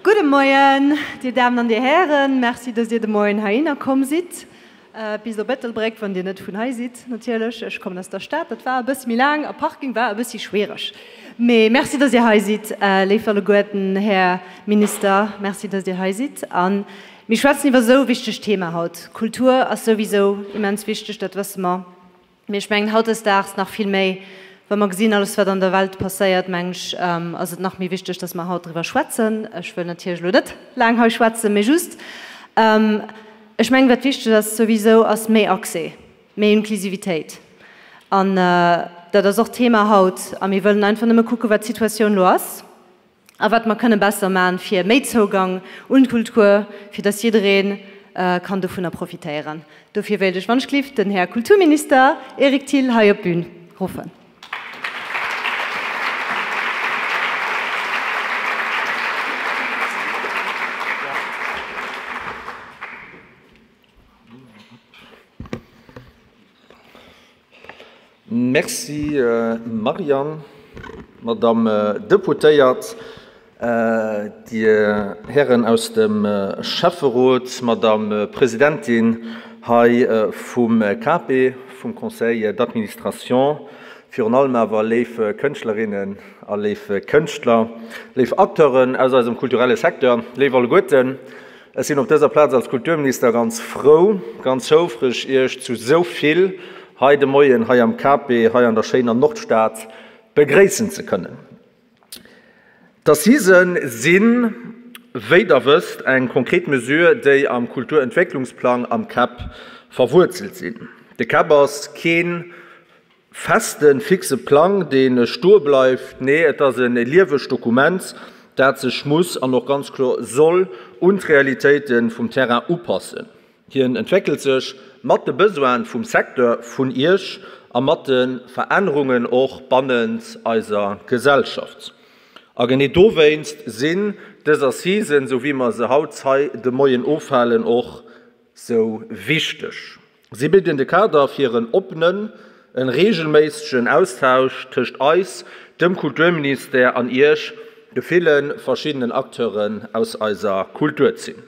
Gudde Moien, Dir Damen an Dir Hären. Merci, dass Dir de Moien heihinner komm sidd. Bis op Ettelbréck, wann Dir net vun hei sidd, natierlech. Ech kommen aus der Stad, dat war e bëssi méi laang a Parking war e bëssi schwiereg. Mee Merci, dass Dir hei sidd, léif alleguerten. Här Minister, Merci, dass Dir hei sidd. A mir schwätzen iwwer esou e wichtegt Thema haut. Kultur ass souwisou immens wichteg, dat wësse mer. Mee ech mengen, hautdesdaags nach vill méi, wa mer gesinn, alles wat an der Welt passéiert, mengen ech, ass et nach méi wichteg, dass mer haut driwwer schwätzen. Ech wëll natierlech elo net laang hei schwätzen, mee just, ech mengen, wat wichteg ass souwisou, ass méi Accès, méi Inklusivitéit. An dat ass och d'Thema haut. A mir wëllen einfach nëmme kucken, wat d'Situatioun elo ass. A wat mer kënne besser maachen, fir méi Zougang un d'Kultur, fir dass jidderee kann dovunner profitéieren. Dofir wéilt ech wannschglift den Här Kulturminister Eric Thill hei op d'Bün ruffen. Merci Marianne. Madame Deputéiert, Dir Hären aus dem Schäfferot, Madame Presidentin hei vum KP, vum Conseil d'administration, virun allem awer léif Kënschtlerinnen a léif Kënschtler, léif Acteuren aus eisem kulturelle Secteur, léif alleguerten, Ech sinn op dëser Plaz als Kulturminister ganz frou, ganz houfreg, Iech zu esou vill hei de Moien hei am KP, hei an der schéiner Nordstad begréissen ze kënnen. D'Assisen sinn, wéi Der wësst, eng konkret Mesure, déi am Kulturentwécklungsplang am KEP verwuerzelt sinn. De KEP ass keen Festen, fixe Plang, dee stoe bleift. Nee, et ass e liewegt Dokument, dat sech muss an och ganz kloer soll un d'Realitéite vum Terrain upassen. Hien entwéckelt sech mat de Besoine vum Secteur, vun Iech a mat de Verännerungen och bannent eiser Gesellschaft. A genee dowéinst sinn dës Assisen, esou wéi mer se haut hei de Moien ofhalen, och sou wichteg. Si bidden de Kader fir en oppenen, en reegelméissegen Austausch tëscht eis, dem Kulturministère an Iech, de ville verschiddenen Acteuren aus eiser Kulturzeen.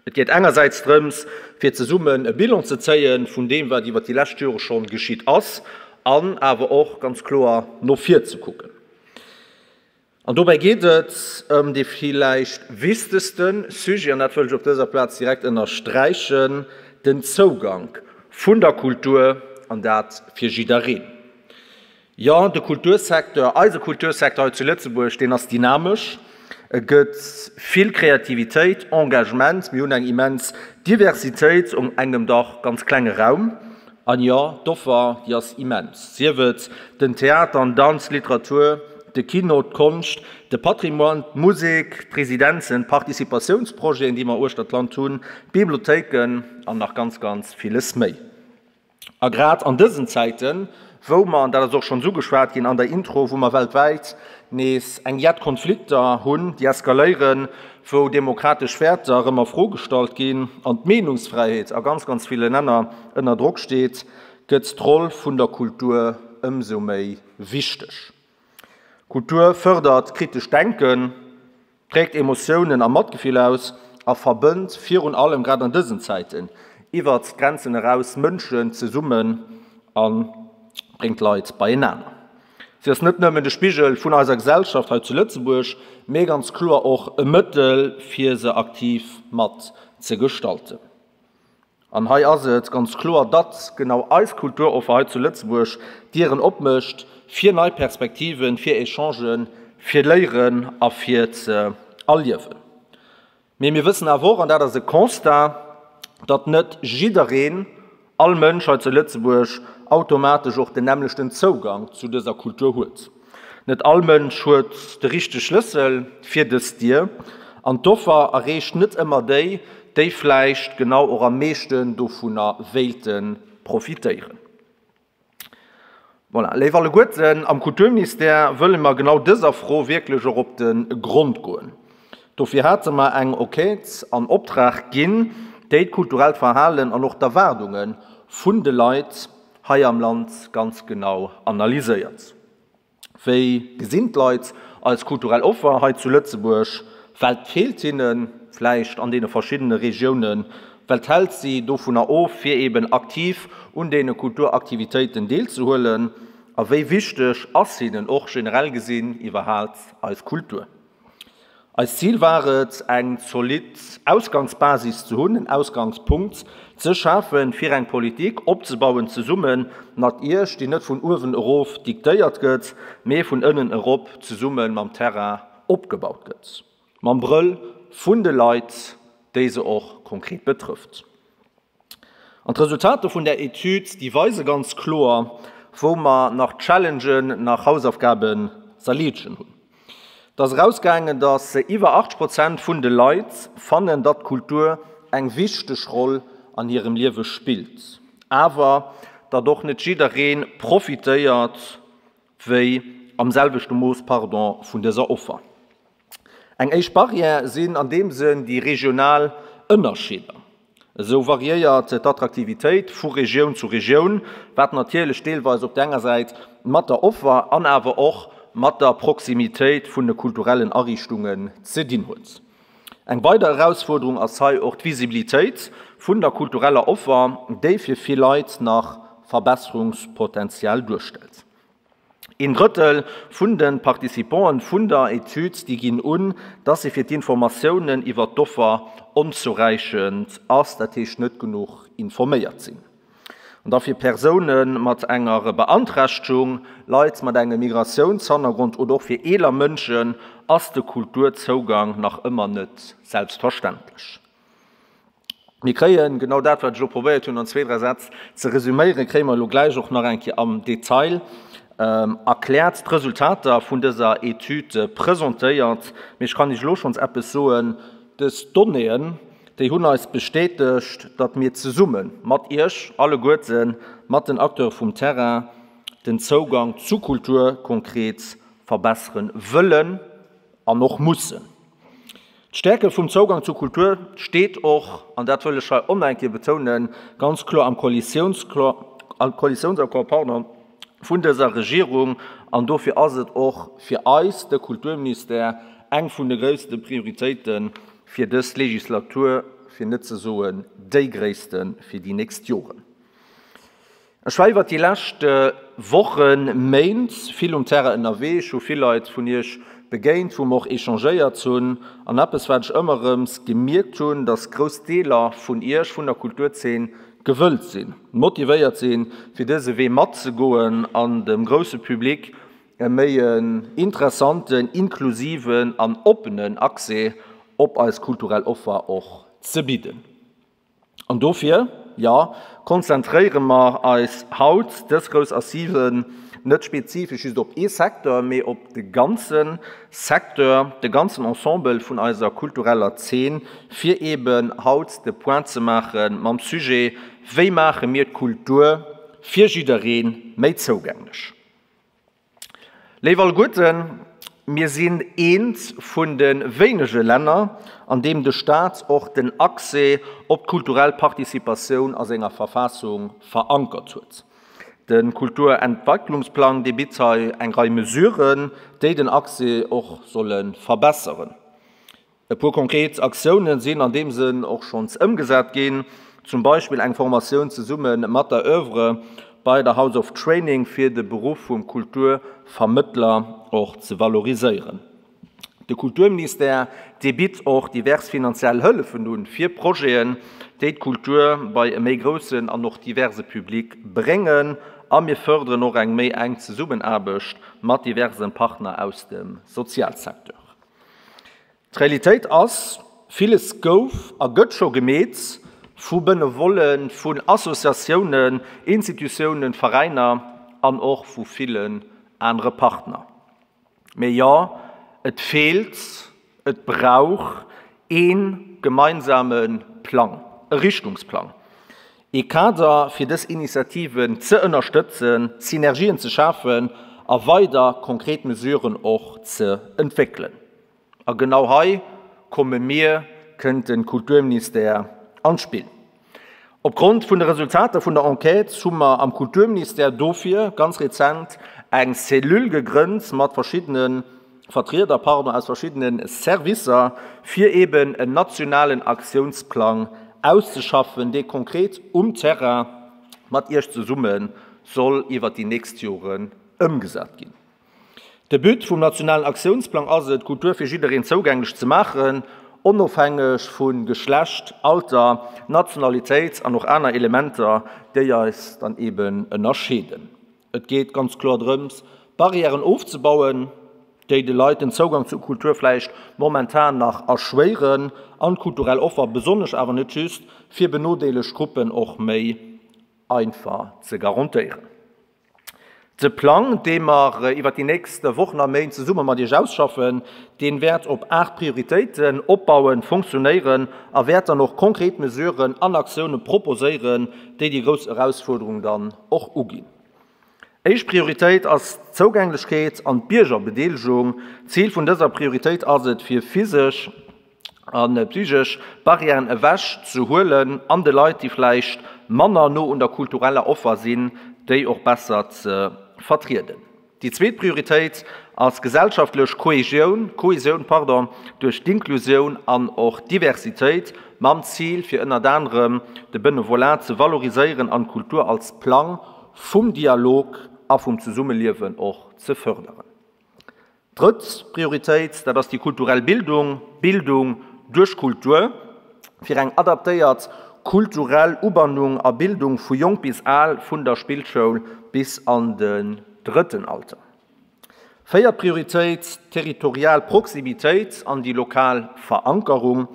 Et geet engersäits drëms, fir zesummen e Bilan ze zéie vun deem, wat iwwer déi lescht Jore schonn geschitt ass, an awer och ganz kloer no vir ze kucken. An dobäi geet et ëm dee villäicht wichtegste Sujet, an dat wëll ech op dëser Plaz direkt ënnersträichen, den Zougank vun der Kultur, an dat fir jiddereen. Jo, de Kultursecteur, eise Kultursecteur hei zu Lëtzebuerg, deen ass dynamesch. Et gëtt vill Kreativitéit, Engagement, mir hunn eng immens Diversitéit um engem dach ganz klenge Raum. An jo, d'Offer, déi ass immens. Sief et den Theater, an Danz, d'Literatur, de Kino, d'Konscht, de Patrimoine, d'Musek, d'Residenzen, d'Participatiounsprojeten, déi mer uechter d'Land hunn, d'Bibliothéiken an nach ganz, ganz villes méi. A grad an dësen Zäiten, wou mer, an dat ass och schonns ugeschwat ginn an der Intro, wou mer weltwäit nees eng jett Konflikter hunn, déi eskaléieren, wou demokratesch Wäerter erëm a Fro gestallt ginn an d'Meenungsfräiheet a ganz, ganz ville Länner ënner Drock steet, gëtt d'Roll vun der Kultur ëmsou méi wichteg. Kultur fërdert kritescht Denken, dréckt Emotiounen a Matgefill aus a verbënnt virun allem, grad an dësen Zäiten, iwwert d'Grenzen eraus Mënschen zesummen a bréngt Leit beienaner. Si ass net nëmmen de Spigel vun eiser Gesellschaft hei zu Lëtzebuerg, mee ganz kloer och e Mëttel, fir se aktiv mat ze gestalten. An hei ass et ganz kloer, datt genau eis Kulturoffer hei zu Lëtzebuerg Dieren opmécht fir nei Perspektiven, fir Echangen, fir Léieren a fir ze erliewen. Mee mir wëssen awer och, an dat ass e Constat, datt net jiddereen, all Mënsch hei zu Lëtzebuerg automatesch och den nämmlechten Zougang zu dëser Kultur huet. Net all Mënsch huet de richtege Schlëssel fir dës Dier an d'Offer erreecht net ëmmer déi, déi vläicht genau och am meeschten dovunner wéilte profitéieren. Voilà, léif alleguerten, am Kulturministère wëlle mer genau dëser Fro wierklech och op de Grond goen. Dofir hate mer eng Enquête an Optrag ginn, déi d'kulturellt Verhalen an och d'Erwaardunge vun de Leit hei am Land ganz genau analyséiert. Wéi gesinn d'Leit eis kulturell Offer hei zu Lëtzebuerg? Wat feelt hinne vläicht an deene verschiddene Regiounen? Wat hält si dovunner of, fir eben aktiv un deene Kulturaktivitéiten deelzehuelen? A wéi wichteg ass hinnen och generell gesinn iwwerhaalt eis Kultur? Eist Zil war et, eng zolidd Ausgangsbasis ze hunn, en Ausgangspunkt ze schafen, fir eng Politik opzebauen zesumme mat Iech, déi net vun uewen erof diktéiert gëtt, mee vun ënnen erop zesumme mam Terrain opgebaut gëtt, mam Brëll vun de Leit, déi se och konkret betrëfft. An d'Resultater vun där Etüd, déi weise ganz kloer, wou mer nach Challengen, nach Hausaufgaben z'erleedegen hunn. Et ass erausgaangen, datt iwwer 80 Prozent vun de Leit fannen, datt d'Kultur eng wichteg Roll an hirem Liewe spillt, awer datt och net jidderee profitéiert wéi am selwechte Mooss, pardon, vun dëser Offer. Eng éischt Barrière sinn an deem Sënn déi regional Ënnerscheeder. Esou variéiert d'Attraktivitéit vu Regioun zu Regioun, wat natierlech deelweis op der enger Säit mat der Offer an awer och mat der Proximitéit vun de kulturellen Ariichtungen ze dinn huet. Eng weider Erausfuerderung ass hei och d'Visibilitéit vun der kultureller Offer, déi fir vill Leit nach Verbesserungspotenzial duerstellt. Een Drëttel vun de Participanten vun der Etüd, déi ginn un, dass se fir d'Informatiounen iwwer d'Offer onzouräichend ass, dat heescht net genuch informéiert sinn. An da fir Persoune mat enger Beanträchtegung, Leit mat engem Migratiounshannergrond oder och fir eeler Mënschen ass de Kulturzougang nach ëmmer net selbstverständlech. Mir kréien genau dat, wat ech elo probéiert hunn an zwee, dräi Sätz ze resüméieren, kréie mer elo gläich och nach eng Kéier am Detail erkläert, d'Resultater vun dëser Etüd presentéiert. Mee ech kann Iech elo schonns eppes soen, Dës Donnéeën, déi hunn eis bestätegt, datt mir zesumme mat Iech alleguerten, mat den Acteure vum Terrain, den Zougang zu Kultur konkret verbessere wëllen an och mussen. D'Stäerke vum Zougang zur Kultur steet och, an dat wëll ech hei och nach eng Kéier betounen, ganz kloer am Koalitiounsaccord vun dëser Regierung. An dofir ass et och fir eis, de Kulturministère, eng vun de gréisste Prioritéite fir dës Legislatur, fir net ze soen déi gréisste fir déi nächst Joren. Ech war iwwert déi lescht Wochen, Méint vill um Terrain ënnerwee. Ech hu vill Leit vun Iech begéint, wou mer och échangéiert hunn. An eppes, wat ech ëmmer erëms gemierkt hunn, dass grouss Deeler vun Iech, vun der Kulturzeen, gewëllt sinn, motivéiert sinn, fir dëse Wee matzegoen an dem grousse Public e méi en interessanten, inklusiven an oppenen Accès op eis kulturell Offer och ze bidden. An dofir, jo, konzentréiere mer eis haut, dës grouss Assisen, net spezifesch just op ee Secteur, mee op de ganze Secteur, de ganzen Ensemble vun eiser kultureller Zeen, fir eeben haut de Point ze maache mam Sujet, Wéi maache mir d'Kultur fir jidderee méi zougänglech? Léif alleguerten, mir sinn eent vun de wéinege Länner, an deem de Staat och den Accès op d'kulturell Participatioun a senger Verfassung verankert huet. De Kulturentwicklungsplang, dee bitt hei eng Rei Mesuren, déi den Accès och solle verbesseren. E puer konkret Aktiounen sinn an deem Sënn och schonns ëmgesat ginn, zum Beispill eng Formatioun zesumme mat der Oeuvre bei der House of Training fir de Beruff vum Kulturvermëttler och ze valoriséieren. De Kulturministère, dee bitt och divers finanziell Hëllefen un fir Projeten, déi d'Kultur bei e méi groussen an och diverse Public bréngen a mir fërderen och eng méi enk Zesummenaarbecht mat diversen Partner aus dem Sozialsecteur. D'Realitéit ass, villes gouf a gëtt scho gemeet vu Benevollen, vun Associatiounen, Institutiounen, Veräiner an och vu villen anere Partner. Mee jo, et feelt, et brauch ee gemeinsame Plang, e Richtungsplang, ee Kader, fir dës Initiativen ze ënnerstëtzen, Synergien ze schafen a weider konkret Mesuren och ze entwéckelen. A genau hei komme mir, kënnt de Kulturministère an d'Spill. Opgrond vun de Resultater vun der Enquête hu mer am Kulturministère dofir ganz rezent eng Cellule gegrënnt mat verschiddene. Vertrieder, pardon, aus verschiddene Servicer, fir eben en nationalen Aktiounsplang auszeschaffen, dee konkret um Terrain mat Iech zesumme soll iwwert déi nächst Joren ëmgesat ginn. De But vum nationalen Aktiounsplang ass et, Kultur fir jiddereen zougänglech ze maachen, onofhängeg vu Geschlecht, Alter, Nationalitéit an och aner Elementer, déi eis dann eben ënnerscheeden. Et geet ganz kloer drëms, Barrièren ofzebauen, déi de Leit den Zougang zur Kultur vläicht momentan nach erschwéieren, an d'kulturell Offer, besonnesch awer net just, fir benodeelegt Gruppen och méi einfach ze garantéieren. De Plang, dee mer iwwert déi nächst Wochen a Méint zesumme mat Iech ausschaffen, dee wäert op 8 Prioritéiten opbauen, funktionéieren a wäert dann och konkret Mesuren an Aktioune proposéieren, déi déi grouss Erausfuerderung dann och uginn. Éischt Prioritéit ass d'Zougänglechkeet an d'Biergerbedeelegung. Zil vun dëser Prioritéit ass et, fir physesch a psychesch Barrièren ewech ze huelen an de Leit, déi vläicht manner no un der kultureller Offer sinn, déi och besser ze vertrieden. Déi zweet Prioritéit ass gesellschaftlech Kohesioun, Kohesioun, pardon, duerch d'Inklusioun an och d'Diversitéit, mam Zil, fir ënnert anerem de Benevolat ze valoriséieren an d'Kultur als Plang vum Dialog a vum Zesummeliewen och ze fërderen. Drëtt Prioritéit, dat ass déi kulturell Bildung, Bildung duerch Kultur, fir eng adaptéiert kulturell Ubannung a Bildung vu jonk bis al, vun der Spillschoul bis an den drëtten Alter. Véiert Prioritéit, d'territorial Proximitéit an déi lokal Verankerung.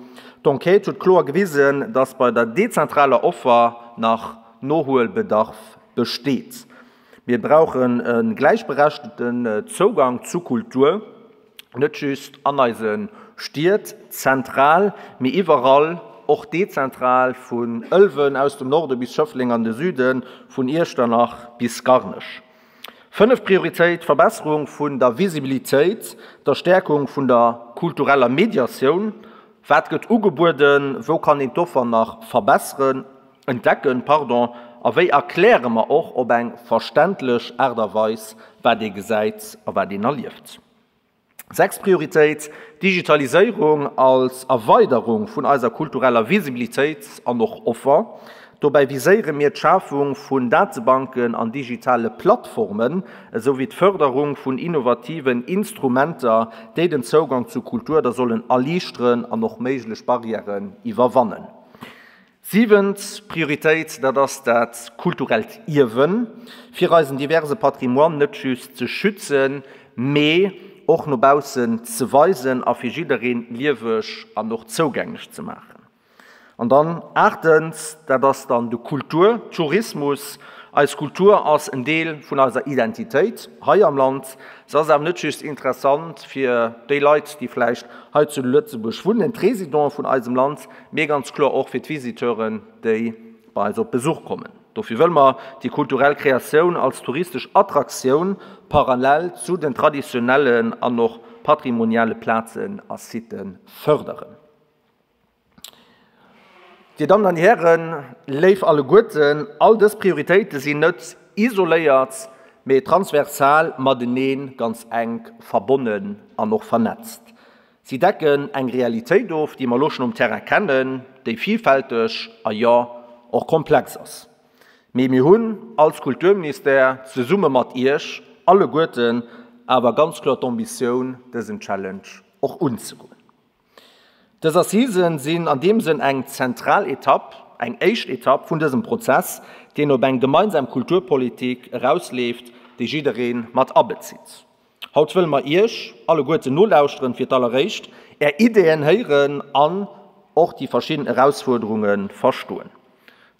D'Enquête huet kloer gewisen, dass bei der dezentraler Offer nach Nohuelbedarf besteet. Mir brauchen e gläichberechtegten Zougang zu Kultur, net just an eise Stied zentral, mee iwwerall, och dezentral, vun Ëlwen aus dem Norde bis Schëffleng an de Süden, vun Iechternach bis Garnech. Fënneft Prioritéit, d'Verbesserung vun der Visibilitéit, der Stäerkung vun der kultureller Mediatioun. Wat gëtt ugebueden? Wou kann een d'Offer nach verbesseren? Entdecken, pardon, a wéi erkläre mer och op eng verständlech Aart a Weis, wat ee gesäit a wat een erlieft? Sechst Prioritéit, Digitaliséierung als Erweiderung vun eiser kultureller Visibilitéit an och Offer. Dobäi viséiere mir d'Schafung vun Datebanken an digitale Plattformen, esou wéi d'Fërderung vun innovativen Instrumenter, déi den Zougang zu Kultur da sollen erliichteren an och méiglech Barrièren iwwerwannen. Siwent Prioritéit, dat ass dat kulturellt Ierwen, fir eisen diverse Patrimoine net just ze schützen, mee och no baussen ze weisen a fir jiddereen lieweg an och zougänglech ze maachen. An dann aachtens, dat ass dann de Kulturtourismus. Eis Kultur ass en Deel vun eiser Identitéit hei am Land. Se ass awer net just interessant fir déi Leit, déi vläicht hei zu Lëtzebuerg wunnen, d'Résidenten vun eisem Land, mee ganz kloer och fir d'Visiteuren, déi bei eis op Besuch kommen. Dofir wëlle mer déi kulturell Kreatioun als touristesch Attraktioun parallel zu den traditionellen an och patrimoniale Plazen a Sitë fërderen. Dir Dammen an Dir Hären, léif alleguerten, all dës Prioritéite sinn net isoléiert, mee transversal matenee ganz enk verbonnen an och vernetzt. Si decken eng Realitéit of, déi mer elo schonn um Terrain kennen, déi vilfälteg a jo, och komplex ass. Mee mir hunn als Kulturministère zesumme mat Iech alleguerten awer ganz kloer d'Ambitioun, dësen Challenge och unzegoen. Dës Assisen sinn an deem Sënn eng zentral Etapp, eng éischt Etapp vun dësem Prozess, deen op eng gemeinsam Kulturpolitik erausleeft, déi jidderee mat abezitt. Haut wëlle mer Iech alleguerten nolauschteren, fir d'alleréischt Är Ideeën héieren an och déi verschidden Erausfuerderunge verstoen.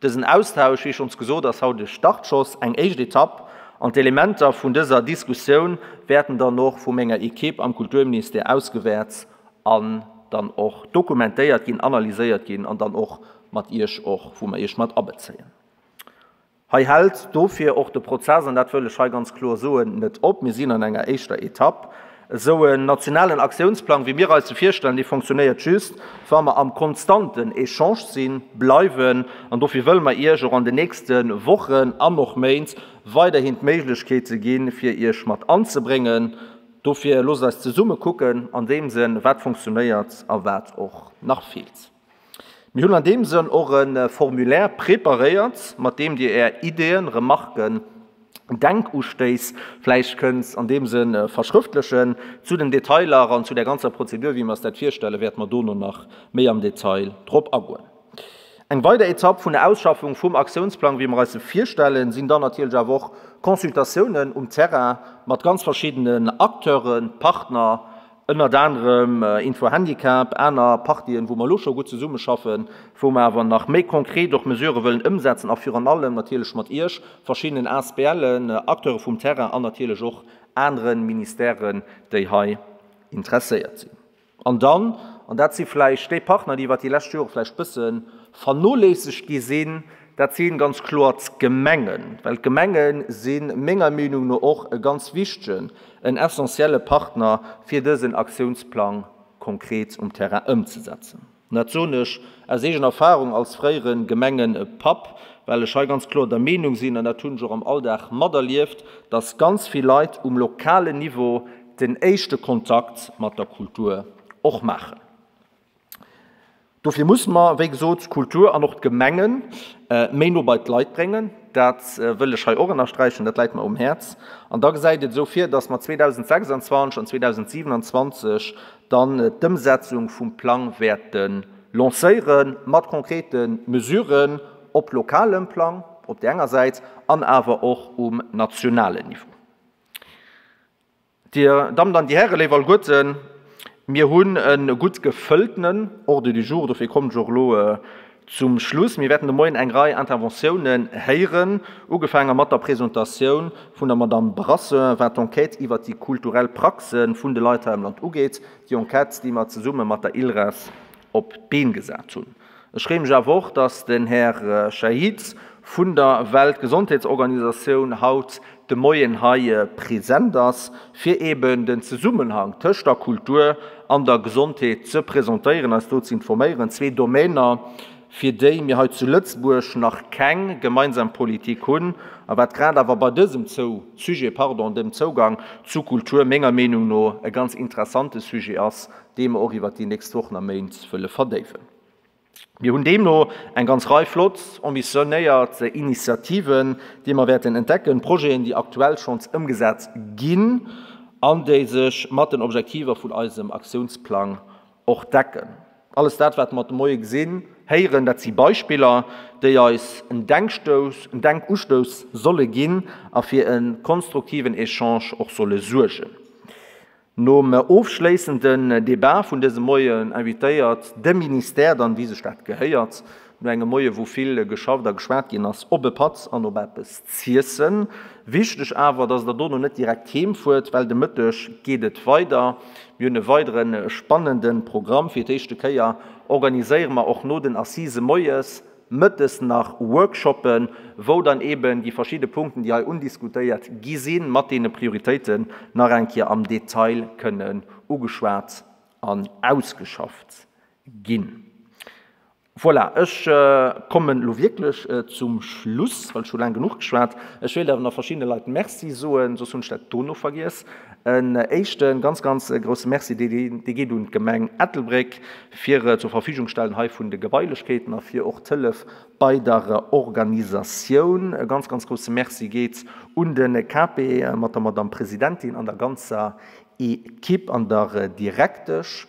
Dësen Austausch, wéi schonns gesot, ass haut e Startschoss, eng éischt Etapp, an d'Elementer vun dëser Diskussioun wäerten dann och vu menger Equipe am Kulturministère ausgewäert an dann och dokumentéiert ginn, analyséiert ginn an dann och mat Iech och, wou mer Iech mat abezéien. Hei hält dofir och de Prozess, an dat wëll ech hei ganz kloer soen, net op. Mir sinn an enger éischter Etapp. Esou en nationalen Aktiounsplang, wéi mir eis e virstellen, dee fonctionnéiert just, wa mer am konstanten Echange sinn, bleiwen. An dofir wëlle mer Iech och an den nächste Wochen an och Méint weiderhin d'Méiglechkeete ginn, fir Iech mat anzebréngen. Dofir loosst eis zesumme kucken an deem Sënn, wat funktionéiert a wat och nach feelt. Mir hunn an deem Sënn och e Formulaire preparéiert, mat deem Dir Är Ideeën, Remarken, Denkustéiss vläicht kënnt an deem Sënn verschrëftlechen. Zu den Detailer an zu der ganzer Prozedur, wéi mir eis dat virstellen, wäerte mer dono nach méi am Detail drop agoen. Eng weider Etapp vun der Ausschaffung vum Aktiounsplang, wéi mer eis e virstellen, sinn dann natierlech awer och Consultatiounen um Terrain mat ganz verschiddenen Acteuren, Partner, ënnert anerem Info-Handicap, aner Partien, wou mer elo scho gutt zesummeschaffen, wou mer awer nach méi konkret och Mesurë wëllen ëmsetzen a virun allem natierlech mat Iech, verschiddenen ASBLen, Acteure vum Terrain an natierlech och anere Ministèren, déi hei interesséiert sinn. An dann, an dat si vläicht déi Partner, déi iwwert déi lescht Jore vläicht bësse vernoléissegt gi sinn, dat si ganz kloer d'Gemengen, well d'Gemenge si menger Meenung no och e ganz wichtegen, en essentielle Partner, fir dësen Aktiounsplang konkret um Terrain ëmzesetzen. An dat soen ech aus eegener Erfahrung als fréiere Gemengepapp, well ech hei ganz kloer der Meenung sinn, an dat hunn ech och am Alldag materlieft, dass ganz vill Leit um lokalen Niveau den éischte Kontakt mat der Kultur och maachen. Dofir musse mer, wéi gesot, d'Kultur an och d'Gemenge méi no bei d'Leit bréngen. Dat wëll ech hei och ënnersträichen, dat läit mer um Häerz. An da gesäit et esou vir, dass mer 2026 an 2027 dann d'Ëmsetzung vum Plang wäerte lancéiere mat konkrete Mesuren op lokalem Plang op där enger Säit an awer och um nationalen Niveau. Dir Dammen an Dir Hären, léif alleguerten, mir hunn e gutt gefëlltenen Ordre du jour, dofir kommen ech och elo Zum Schluss, mir wäerten de Moien eng Rei Interventiounen héieren, ugefaange mat der Presentatioun vun der Madamm Brasseur, wat d'Enquête iwwert déi kulturell Praxe vun de Leit hei am Land ugeet, déi Enquête, déi mer zesumme mat der ILRAS op d'Been gesat hunn. Ech freeë mech awer och, dass den Här Shahid vun der Weltgesondheetsorganisatioun haut de Moien hei present ass, fir eben den Zesummenhang tëscht der Kultur an der Gesondheet ze presentéieren, eis do ze informéieren, zwee Domainer, fir déi mir hei zu Lëtzebuerg nach keng gemeinsam Politik hunn, a wat grad awer bei dësem Sujet, pardon, dem Zougang zu Kultur, menger Meenung no e ganz interessante Sujet ass, dee mer och iwwert déi nächst Wochen a Méint wëlle verdéiwen. Mir hunn deemno eng ganz Rei flott, ambitionéiert Initiativen, déi mer wäerten entdecken, Projeten, déi aktuell schonns ëmgesat ginn an déi sech mat den Objektiver vun eisem Aktiounsplang och decken. Alles dat, wat mer de Moie gesinn, héieren, dat si Beispiller, déi eis en Denkstouss, en Denkustouss solle ginn a fir e konstruktiven Echange och solle suergen. Nom ofschléissenden Debat vun dësem Moien invitéiert de Ministère dann, wéi sech dat gehéiert, no engem Moie wou vill geschafft a geschwat ginn ass, op e Patt an op eppes z'iessen. Wichteg awer, dass der dono net direkt heem fuert, well de Mëtteg geet et weider. Mir hunn e weidere spannende Programm. Fir d'éischte Kéier organiséiere mer och no den Assisë moies Mëttes nach Workshoppen, wou dann eben déi verschidde Punkten, déi hei undiskutéiert gi sinn, mat deene Prioritéiten nach eng Kéier am Detail kënnen ugeschwat an ausgeschafft ginn. Voilà, ech kommen elo wierklech zum Schluss, well ech hu laang genuch geschwat. Ech wéilt awer nach verschiddene Leit Merci soen, soss hunn ech dat dono vergiess. En éischte ganz, ganz grousse Merci, dee geet un d'Gemeng Ettelbréck fir zur Verfügung stellen hei vun de Gebailechkeeten a fir och d'Hëllef bei der Organisatioun. E ganz, ganz grousse Merci geet un de KP mat der Madamm Presidentin an der ganzer Equipe an der Direktesch.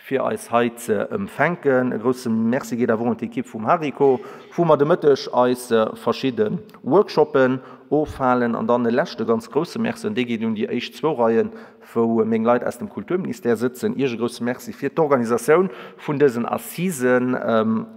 fir eis hei ze empfänken. E grousse Merci geet awer och un d'Ekipp vum Hariko, wou mer de Mëtteg eis verschidde Workshoppen ofhalen. An dann e leschte ganz grousse Merci, an dee geet un déi éischt zwou Reien, wou meng Leit aus dem Kulturministère sëtzen. Iech e grousse Merci fir d'Organisatioun vun dësen Assisen,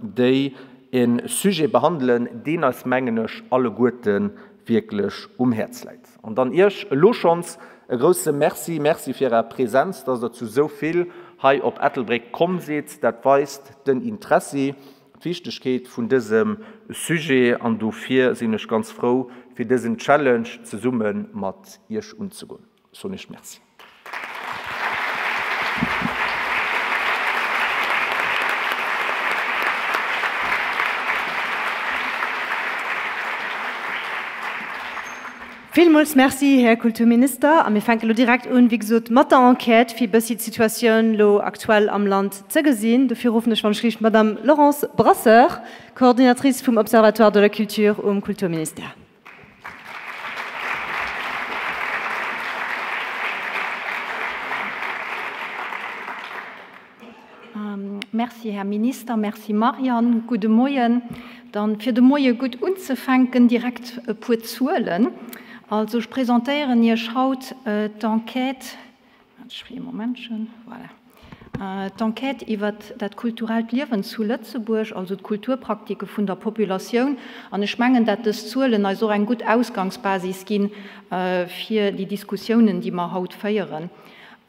déi e Sujet behandelen, deen eis, mengen ech, alleguerte wierklech um Häerz läit. An dann Iech elo schonns e grousse Merci. Merci fir Är Präsenz, dass Der zu esou vill hei op Ettelbréck komm sidd. Dat weist den Interessi, d'Wichtegkeet vun dësem Sujet. An dofir sinn ech ganz frou, fir dësen Challenge zesumme mat Iech unzegoen. Ech soen Iech Merci. Villmools Merci, Här Kulturminister. A mir fänke lo direkt un, wéi gesot, mat der Enquête, fir e bëssi d'Situatioun lo aktuell am Land ze gesinn. Dofir ruffen ech wann ech riicht d'Madame Laurence Brasseur, Coordinatrice vum Observatoire de la culture um Kulturministère. Merci, Här Minister. Merci, Marianne. Gudde Moien. Dann, fir de Moie gutt unzefänken, direkt e puer Zuelen. Also, ech presentéieren Iech haut d'Enquête, ee Momentchen, voilà, d'Enquête iwwert dat kulturellt Liewen zu Lëtzebuerg, also d'Kulturpraktike vun der Populatioun. An ech mengen, dat dës Zuelen eis och eng gutt Ausgangsbasis ginn fir déi Diskussiounen, déi mer haut féieren.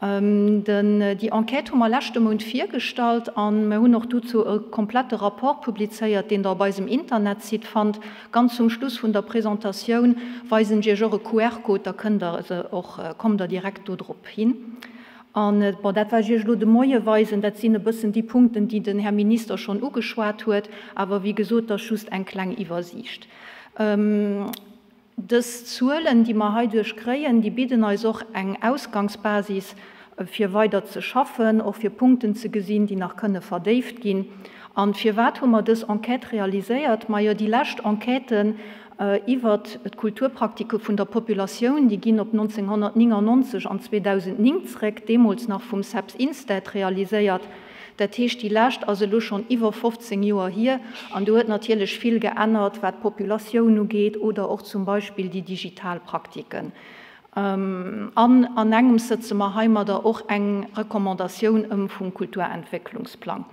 Déi Enquête hu mer leschte Mount virgestallt a mer hunn och dozou e komplette Rapport publizéiert, deen Der op eisem Internetsite fannt. Ganz zum Schluss vun der Presentatioun weisen ech Iech och e QR-Code, da kënnt Der se och, kommt Der direkt do drop hin. An, bon, dat wat ech Iech elo de Moie weisen, dat sinn e bëssen déi Punkten, déi den Här Minister schonn ugeschwat huet. Awer wéi gesot, dat ass just eng kleng Iwwersiicht. Dës Zuelen, déi mer heiduerch kréien, déi bidden eis och eng Ausgangsbasis, fir weider ze schaffen, och fir Punkten ze gesinn, déi nach kënne verdéift ginn. A firwat hu mer dës Enquête realiséiert? Majo, déi lescht Enquêten iwwert d'Kulturpraktike vun der Populatioun, déi ginn op 1999 an 2009 zréck, deemools nach vum CEPS-Instat realiséiert. Dat heescht, déi lescht ass elo schonn iwwer 15 Joer hier an do huet natierlech vill geännert, wat d'Populatioun ugeet oder och zum Beispill déi digital Praktiken. An an engems sëtze mer heimadder och eng Recommandatioun ëm vum Kulturentwécklungsplang.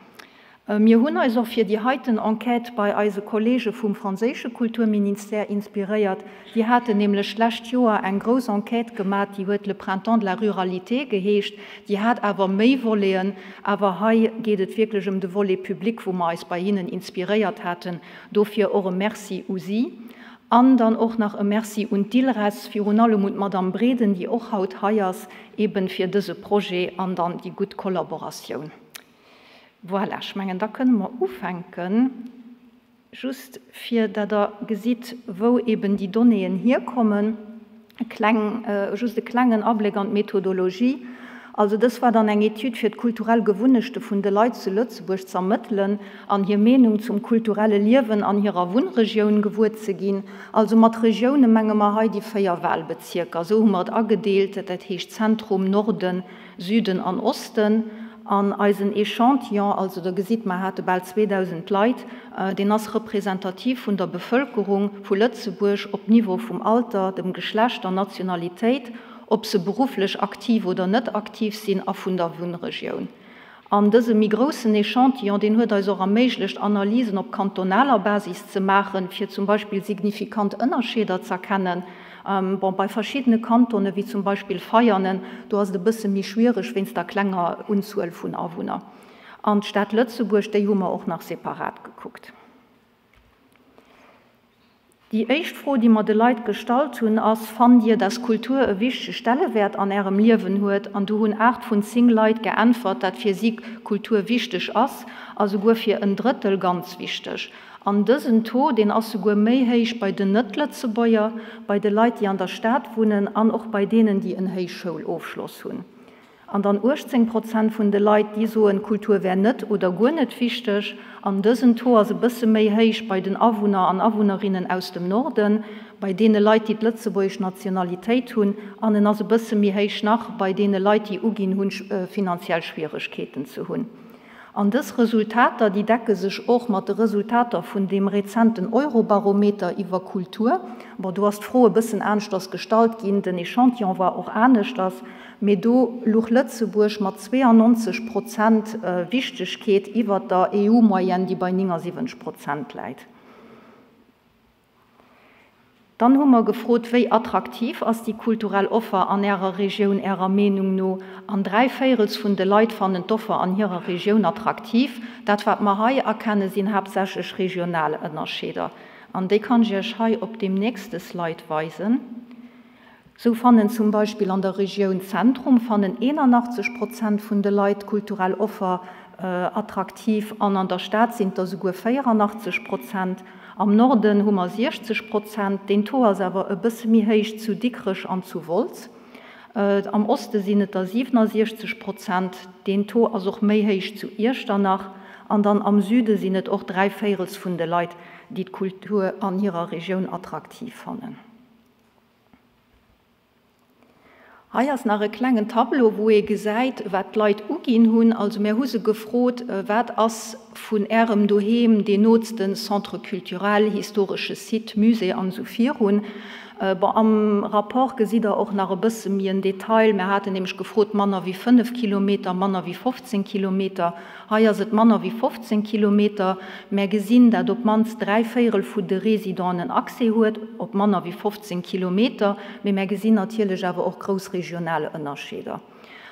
Mir hunn eis och fir déi heiten Enquête bei eise Kollege vum franséische Kulturministère inspiréiert. Déi haten nämlech d'lescht Joer eng grouss Enquête gemat, déi huet Le printemps de la ruralité geheescht. Déi hat awer méi Voleten, awer hei geet et wierklech ëm de Volet public, wou mer eis bei hinnen inspiréiert haten. Dofir och e Merci u si. An dann och nach e Merci un d'ILRES, virun allem un d'Madame Breden, déi och haut hei ass, eeben fir dëse Projet an dann déi gutt Kollaboratioun. Voilà, ech mengen, da kënne mer ufänken. Just fir dat Der gesitt, wou eben déi Donnéeën hierkommen, e kleng, just e klengen Abléck an d'Methodologie. Also dës war dann eng Etüd, fir d'kulturell Gewunnechte vun de Leit zu Lëtzebuerg z'ermëttelen an hir Meenung zum kulturelle Liewen an hirer Wunnregioun gewuer ze ginn. Also mat Regioune menge mer hei déi 4 Wahlbezierker, esou hu mer et agedeelt, dat heescht Zentrum, Norden, Süden an Osten. An eisen Echantillon, also Der gesitt, mer hate bal 2.000 Leit, deen ass representativ vun der Bevëlkerung vu Lëtzebuerg op Niveau vum Alter, dem Geschlecht, der Nationalitéit, ob se berufflech aktiv oder net aktiv sinn, a vun der Wunnregioun. An dëse méi groussen Echantillon, deen huet eis och erméiglecht, Analysen op kantonaler Basis ze maachen, fir zum Beispill signifikant Ënnerscheeder z'erkennen. Bon, bei verschiddene Kantone wéi zum Beispill Veianen, do ass et e bësse méi schwiereg wéinst der klenger Unzuel vun Awunner. An d'Stad Lëtzebuerg, déi hu mer och nach separat gekuckt. Déi éischt Fro, déi mer de Leit gestallt hunn, ass, Fannt Dir, dass Kultur e wichtege Stellewäert an Ärem Liewen huet? An do hunn 8 vun 10 Leit geäntwert, dat fir si Kultur wichteg ass, a souguer fir en Drëttel ganz wichteg. An dësen Taux, deen ass souguer méi héich bei den Net-Lëtzebuerger, bei de Leit, déi an der Stad wunnen an och bei deenen, déi en Héichschoulofschloss hunn. An dann 18 Prozent vun de Leit, déi soen, Kultur wär net oder guer net wichteg. An dësen Taux ass e bësse méi héich bei den Awunner an Awunnerinnen aus dem Norden, bei deene Leit, déi d'lëtzebuergesch Nationalitéit hunn, an en ass e bësse méi héich nach bei deene Leit, déi uginn hunn, finanziell Schwieregkeeten ze hunn. An dës Resultater, déi decke sech och mat de Resultater vun deem rezenten Eurobarometer iwwer Kultur. Bon, do ass d'Fro e bëssen aneschters gestallt ginn, den Echantillon war och aneschters, mee do luch Lëtzebuerg mat 92 Prozent Wichtegkeet iwwer der EU-Moyenne, déi bei 79 Prozent läit. Dann hu mer gefrot, Wéi attraktiv ass déi kulturell Offer an Ärer Regioun Ärer Meenung no? An dräivéirels vun de Leit fannen d'Offer an hirer Regioun attraktiv. Dat, wat mer hei erkennen, sinn haaptsächlech regional Ënnerscheeder. An déi kann ech Iech hei op deem nächste Slide weisen. Sou fannen zum Beispill an der Regioun Zentrum fannen 81 Prozent vun de Leit d'kulturell Offer attraktiv an an der Stad sinn et der souguer 84 Prozent. Am Norden hu mer 60 Prozent, deen Taux ass awer e bësse méi héich zu Dikrech an zu Wolz. Am Oste sinn et der 67 Prozent, deen Taux ass och méi héich zu Iechternach. An dann am Süde sinn et och dräivéirels vun de Leit, déi d'Kultur an hirer Regioun attraktiv fannen. Hei ass nach e klengen Tableau, wou ee gesäit, wat d'Leit uginn hunn. Also mär hu se gefrot, Wat ass vun Ärem Doheem deen nootste Centre culturel, historesche Site, Musée an esou virun? Bon, am Rapport gesitt Der och nach e bësse méi en Detail. Mär haten nämlech gefrot, manner wéi 5 Kilometer, manner wéi 15 Kilometer. Hei ass et manner wéi 15 Kilometer. Mär gesinn, dat op d'mannst dräivéierel vu de Résidenten Accès huet op manner wéi 15 Kilometer. Mee mär gesinn natierlech awer och grouss regional Ënnerscheeder.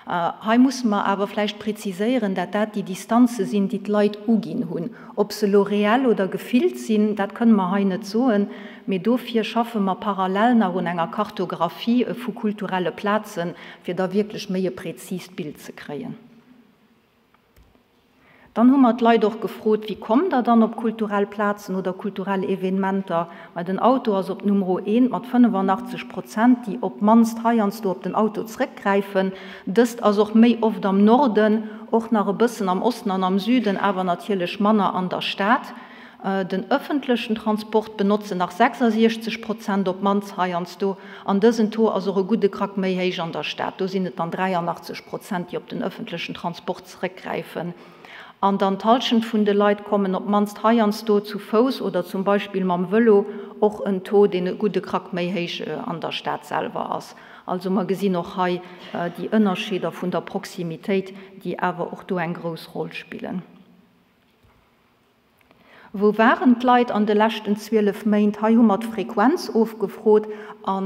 Hei musse mer awer vläicht präziséieren, dat dat déi Distanze sinn, déi d'Leit uginn hunn. Ob se elo reell oder gefillt sinn, dat kënne mer hei net soen. Mee dofir schaffe mer parallel nach un enger Kartographie vu kulturelle Plazen, fir da wierklech méi e präzist Bild ze kréien. Dann hu mer d'Leit och gefrot, Wéi kommt Der dann op kulturell Plazen oder kulturell Evenementer? Ma den Auto ass op Numero eent mat 85 Prozent, déi op d'mannst heiansdo op den Auto zrëckgräifen. Dëst ass och méi oft am Norden, och nach e bëssen am Osten an am Süden, awer natierlech manner an der Stad. Den ëffentlechen Transport benotzen nach 66 Prozent op d'mannst heiansdo, an dësen Taux ass och e gudde Krack méi héich an der Stad. Do sinn et dann 83 Prozent, déi op den ëffentlechen Transport zeréckgräifen. An dann d'Hallschent vun de Leit kommen op d'mannst heiansdo zu Fouss oder zum Beispill mam Vëlo, och en Taux, deen e gudde Krack méi héich an der Stad selwer ass. Also mer gesinn och hei déi Ënnerscheeder vun der Proximitéit, déi awer och do eng grouss Roll spillen. Wou waren d'Leit an de leschten 12 Méint? Hei hu mer d'Frequenz ofgefrot a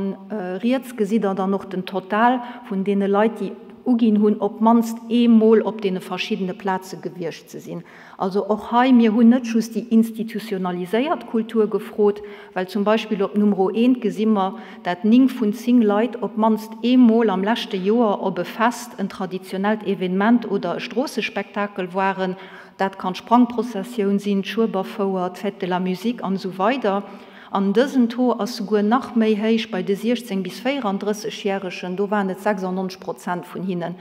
riets gesitt der dann och den Total vun deene Leit, déi uginn hunn, op d'mannst eemol op deene verschiddene Plaze gewiescht ze sinn. Also och hei, mir hunn net just déi institutionaliséiert Kultur gefrot, well zum Beispill op Numero eent gesi mer, dat 9 vun 10 Leit op d'mannst eemol am leschte Joer op e Fest, en traditionellt Evenement oder e Stroossespektakel waren. Dat kann d'Sprangprozessioun sinn, d'Schueberfouer, d'Fête de la musique an esou weider An dësen Taux ass souguer nach méi héich bei de 16 bis 34 Järegen, do waren et 96 Prozent vun hinnen,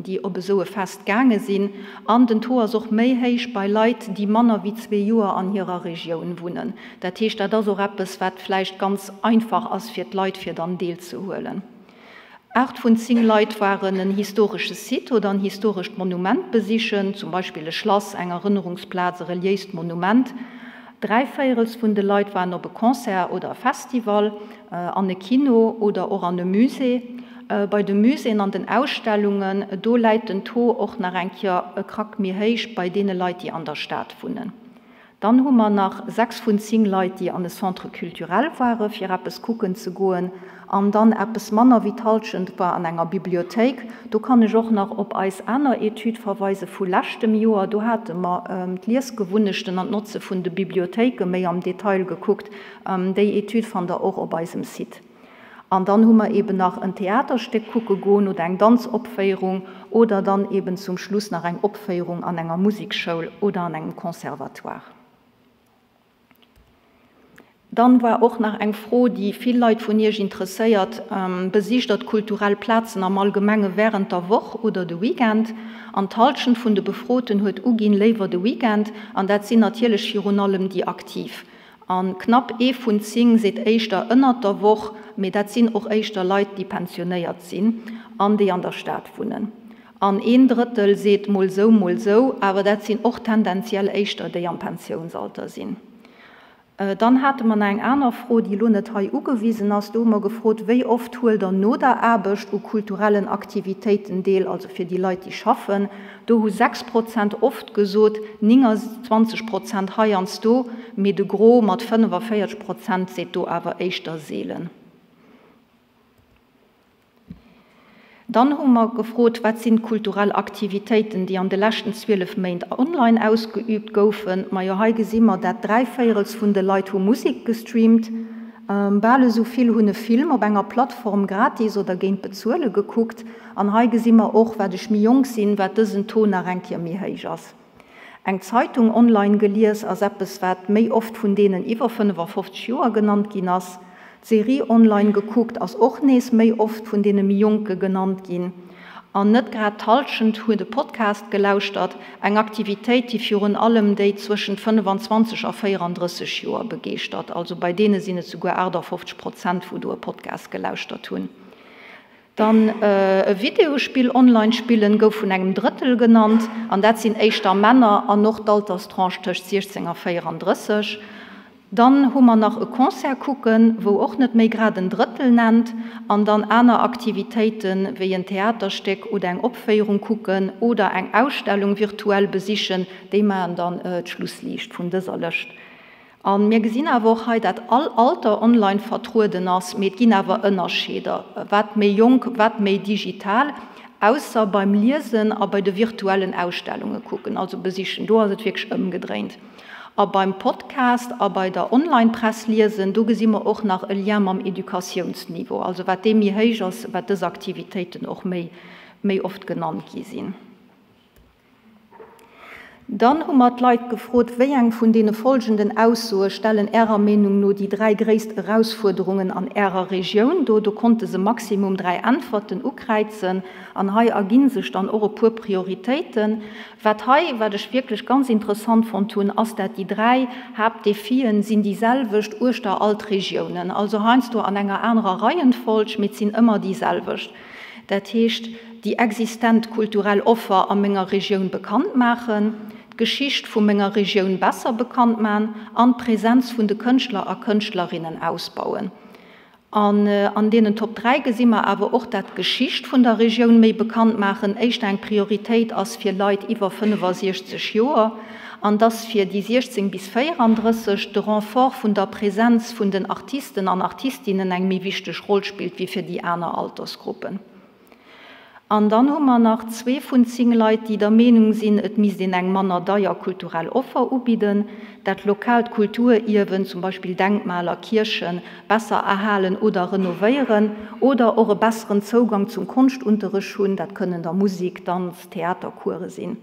déi op esou e Fest gaange sinn. An den Taux ass och méi héich bei Leit, déi manner wéi zwee Joer an hirer Regioun wunnen. Dat heescht, dat ass och eppes, wat vläicht ganz einfach ass fir d'Leit, fir dann deelzehuelen. Aacht vun 10 Leit waren en historesche Site oder en historescht Monument besichen, zum Beispill e Schlass, eng Erënnerungsplaz, e reliéist Monument. Dräivéierels vun de Leit waren op e Concert oder e Festival, an e Kino oder och an e Musée. Bei de Muséeën an den Ausstellungen, do läit den Taux och nach eng Kéier e Krack méi héich bei deene Leit, déi an der Stad wunnen. Dann hu mer nach 6 vun 10 Leit, déi an e Centre culturel ware fir eppes kucken ze goen. An dann eppes manner wéi d'Halschent war an enger Bibliothéik. Do kann ech och nach op eis aner Etüd verweise vu leschtem Joer. Do hate mer d'Liesgewunnechten an d'Notze vun de Bibliothéike méi am Detail gekuckt. Déi Etüd fannt der och op eisem Site. An dann hu mer eben nach en Theaterstéck kucke goen oder eng Danzopféierung oder dann eben zum Schluss nach eng Opféierung an enger Musekschoul oder an engem Conservatoire. Dann war och nach eng Fro, déi vill Leit vun Iech interesséiert, Besicht der d'kulturell Plazen am Allgemenge während der Woch oder de Weekend? An d'Halschent vun de Befroten huet uginn, léiwer de Weekend. An dat sinn natierlech virun allem déi Aktiv. A knapp ee vun 10 seet éischter ënnert der Woch, mee dat sinn och éischter Leit, déi pensionéiert sinn an déi an der Stad wunnen. An een Drëttel seet mol sou, mol sou, awer dat sinn och tendenziell éischter déi am Pensiounsalter sinn. Dann hate mer nach eng aner Fro, déi elo net hei ugewisen ass. Do hu mer gefrot, Wéi oft huelt Der no der Aarbecht u kulturellen Aktivitéiten deel, also fir déi Leit, déi schaffen? Do hu 6 Prozent oft gesot, 29 Prozent heiansdo, mee de Gros mat 45 Prozent seet do awer éischter seelen. Dann hu mer gefrot, Wat sinn d'kulturell Aktivitéiten, déi an de leschten 12 Méint online ausgeüübt goufen? Majo, hei gesi mer dat dräivéierels vun de Leit hu Musek gestreamt, bal esou vill hunn e Film op enger Plattform gratis oder géint Bezuele gekuckt. An hei gesi mer och, wat ech méi jonk sinn, wat dësen Taux nach eng Kéier méi héich ass. Eng Zeitung online gelies ass eppes, wat méi oft vun deenen iwwer 55 Joer genannt ginn ass. D'Serie online gekuckt ass och nees méi oft vun deene méi Jonke genannt ginn. An net grad d'Hallschent huet e Podcast gelauschtert, eng Aktivitéit, déi virun allem déi zwëschent 25 a 34 Joer begeeschtert. Also bei deene sinn et souguer 58 Prozent, wou do e Podcast gelauschtert hunn. Dann e Videospill online spillen gouf vun engem Drëttel genannt, an dat sinn éischter Männer an och d'Alterstranche tëscht 16 a 34. Dann hu mer nach e Concert kucken, wou och net méi grad en Drëttel nennt, an dann aner Aktivitéiten, wéi en Theaterstéck oder eng Opféierung kucken oder eng Ausstellung virtuell besichen, déi maachen dann d'Schlussliicht vun dëser Lëscht. A mir gesinn awer och hei, dat all Alter online vertrueden ass, mee et ginn awer Ënnerscheeder, wat méi jonk, wat méi digital, ausser beim Liesen a bei de virtuellen Ausstellunge kucken, also besichen, do ass et wierklech ëmgedréint. A beim Podcast a bei der Online-Press liesen, do gesi mer och nach e Lien mam Educatiounsniveau, also wat dee méi héich ass, wat dës Aktivitéiten och méi méi oft genannt gi sinn. Dann hu mer d'Leit gefrot, Wéi eng vun deene folgenden Aussoe stellen Ärer Meenung no déi 3 gréisst Erausfuerderungen an Ärer Regioun do? Do konnte se maximum 3 Äntwerten ukräizen an hei erginn sech dann och e puer Prioritéiten. Wat hei, wat ech wierklech ganz interessant fonnt hunn, ass dat déi 3 Haaptdefien sinn déi selwecht uechter all d'Regiounen, also heiansdo an enger anerer Reihenfolg, mee et sinn ëmmer déi selwecht. Dat heescht, déi existent kulturell Offer a menger Regioun bekannt maachen, d'Geschicht vu menger Regioun besser bekannt man an d'Präsenz vun de Kënschtler a Kënschtlerinnen ausbauen. An an deenen Top 3 gesi mer awer och, dat d'Geschicht vun der Regioun méi bekannt maachen éischter eng Prioritéit ass fir Leit iwwer 65 Joer an dass fir déi 16 bis 34 de Renfort vun der Präsenz vun den Artisten an Artistinnen eng méi wichteg Roll spillt wéi fir déi aner Altersgruppen. An dann hu mer nach zwee vun 10 Leit, déi der Meenung sinn, et misst een eng manner deier kulturell Offer ubidden, dat lokaalt Kulturierwen, zum Beispill Denkmaler, Kierchen, besser erhalen oder renovéieren oder och e besseren Zougang zum Konschtunterrecht hunn, dat kënnen da Musik, Danz, Theatercourse sinn.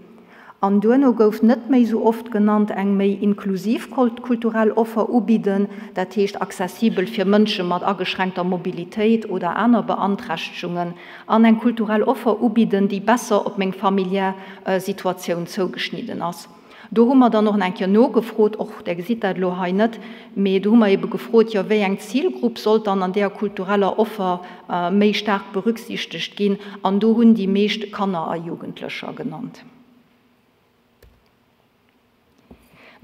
An duerno gouf net méi sou oft genannt, eng méi inklusiv kulturell Offer ubidden, dat heescht accessibel fir Mënsche mat ageschränkter Mobilitéit oder aner Beanträchtegungen, an eng kulturell Offer ubidden, déi besser op meng familiär Situatioun zougeschnidden ass. Do hu mer dann och nach eng Kéier nogefrot, och Der gesitt dat elo hei net, mee do hu mer ebe gefrot, jo wéi eng Zilgrupp sollt dann an deeër kultureller Offer méi staark berücksichtegt ginn, an do hunn déi meescht Kanner a Jugendlecher genannt.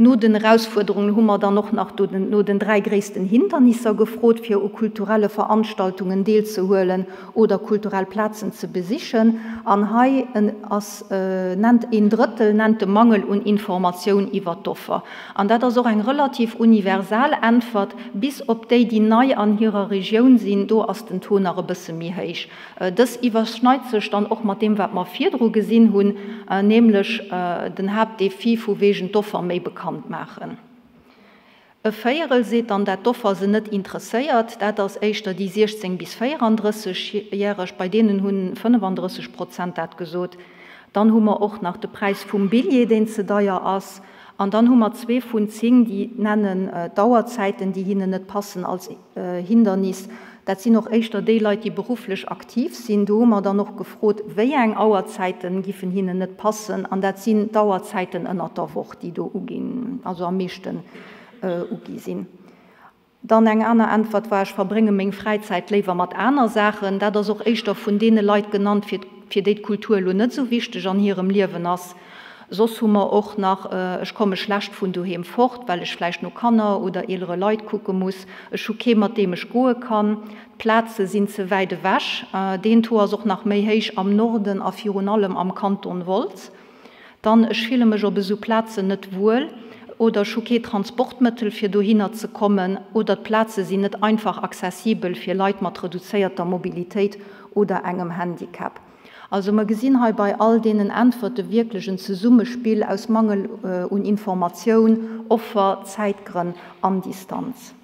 No den Erausfuerderungen hu mer dann och nach no den 3 gréissten Hindernisser gefrot, fir u kulturelle Veranstaltungen deelzehuelen oder kulturell Plazen ze besichen. An hei ass nennt een Drëttel nennt de Mangel un Informatioun iwwer d'Offer. An dat ass och eng relativ universal Äntwert, bis op déi, déi nei an hirer Regioun sinn, do ass den Taux nach e bësse méi héich. Dës iwwerschneit sech dann och mat deem, wat mer virdru gesinn hunn, nämlech den Haaptdefi vu wegen d'Offer méi bekannt maachen. E Véierel seet dann, dat d'Offer se net interesséiert. Dat ass éischter déi 16 bis 34 Järeg, bei deenen hu 35 Prozent dat gesot. Dann hu mer och nach de Präis vum Billjee, deen ze deier ass. An dann hu mer zwee vun 10, déi nennen d'Auerzäiten, déi hinnen net passen, als Hindernis. Dat sinn och éischter déi Leit, déi berufflech aktiv sinn. Do hu mer dann och gefrot, wéi eng Auerzäite giffen hinnen net passen. An dat sinn d'Auerzäiten ënnert der Woch, déi do uginn, also am meeschten ugi sinn. Dann eng aner Äntwert war, ech verbrénge meng Fräizäit léiwer mat aner Saachen. Dat ass och éischter vun deene Leit genannt, fir fir déi d'Kultur elo net esou wichteg an hirem Liewen ass. Soss hu mer och nach, ech komme schlecht vun doheem fort, well ech vläicht no Kanner oder eelere Leit kucke muss, ech hu kee mat deem ech goe kann, d'Plaze sinn ze wäit ewech. Deen Taux ass och nach méi héich am Norden a virun allem am Kanton Wolz. Dann, ech fille mech op esou Plazen net wuel oder ech hu kee Transportmëttel fir dohinner ze kommen oder d'Plaze sinn net einfach accessibel fir Leit mat reduzéierter Mobilitéit oder engem Handicap. Also mer gesinn hei bei all deenen Äntwerte wierklech en Zesummespill aus Mangel un Informatioun, Offer, Zäitgrënn an Distanz.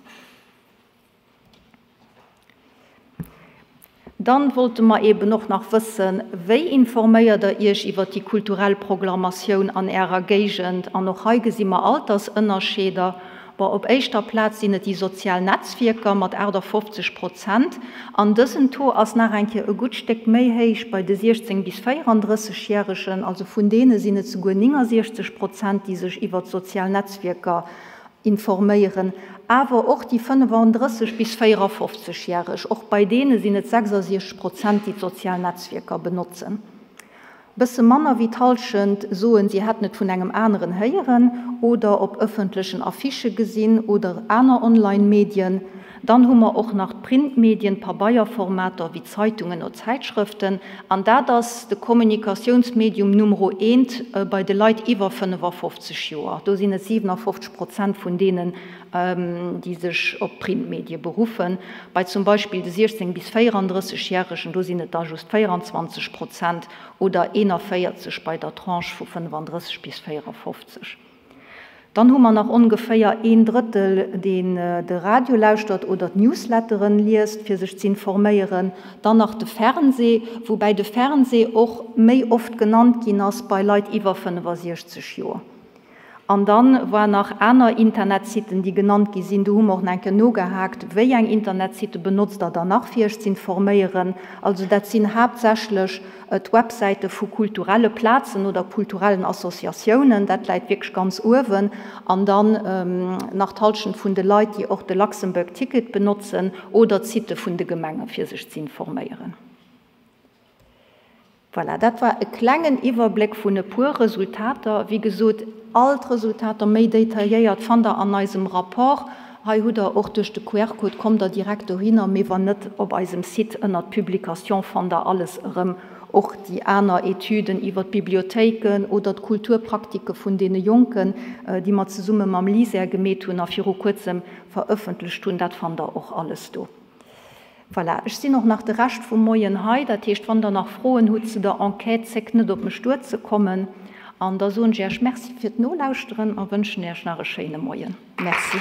Dann wollte mer eben och nach wëssen, Wéi informéiert der Iech iwwer déi kulturell Programmatioun an Ärer Géigend? An och hei gesi mer Altersënnerscheeder. Bon, op éischter Plaz sinn et déi sozial Netzwierker mat 58 Prozent. An dësen Taux ass nach eng Kéier e gutt Stéck méi héich bei de 16 bis 34 Järegen. Also vun deene sinn et souguer 69 Prozent, déi sech iwwer d'sozial Netzwierker informéieren, awer och déi 35 bis 54 Järeg, och bei deene sinn et 66 Prozent, déi d'sozial Netzwierker benotzen. Bësse manner wéi d'Hallschent soen, si hätten et vun engem aneren héieren oder op ëffentlechen Affichë gesinn oder aner Online-Medien. Dann hu mer och nach d'Printmedien, d'Pabeierformater wéi Zeitungen oder Zäitschrëften. An dat ass de Kommunikatiounsmedium Numero eent bei de Leit iwwer 55 Joer. Do sinn et 57 Prozent vun deenen, déi sech op d'Printmedie beruffen. Bei zum Beispill de 16 bis 34 Järegen, do sinn et da just 24 Prozent oder 41 bei der Tranche vu 35 bis 54. Dann hu mer nach ongeféier een Drëttel, deen de Radio lauschtert oder d'Newsletteren liest, fir sech z'informéieren. Dann nach de Fernsee, woubäi de Fernsee och méi oft genannt ginn ass bei Leit iwwer 65 Joer. An dann war nach aner Internetsiten, déi genannt gi sinn. Do hu mer och nach eng Kéier nogehaakt, Wéi eng Internetsitte benotzt Der dann nach, fir Iech z'informéieren? Also dat sinn haaptsächlech D'Websäite vu kulturelle Plazen oder kulturellen Associatiounen, dat läit wierklech ganz uewen. An dann nach d'Hallschent vun de Leit, déi och de Luxembourg Ticket benotzen oder d'Sitte vun de Gemenge fir sech z'informéieren. Voilà, dat war e klengen Iwwerbléck vun e puer Resultater. Wéi gesot, all d'Resultater méi detailléiert fannt der an eisem Rapport. Hei hutt der och duerch de QR-Code kommt der direkt dohinner, mee wann net, op eisem Site ënnert Publications fannt der alles erëm, och déi aner Etüden iwwer d'Bibliothéiken oder d'Kulturpraktike vun deene Jonken, déi mer zesumme mam LISER gemeet hunn a viru kuerzem verëffentlecht hunn, dat fannt der och alles do. Voilà, ech sinn och nach de Rescht vum Moien hei, dat heescht, wann der nach Froen hutt zu der Enquête, zéckt net op mech duerzekommen. An da soen ech Iech Merci fir d'Nolauschteren a wënschen Iech nach e schéine Moien. Merci.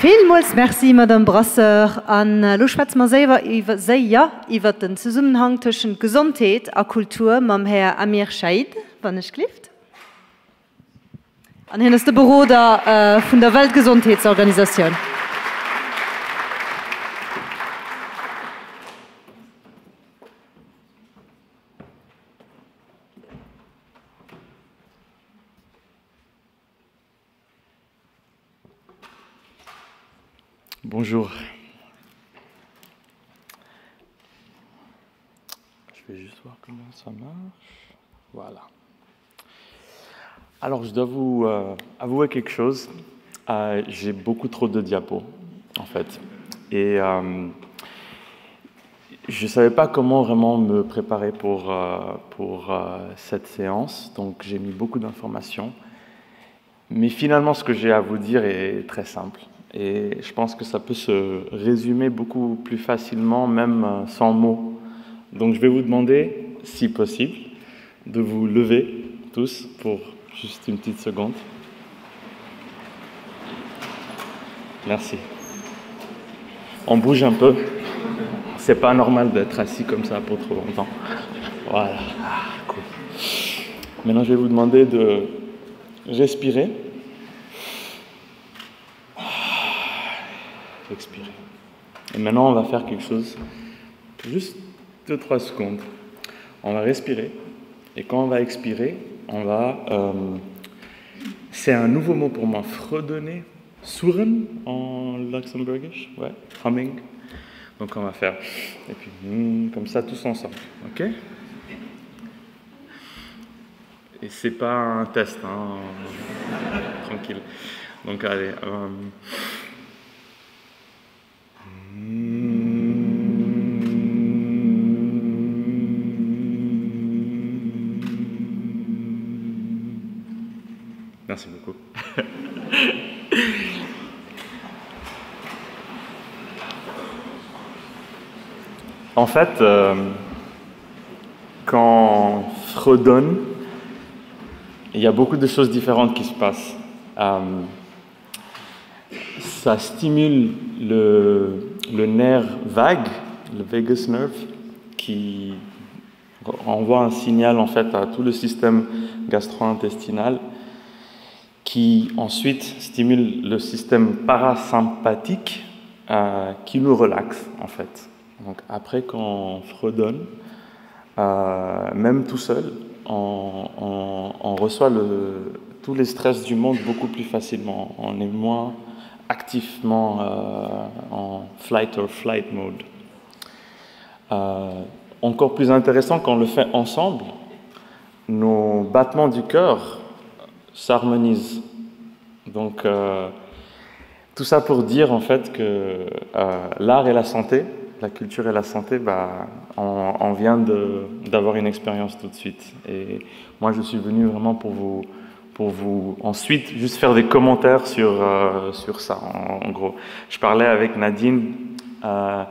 Villmools Merci, Madame Brasseur. An elo schwätze mer séier iwwert den Zesummenhang tëschent Gesondheet a Kultur mam Här Amir Chaid, wann ech glift. An hien ass de Beroder vun der Weltgesondheetsorganisatioun. Bonjour. Je vais juste voir comment ça marche. Voilà. Alors, je dois vous euh, avouer quelque chose. Euh, J'ai beaucoup trop de diapos, en fait. Et euh, je ne savais pas comment vraiment me préparer pour, euh, pour euh, cette séance, donc j'ai mis beaucoup d'informations. Mais finalement, ce que j'ai à vous dire est très simple. Et je pense que ça peut se résumer beaucoup plus facilement, même euh, sans mots. Donc je vais vous demander, si possible, de vous lever tous pour juste une petite seconde. Merci. On bouge un peu. C'est pas normal d'être assis comme ça pour trop longtemps. Voilà. Ah, cool. Maintenant, je vais vous demander de respirer. Expirer. Et maintenant, on va faire quelque chose. Juste 2-3 secondes. On va respirer. Et quand on va expirer, on va... Euh, c'est un nouveau mot pour moi, fredonner, surren en luxembourgish, ouais, humming. Donc on va faire, et puis hmm, comme ça tous ensemble, ok Et c'est pas un test, hein, tranquille. Donc allez. Euh... Merci beaucoup. En fait, euh, quand on fredonne, il y a beaucoup de choses différentes qui se passent. Euh, ça stimule le, le nerf vague, le vagus nerve, qui envoie un signal en fait à tout le système gastro-intestinal qui ensuite stimule le système parasympathique euh, qui nous relaxe en fait. Donc après quand on fredonne, euh, même tout seul, on, on, on reçoit le, tous les stress du monde beaucoup plus facilement. On est moins activement euh, en flight or flight mode. Euh, encore plus intéressant quand on le fait ensemble, nos battements du cœur s'harmonisent. Donc euh, tout ça pour dire en fait que euh, l'art et la santé, la culture et la santé, bah, on, on vient d'avoir une expérience tout de suite. Et moi je suis venu vraiment pour vous, pour vous ensuite juste faire des commentaires sur, euh, sur ça en, en gros. Je parlais avec Nadine euh,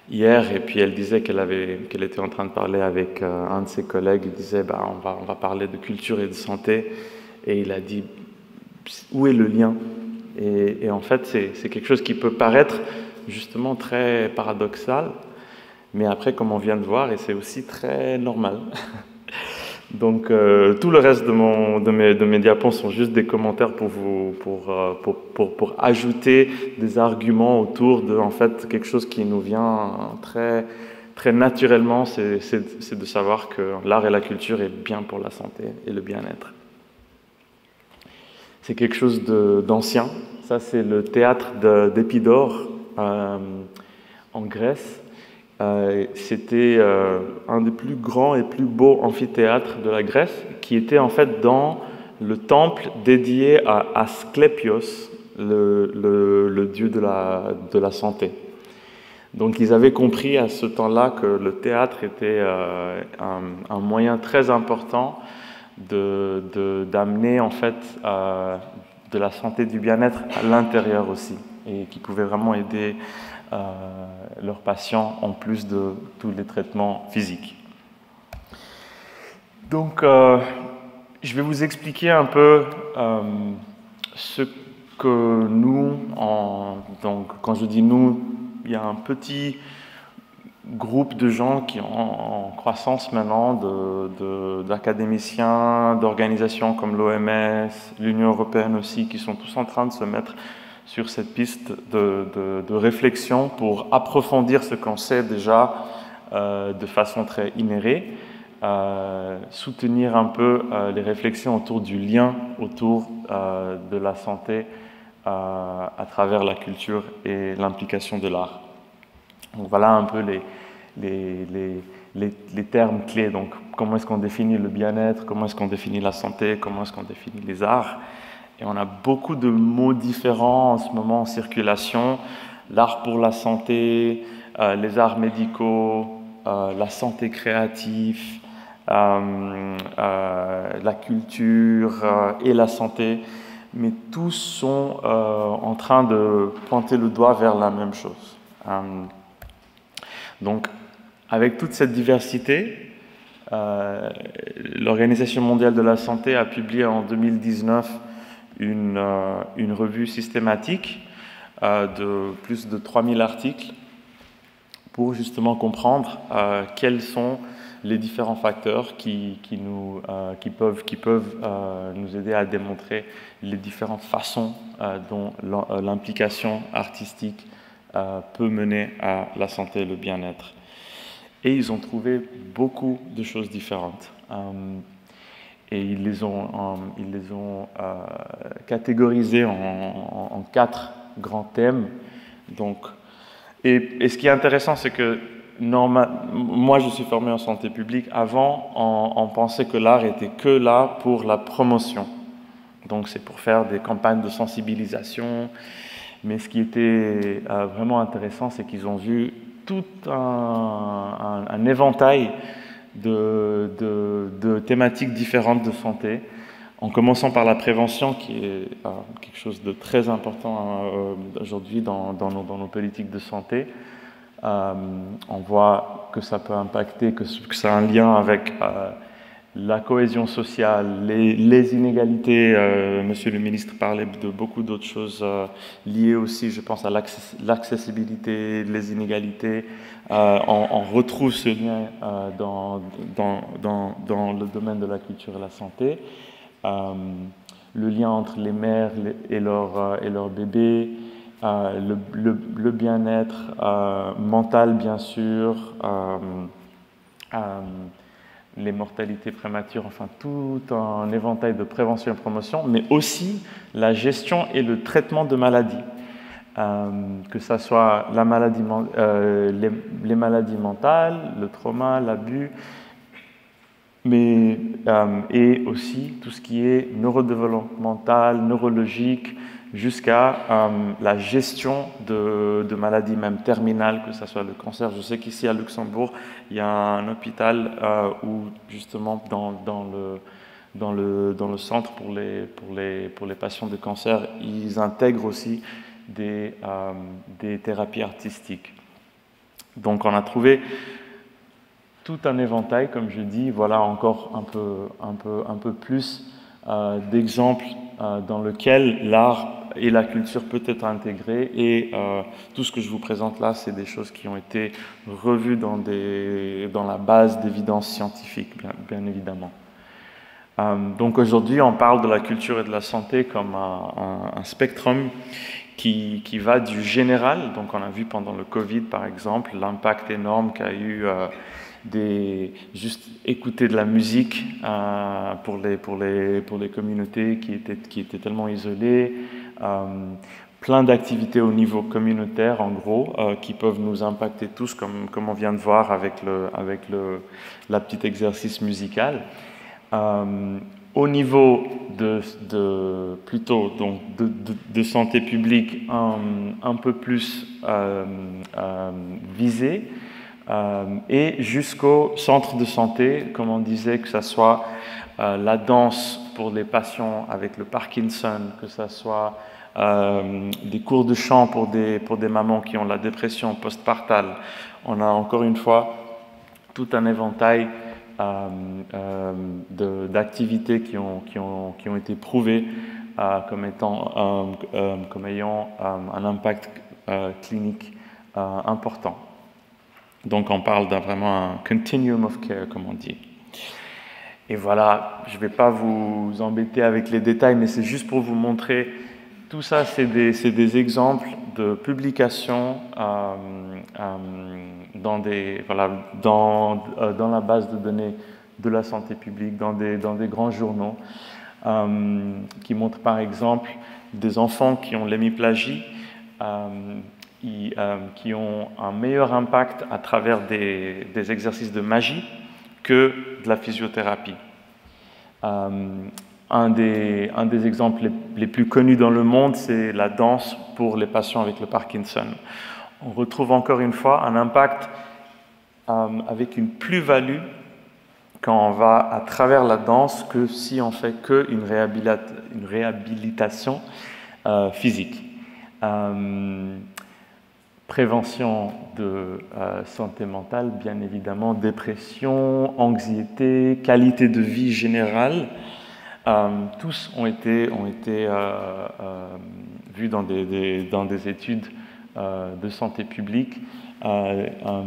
hier et puis elle disait qu'elle avait qu'elle était en train de parler avec euh, un de ses collègues, il disait bah, on, va, on va parler de culture et de santé et il a dit où est le lien et, et en fait c'est quelque chose qui peut paraître justement très paradoxal mais après comme on vient de voir et c'est aussi très normal donc euh, tout le reste de mon de mes de mes diapos sont juste des commentaires pour vous pour, euh, pour, pour, pour ajouter des arguments autour de en fait quelque chose qui nous vient très très naturellement c'est de savoir que l'art et la culture est bien pour la santé et le bien-être c'est quelque chose d'ancien ça c'est le théâtre d'épidore euh, en grèce euh, c'était euh, un des plus grands et plus beaux amphithéâtres de la Grèce qui était en fait dans le temple dédié à Asclepios le, le, le dieu de la, de la santé. Donc ils avaient compris à ce temps-là que le théâtre était euh, un, un moyen très important de d'amener en fait euh, de la santé du bien-être à l'intérieur aussi et qui pouvait vraiment aider euh, leurs patients en plus de tous les traitements physiques. Donc euh, je vais vous expliquer un peu euh, ce que nous, en, donc quand je dis nous, il y a un petit groupe de gens qui ont en croissance maintenant, d'académiciens, de, d'organisations comme l'OMS, l'Union européenne aussi, qui sont tous en train de se mettre sur cette piste de, de, de réflexion pour approfondir ce qu'on sait déjà euh, de façon très inérée, euh, soutenir un peu euh, les réflexions autour du lien autour euh, de la santé euh, à travers la culture et l'implication de l'art. Donc voilà un peu les, les, les, les, les termes clés. Donc comment est-ce qu'on définit le bien-être, comment est-ce qu'on définit la santé, comment est-ce qu'on définit les arts. Et on a beaucoup de mots différents en ce moment en circulation. L'art pour la santé, euh, les arts médicaux, euh, la santé créative, euh, euh, la culture euh, et la santé. Mais tous sont euh, en train de pointer le doigt vers la même chose. Euh, donc, avec toute cette diversité, euh, l'Organisation mondiale de la santé a publié en 2019 une, euh, une revue systématique euh, de plus de 3000 articles pour justement comprendre euh, quels sont les différents facteurs qui, qui, nous, euh, qui peuvent, qui peuvent euh, nous aider à démontrer les différentes façons euh, dont euh, l'implication artistique euh, peut mener à la santé et le bien-être. Et ils ont trouvé beaucoup de choses différentes. Euh, et ils les ont, euh, ils les ont euh, catégorisées en, en, en quatre grands thèmes. Donc, et, et ce qui est intéressant, c'est que normal, moi je suis formé en santé publique. Avant, on, on pensait que l'art était que là pour la promotion. Donc c'est pour faire des campagnes de sensibilisation. Mais ce qui était euh, vraiment intéressant, c'est qu'ils ont vu tout un, un, un éventail de, de, de thématiques différentes de santé, en commençant par la prévention, qui est euh, quelque chose de très important euh, aujourd'hui dans, dans, nos, dans nos politiques de santé. Euh, on voit que ça peut impacter, que, que ça a un lien avec euh, la cohésion sociale, les, les inégalités. Euh, Monsieur le ministre parlait de beaucoup d'autres choses euh, liées aussi, je pense, à l'accessibilité, les inégalités. Euh, on, on retrouve ce lien euh, dans, dans, dans, dans le domaine de la culture et la santé. Euh, le lien entre les mères et leurs euh, et leur bébés, euh, le, le, le bien-être euh, mental, bien sûr, euh, euh, les mortalités prématures, enfin tout un éventail de prévention et promotion, mais aussi la gestion et le traitement de maladies. Euh, que ce soit la maladie, euh, les, les maladies mentales, le trauma, l'abus, mais euh, et aussi tout ce qui est neurodéveloppemental, neurologique, jusqu'à euh, la gestion de, de maladies même terminales, que ce soit le cancer. Je sais qu'ici à Luxembourg, il y a un hôpital euh, où justement dans, dans, le, dans, le, dans le centre pour les, pour, les, pour les patients de cancer, ils intègrent aussi des, euh, des thérapies artistiques. Donc on a trouvé tout un éventail, comme je dis, voilà encore un peu, un peu, un peu plus euh, d'exemples euh, dans lequel l'art et la culture peut être intégrée et euh, tout ce que je vous présente là, c'est des choses qui ont été revues dans, des, dans la base d'évidence scientifique, bien, bien évidemment. Euh, donc aujourd'hui, on parle de la culture et de la santé comme un, un, un spectrum qui, qui va du général, donc on a vu pendant le Covid par exemple, l'impact énorme qu'a eu euh, des, juste écouter de la musique euh, pour, les, pour, les, pour les communautés qui étaient, qui étaient tellement isolées, euh, plein d'activités au niveau communautaire en gros euh, qui peuvent nous impacter tous comme, comme on vient de voir avec le, avec le la petite exercice musical. Euh, au niveau de, de plutôt donc de, de, de santé publique un, un peu plus euh, euh, visé, euh, et jusqu'au centre de santé, comme on disait, que ce soit euh, la danse pour les patients avec le Parkinson, que ce soit euh, des cours de chant pour des, pour des mamans qui ont la dépression postpartale. On a encore une fois tout un éventail euh, euh, d'activités qui ont, qui, ont, qui ont été prouvées euh, comme, étant, euh, euh, comme ayant euh, un impact euh, clinique euh, important. Donc on parle d'un vraiment un continuum of care, comme on dit. Et voilà, je ne vais pas vous embêter avec les détails, mais c'est juste pour vous montrer. Tout ça, c'est des, des exemples de publications euh, euh, dans, des, voilà, dans, euh, dans la base de données de la santé publique, dans des, dans des grands journaux, euh, qui montrent par exemple des enfants qui ont l'hémiplagie, euh, euh, qui ont un meilleur impact à travers des, des exercices de magie que de la physiothérapie. Euh, un, des, un des exemples les, les plus connus dans le monde, c'est la danse pour les patients avec le Parkinson. On retrouve encore une fois un impact euh, avec une plus-value quand on va à travers la danse que si on fait qu'une réhabilita une réhabilitation euh, physique. Euh, prévention de euh, santé mentale, bien évidemment, dépression, anxiété, qualité de vie générale, euh, tous ont été, ont été euh, euh, vus dans des, des, dans des études euh, de santé publique. Euh, euh,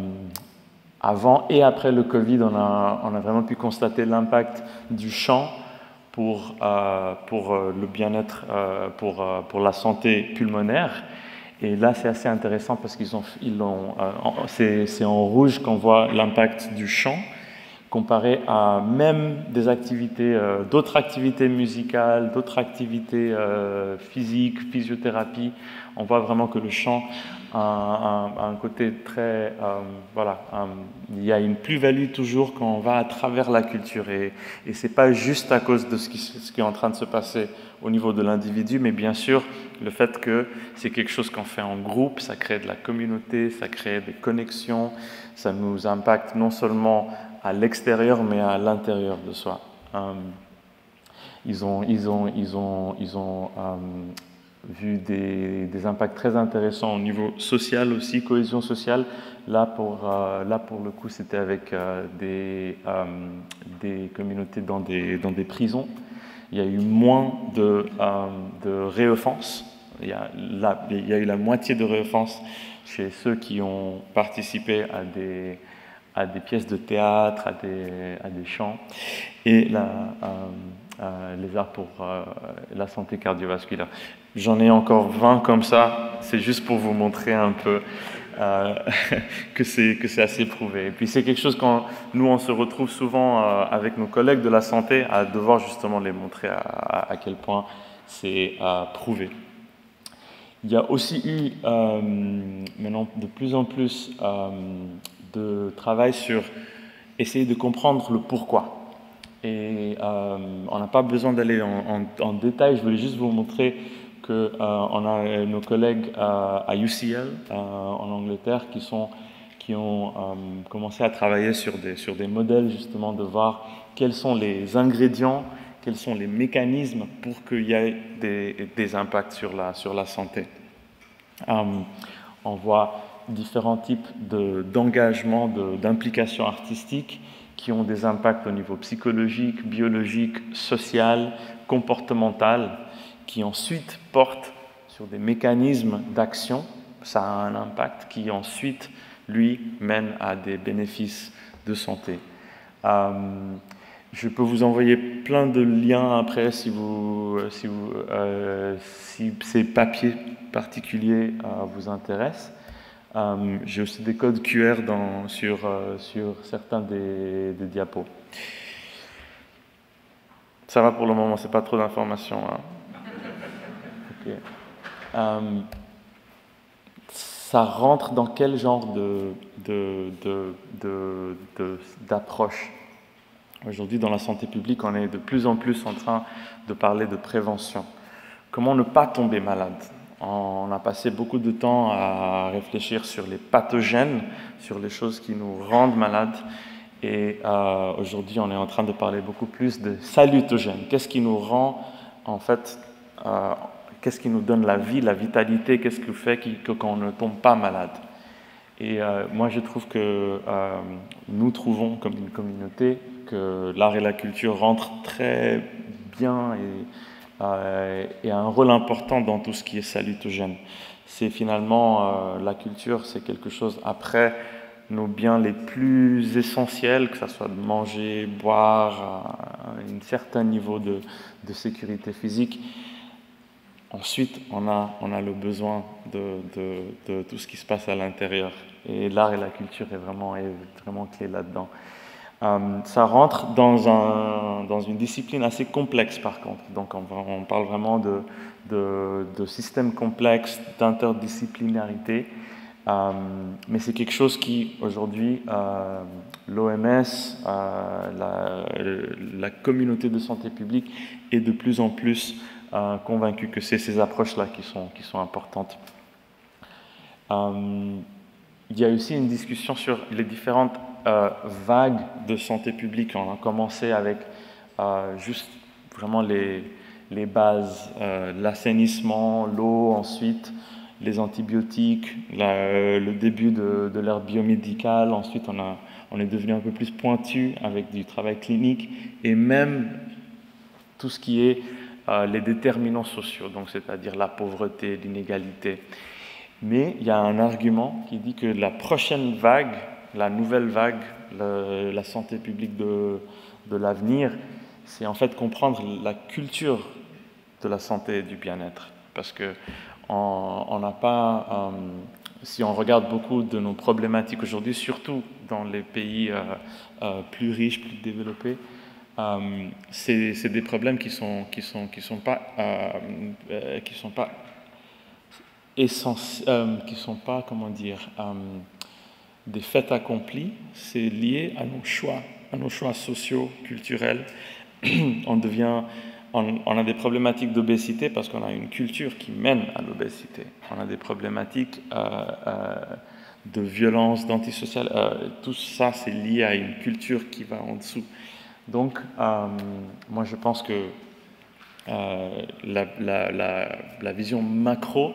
avant et après le Covid, on a, on a vraiment pu constater l'impact du champ pour, euh, pour euh, le bien-être, euh, pour, euh, pour la santé pulmonaire. Et là, c'est assez intéressant parce qu'ils ont, ils l'ont, euh, c'est en rouge qu'on voit l'impact du chant comparé à même des activités, euh, d'autres activités musicales, d'autres activités euh, physiques, physiothérapie. On voit vraiment que le chant a un, un, un côté très... Euh, voilà, un, il y a une plus-value toujours quand on va à travers la culture. Et, et ce n'est pas juste à cause de ce qui, ce qui est en train de se passer au niveau de l'individu, mais bien sûr, le fait que c'est quelque chose qu'on fait en groupe, ça crée de la communauté, ça crée des connexions, ça nous impacte non seulement à l'extérieur, mais à l'intérieur de soi. Euh, ils ont, ils ont, ils ont, ils ont euh, vu des, des impacts très intéressants au niveau social aussi, cohésion sociale. Là pour, euh, là pour le coup, c'était avec euh, des, euh, des communautés dans des, dans des prisons. Il y a eu moins de, euh, de réoffenses. Il y, a la, il y a eu la moitié de réoffenses chez ceux qui ont participé à des, à des pièces de théâtre, à des, à des chants et la, euh, euh, les arts pour euh, la santé cardiovasculaire. J'en ai encore 20 comme ça, c'est juste pour vous montrer un peu euh, que c'est assez prouvé. Et puis c'est quelque chose quand nous on se retrouve souvent euh, avec nos collègues de la santé à devoir justement les montrer à, à, à quel point c'est euh, prouvé. Il y a aussi eu euh, maintenant de plus en plus euh, de travail sur essayer de comprendre le pourquoi. Et euh, on n'a pas besoin d'aller en, en, en détail, je voulais juste vous montrer que euh, on a euh, nos collègues euh, à UCL euh, en Angleterre qui, sont, qui ont euh, commencé à travailler sur des, sur des modèles justement de voir quels sont les ingrédients, quels sont les mécanismes pour qu'il y ait des, des impacts sur la, sur la santé. Euh, on voit différents types d'engagement, de, d'implication artistique qui ont des impacts au niveau psychologique, biologique, social, comportemental, qui ensuite portent sur des mécanismes d'action. Ça a un impact qui ensuite, lui, mène à des bénéfices de santé. Euh, je peux vous envoyer plein de liens après si, vous, si, vous, euh, si ces papiers particuliers euh, vous intéressent. Euh, J'ai aussi des codes QR dans, sur, euh, sur certains des, des diapos. Ça va pour le moment, c'est pas trop d'informations. Hein. Okay. Euh, ça rentre dans quel genre de, de, de, de, de, d'approche Aujourd'hui, dans la santé publique, on est de plus en plus en train de parler de prévention. Comment ne pas tomber malade On a passé beaucoup de temps à réfléchir sur les pathogènes, sur les choses qui nous rendent malades. Et euh, aujourd'hui, on est en train de parler beaucoup plus de salutogènes. Qu'est-ce qui nous rend, en fait, euh, qu'est-ce qui nous donne la vie, la vitalité, qu'est-ce qui fait que, qu'on ne tombe pas malade Et euh, moi, je trouve que euh, nous trouvons comme une communauté que l'art et la culture rentrent très bien et, euh, et a un rôle important dans tout ce qui est salutogène. C'est finalement euh, la culture, c'est quelque chose après nos biens les plus essentiels, que ce soit de manger, boire, à un certain niveau de, de sécurité physique. Ensuite, on a, on a le besoin de, de, de tout ce qui se passe à l'intérieur. Et l'art et la culture est vraiment, est vraiment clé là-dedans. Euh, ça rentre dans, un, dans une discipline assez complexe par contre. Donc on, on parle vraiment de, de, de systèmes complexes, d'interdisciplinarité. Euh, mais c'est quelque chose qui, aujourd'hui, euh, l'OMS, euh, la, la communauté de santé publique est de plus en plus euh, convaincue que c'est ces approches-là qui sont, qui sont importantes. Euh, il y a aussi une discussion sur les différentes euh, vagues de santé publique. On a commencé avec euh, juste vraiment les, les bases, euh, l'assainissement, l'eau, ensuite les antibiotiques, la, euh, le début de, de l'ère biomédicale, ensuite on, a, on est devenu un peu plus pointu avec du travail clinique et même tout ce qui est euh, les déterminants sociaux, donc c'est-à-dire la pauvreté, l'inégalité. Mais il y a un argument qui dit que la prochaine vague, la nouvelle vague, le, la santé publique de, de l'avenir, c'est en fait comprendre la culture de la santé et du bien-être. Parce que on n'a pas, euh, si on regarde beaucoup de nos problématiques aujourd'hui, surtout dans les pays euh, euh, plus riches, plus développés, euh, c'est des problèmes qui sont, qui sont, qui sont pas, euh, euh, qui sont pas euh, qui sont pas, comment dire, euh, des faits accomplis, c'est lié à nos choix, à nos choix sociaux, culturels. on devient, on, on a des problématiques d'obésité parce qu'on a une culture qui mène à l'obésité. On a des problématiques euh, euh, de violence, d'antisocial. Euh, tout ça, c'est lié à une culture qui va en dessous. Donc, euh, moi, je pense que Euh, la, la, la, la vision macro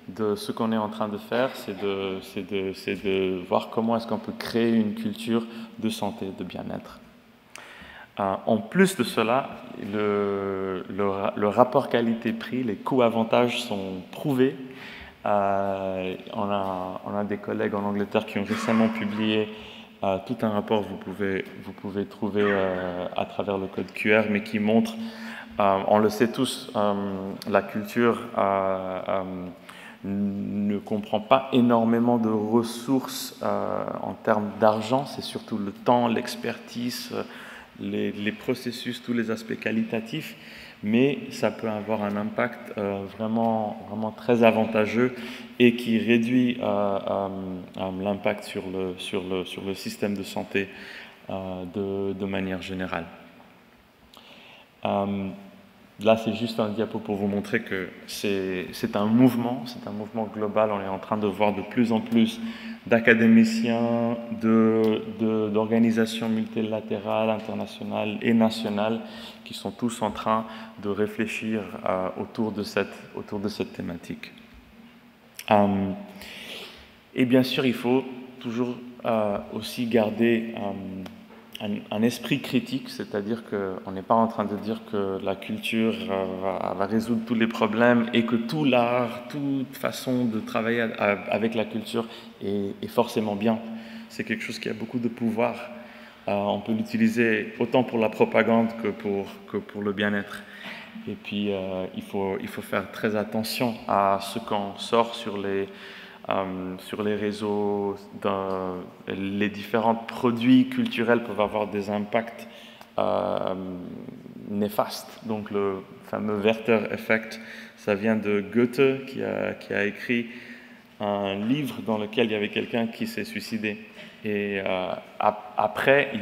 de ce qu'on est en train de faire, c'est de, de, de voir comment est-ce qu'on peut créer une culture de santé, de bien-être. Euh, en plus de cela, le, le, le rapport qualité-prix, les coûts-avantages sont prouvés. Euh, on, a, on a des collègues en Angleterre qui ont récemment publié euh, tout un rapport vous pouvez, vous pouvez trouver euh, à travers le code QR, mais qui montre, euh, on le sait tous, euh, la culture euh, euh, ne comprend pas énormément de ressources euh, en termes d'argent, c'est surtout le temps, l'expertise, euh, les, les processus, tous les aspects qualitatifs, mais ça peut avoir un impact euh, vraiment, vraiment très avantageux et qui réduit euh, euh, euh, l'impact sur le, sur, le, sur le système de santé euh, de, de manière générale. Euh, Là, c'est juste un diapo pour vous montrer que c'est un mouvement, c'est un mouvement global. On est en train de voir de plus en plus d'académiciens, d'organisations de, de, multilatérales, internationales et nationales qui sont tous en train de réfléchir euh, autour, de cette, autour de cette thématique. Euh, et bien sûr, il faut toujours euh, aussi garder euh, un, un esprit critique, c'est-à-dire qu'on n'est pas en train de dire que la culture euh, va, va résoudre tous les problèmes et que tout l'art, toute façon de travailler à, à, avec la culture est, est forcément bien. C'est quelque chose qui a beaucoup de pouvoir. Euh, on peut l'utiliser autant pour la propagande que pour, que pour le bien-être. Et puis, euh, il, faut, il faut faire très attention à ce qu'on sort sur les, euh, sur les réseaux, dans, les différents produits culturels peuvent avoir des impacts euh, néfastes. Donc le fameux Werther Effect, ça vient de Goethe qui a, qui a écrit un livre dans lequel il y avait quelqu'un qui s'est suicidé. Et euh, ap après, il,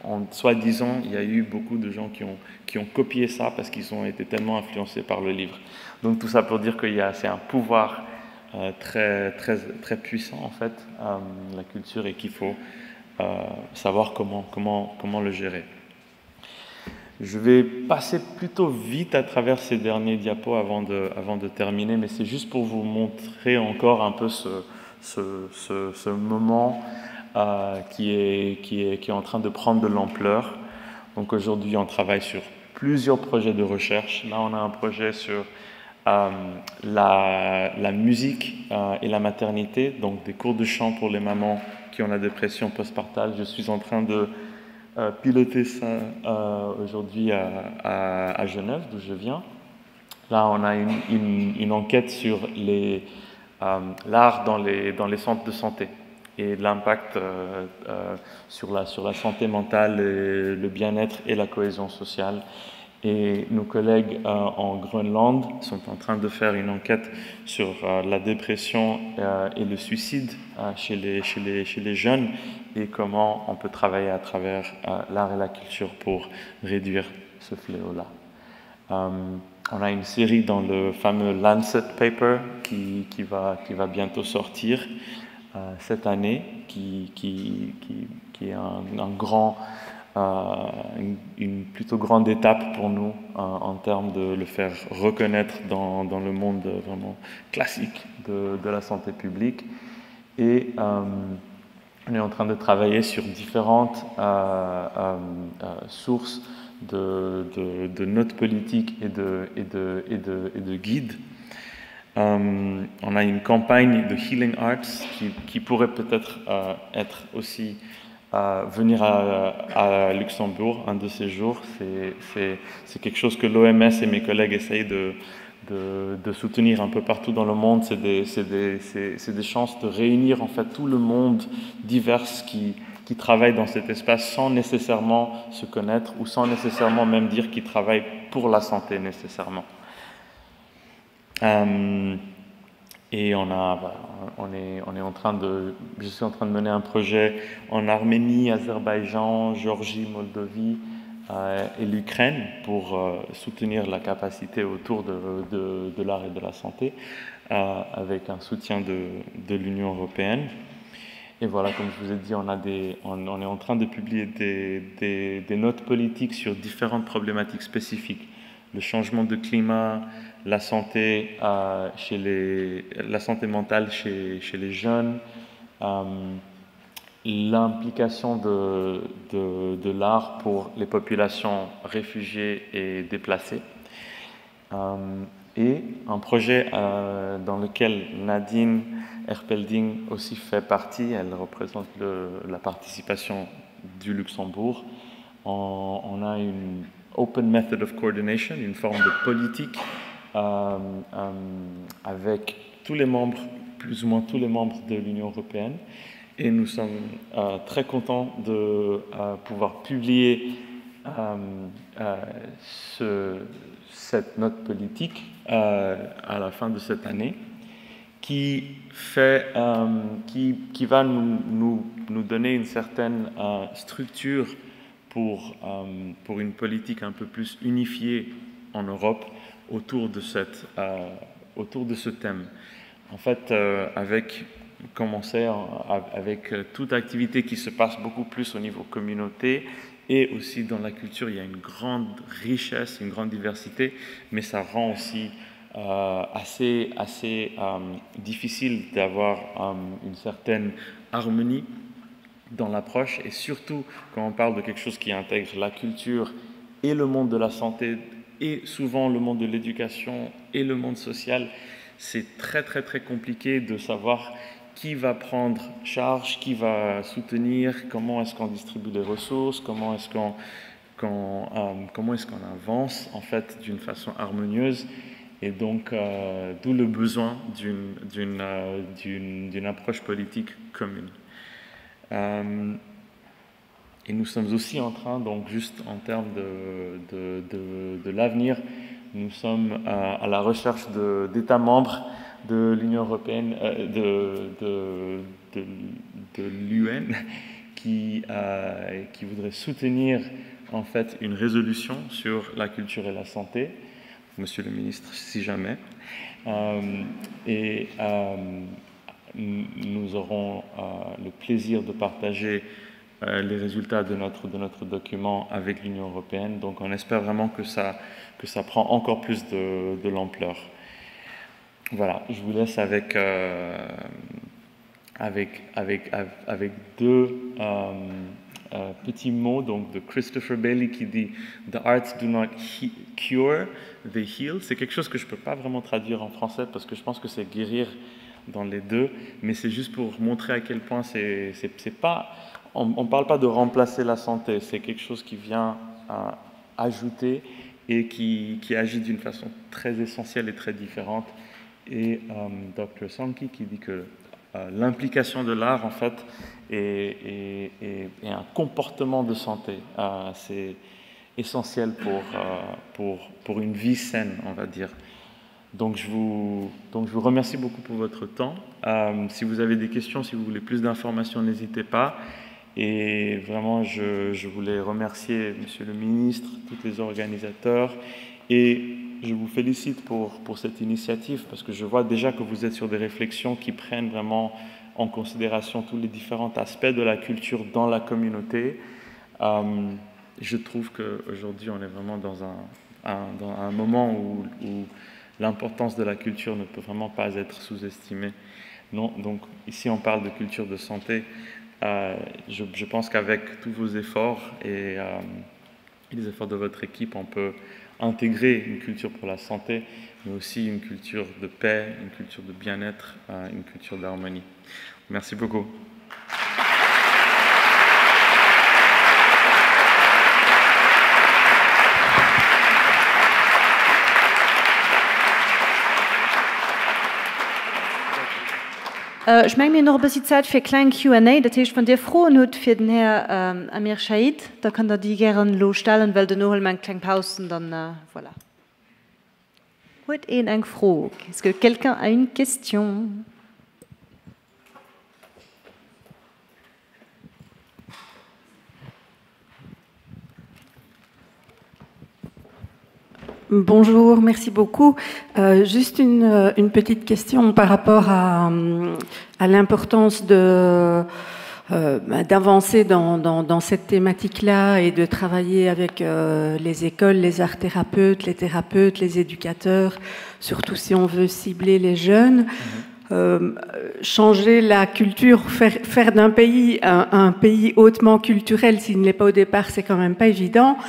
en soi-disant, il y a eu beaucoup de gens qui ont, qui ont copié ça parce qu'ils ont été tellement influencés par le livre. Donc tout ça pour dire qu'il y a c'est un pouvoir euh, très, très, très puissant en fait, euh, la culture, et qu'il faut euh, savoir comment, comment, comment le gérer. Je vais passer plutôt vite à travers ces derniers diapos avant de, avant de terminer, mais c'est juste pour vous montrer encore un peu ce, ce, ce, ce moment euh, qui, est, qui, est, qui est en train de prendre de l'ampleur. Donc aujourd'hui, on travaille sur plusieurs projets de recherche. Là, on a un projet sur euh, la, la musique euh, et la maternité, donc des cours de chant pour les mamans qui ont la dépression postpartale. Je suis en train de euh, piloter ça euh, aujourd'hui à, à, à Genève, d'où je viens. Là, on a une, une, une enquête sur les, euh, l'art dans les, dans les centres de santé et l'impact euh, euh, sur, la, sur la santé mentale, et le bien-être et la cohésion sociale. Et nos collègues euh, en Groenland sont en train de faire une enquête sur euh, la dépression euh, et le suicide euh, chez, les, chez, les, chez les jeunes et comment on peut travailler à travers euh, l'art et la culture pour réduire ce fléau-là. Euh, on a une série dans le fameux Lancet Paper qui, qui, va, qui va bientôt sortir euh, cette année, qui, qui, qui, qui est un, un grand euh, une, une plutôt grande étape pour nous euh, en termes de le faire reconnaître dans, dans le monde vraiment classique de, de la santé publique. Et euh, on est en train de travailler sur différentes euh, euh, euh sources de, de, de notes politiques et de, et de, et de, et de guides. Euh, on a une campagne de Healing Arts qui, qui pourrait peut-être euh, être aussi euh, venir à, à Luxembourg un de ces jours. C'est quelque chose que l'OMS et mes collègues essayent de, de, de soutenir un peu partout dans le monde. C'est des, des, des chances de réunir en fait tout le monde divers qui, qui travaille dans cet espace sans nécessairement se connaître ou sans nécessairement même dire qu'ils travaillent pour la santé nécessairement. Euh, Et on, a, on, est, on est en train de, je suis en train de mener un projet en Arménie, Azerbaïdjan, Géorgie, Moldovie euh, et l'Ukraine pour euh, soutenir la capacité autour de, de, de l'art et de la santé euh, avec un soutien de, de l'Union européenne. Et voilà, comme je vous ai dit, on, a des, on, on est en train de publier des, des, des notes politiques sur différentes problématiques spécifiques. le changement de climat, la santé, euh, chez les, la santé mentale chez, chez les jeunes, euh, l'implication de, de, de l'art pour les populations réfugiées et déplacées. Euh, et un projet euh, dans lequel Nadine Erpelding aussi fait partie, elle représente le, la participation du Luxembourg. On, on a une open method of coordination, une forme de politique euh, euh, avec tous les membres, plus ou moins tous les membres de l'Union européenne. Et nous sommes euh, très contents de euh, pouvoir publier euh, euh, ce, cette note politique euh, à la fin de cette année qui, fait, euh, qui, qui va nous, nous, nous donner une certaine euh, structure pour, euh, pour une politique un peu plus unifiée en Europe autour de, cette, euh, autour de ce thème. En fait, euh, avec commencer avec euh, toute activité qui se passe beaucoup plus au niveau communauté et aussi dans la culture, il y a une grande richesse, une grande diversité, mais ça rend aussi euh, assez, assez euh, difficile d'avoir euh, une certaine harmonie dans l'approche et surtout quand on parle de quelque chose qui intègre la culture et le monde de la santé et souvent le monde de l'éducation et le monde social, c'est très très très compliqué de savoir qui va prendre charge, qui va soutenir, comment est-ce qu'on distribue les ressources, comment est-ce qu'on qu euh, comment est-ce qu'on avance en fait d'une façon harmonieuse et donc euh, d'où le besoin d'une euh, approche politique commune. Euh, et nous sommes aussi en train, donc juste en termes de, de, de, de l'avenir, nous sommes à, à la recherche d'États membres de l'Union européenne, euh, de, de, de, de l'UN, qui, euh, qui voudrait soutenir en fait une résolution sur la culture et la santé, Monsieur le ministre, si jamais. Euh, et euh, nous aurons euh, le plaisir de partager euh, les résultats de notre, de notre document avec l'Union européenne. Donc on espère vraiment que ça, que ça prend encore plus de, de l'ampleur. Voilà, je vous laisse avec, euh, avec, avec, avec deux euh, euh, petits mots donc, de Christopher Bailey qui dit « The arts do not cure, they heal ». C'est quelque chose que je ne peux pas vraiment traduire en français parce que je pense que c'est guérir dans les deux, mais c'est juste pour montrer à quel point c'est pas... On ne parle pas de remplacer la santé, c'est quelque chose qui vient euh, ajouter et qui, qui agit d'une façon très essentielle et très différente et euh, Dr Sankey qui dit que euh, l'implication de l'art en fait est, est, est, est un comportement de santé. Euh, C'est essentiel pour, euh, pour, pour une vie saine, on va dire. Donc je vous, donc je vous remercie beaucoup pour votre temps. Euh, si vous avez des questions, si vous voulez plus d'informations, n'hésitez pas. Et vraiment, je, je voulais remercier Monsieur le ministre, tous les organisateurs et je vous félicite pour, pour cette initiative parce que je vois déjà que vous êtes sur des réflexions qui prennent vraiment en considération tous les différents aspects de la culture dans la communauté. Euh, je trouve qu'aujourd'hui, on est vraiment dans un, un, dans un moment où, où l'importance de la culture ne peut vraiment pas être sous-estimée. Non, donc ici, on parle de culture de santé. Euh, je, je pense qu'avec tous vos efforts et, euh, et les efforts de votre équipe, on peut intégrer une culture pour la santé, mais aussi une culture de paix, une culture de bien-être, euh, une culture d'harmonie. Merci beaucoup. Äh, ech menge mir hunn nach e bëssi Zäit fir e kleng Q&A. Dat heescht, wann Dir Froen hutt fir den Här Amir Shahid, da kënnt Der déi gären elo stellen, well duerno huele mer eng kleng Paus an dann, voilà. Huet een eng Fro? Est-ce que quelqu'un a une question? Bonjour, merci beaucoup. Euh, juste une, euh, une petite question par rapport à, à l'importance de... euh, d'avancer dans, dans, dans cette thématique-là et de travailler avec euh, les écoles, les arts thérapeutes, les thérapeutes, les éducateurs, surtout si on veut cibler les jeunes. Mmh. Euh, changer la culture, faire, faire d'un pays un, un pays hautement culturel, s'il ne l'est pas au départ, c'est quand même pas évident. Mmh.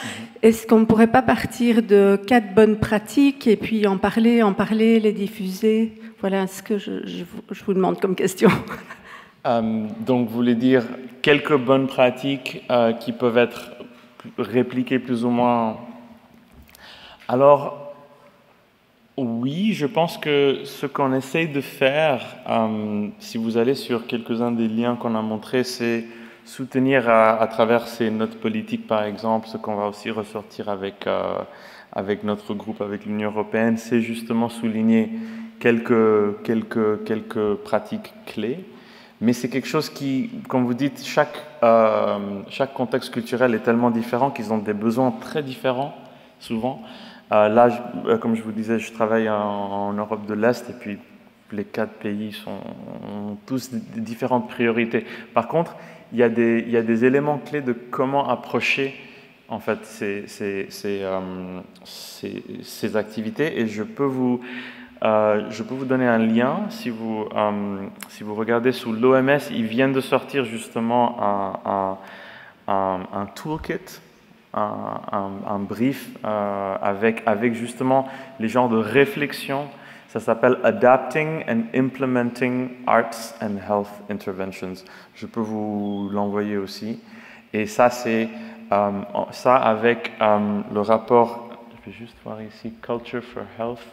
Est-ce qu'on ne pourrait pas partir de quatre bonnes pratiques et puis en parler, en parler, les diffuser Voilà ce que je, je, je vous demande comme question. Euh, donc vous voulez dire quelques bonnes pratiques euh, qui peuvent être répliquées plus ou moins. Alors oui, je pense que ce qu'on essaye de faire, euh, si vous allez sur quelques-uns des liens qu'on a montrés, c'est soutenir à, à travers ces notes politiques, par exemple, ce qu'on va aussi ressortir avec, euh, avec notre groupe, avec l'Union européenne, c'est justement souligner quelques, quelques, quelques pratiques clés. Mais c'est quelque chose qui, comme vous dites, chaque, euh, chaque contexte culturel est tellement différent qu'ils ont des besoins très différents, souvent. Euh, là, je, euh, comme je vous disais, je travaille en, en Europe de l'Est et puis les quatre pays sont, ont tous différentes priorités. Par contre, il y, a des, il y a des éléments clés de comment approcher en fait ces, ces, ces, euh, ces, ces activités et je peux vous euh, je peux vous donner un lien si vous, euh, si vous regardez sous l'OMS, ils viennent de sortir justement un, un, un, un toolkit, un, un, un brief euh, avec, avec justement les genres de réflexion. Ça s'appelle Adapting and Implementing Arts and Health Interventions. Je peux vous l'envoyer aussi. Et ça, c'est euh, ça avec euh, le rapport, je vais juste voir ici, Culture for Health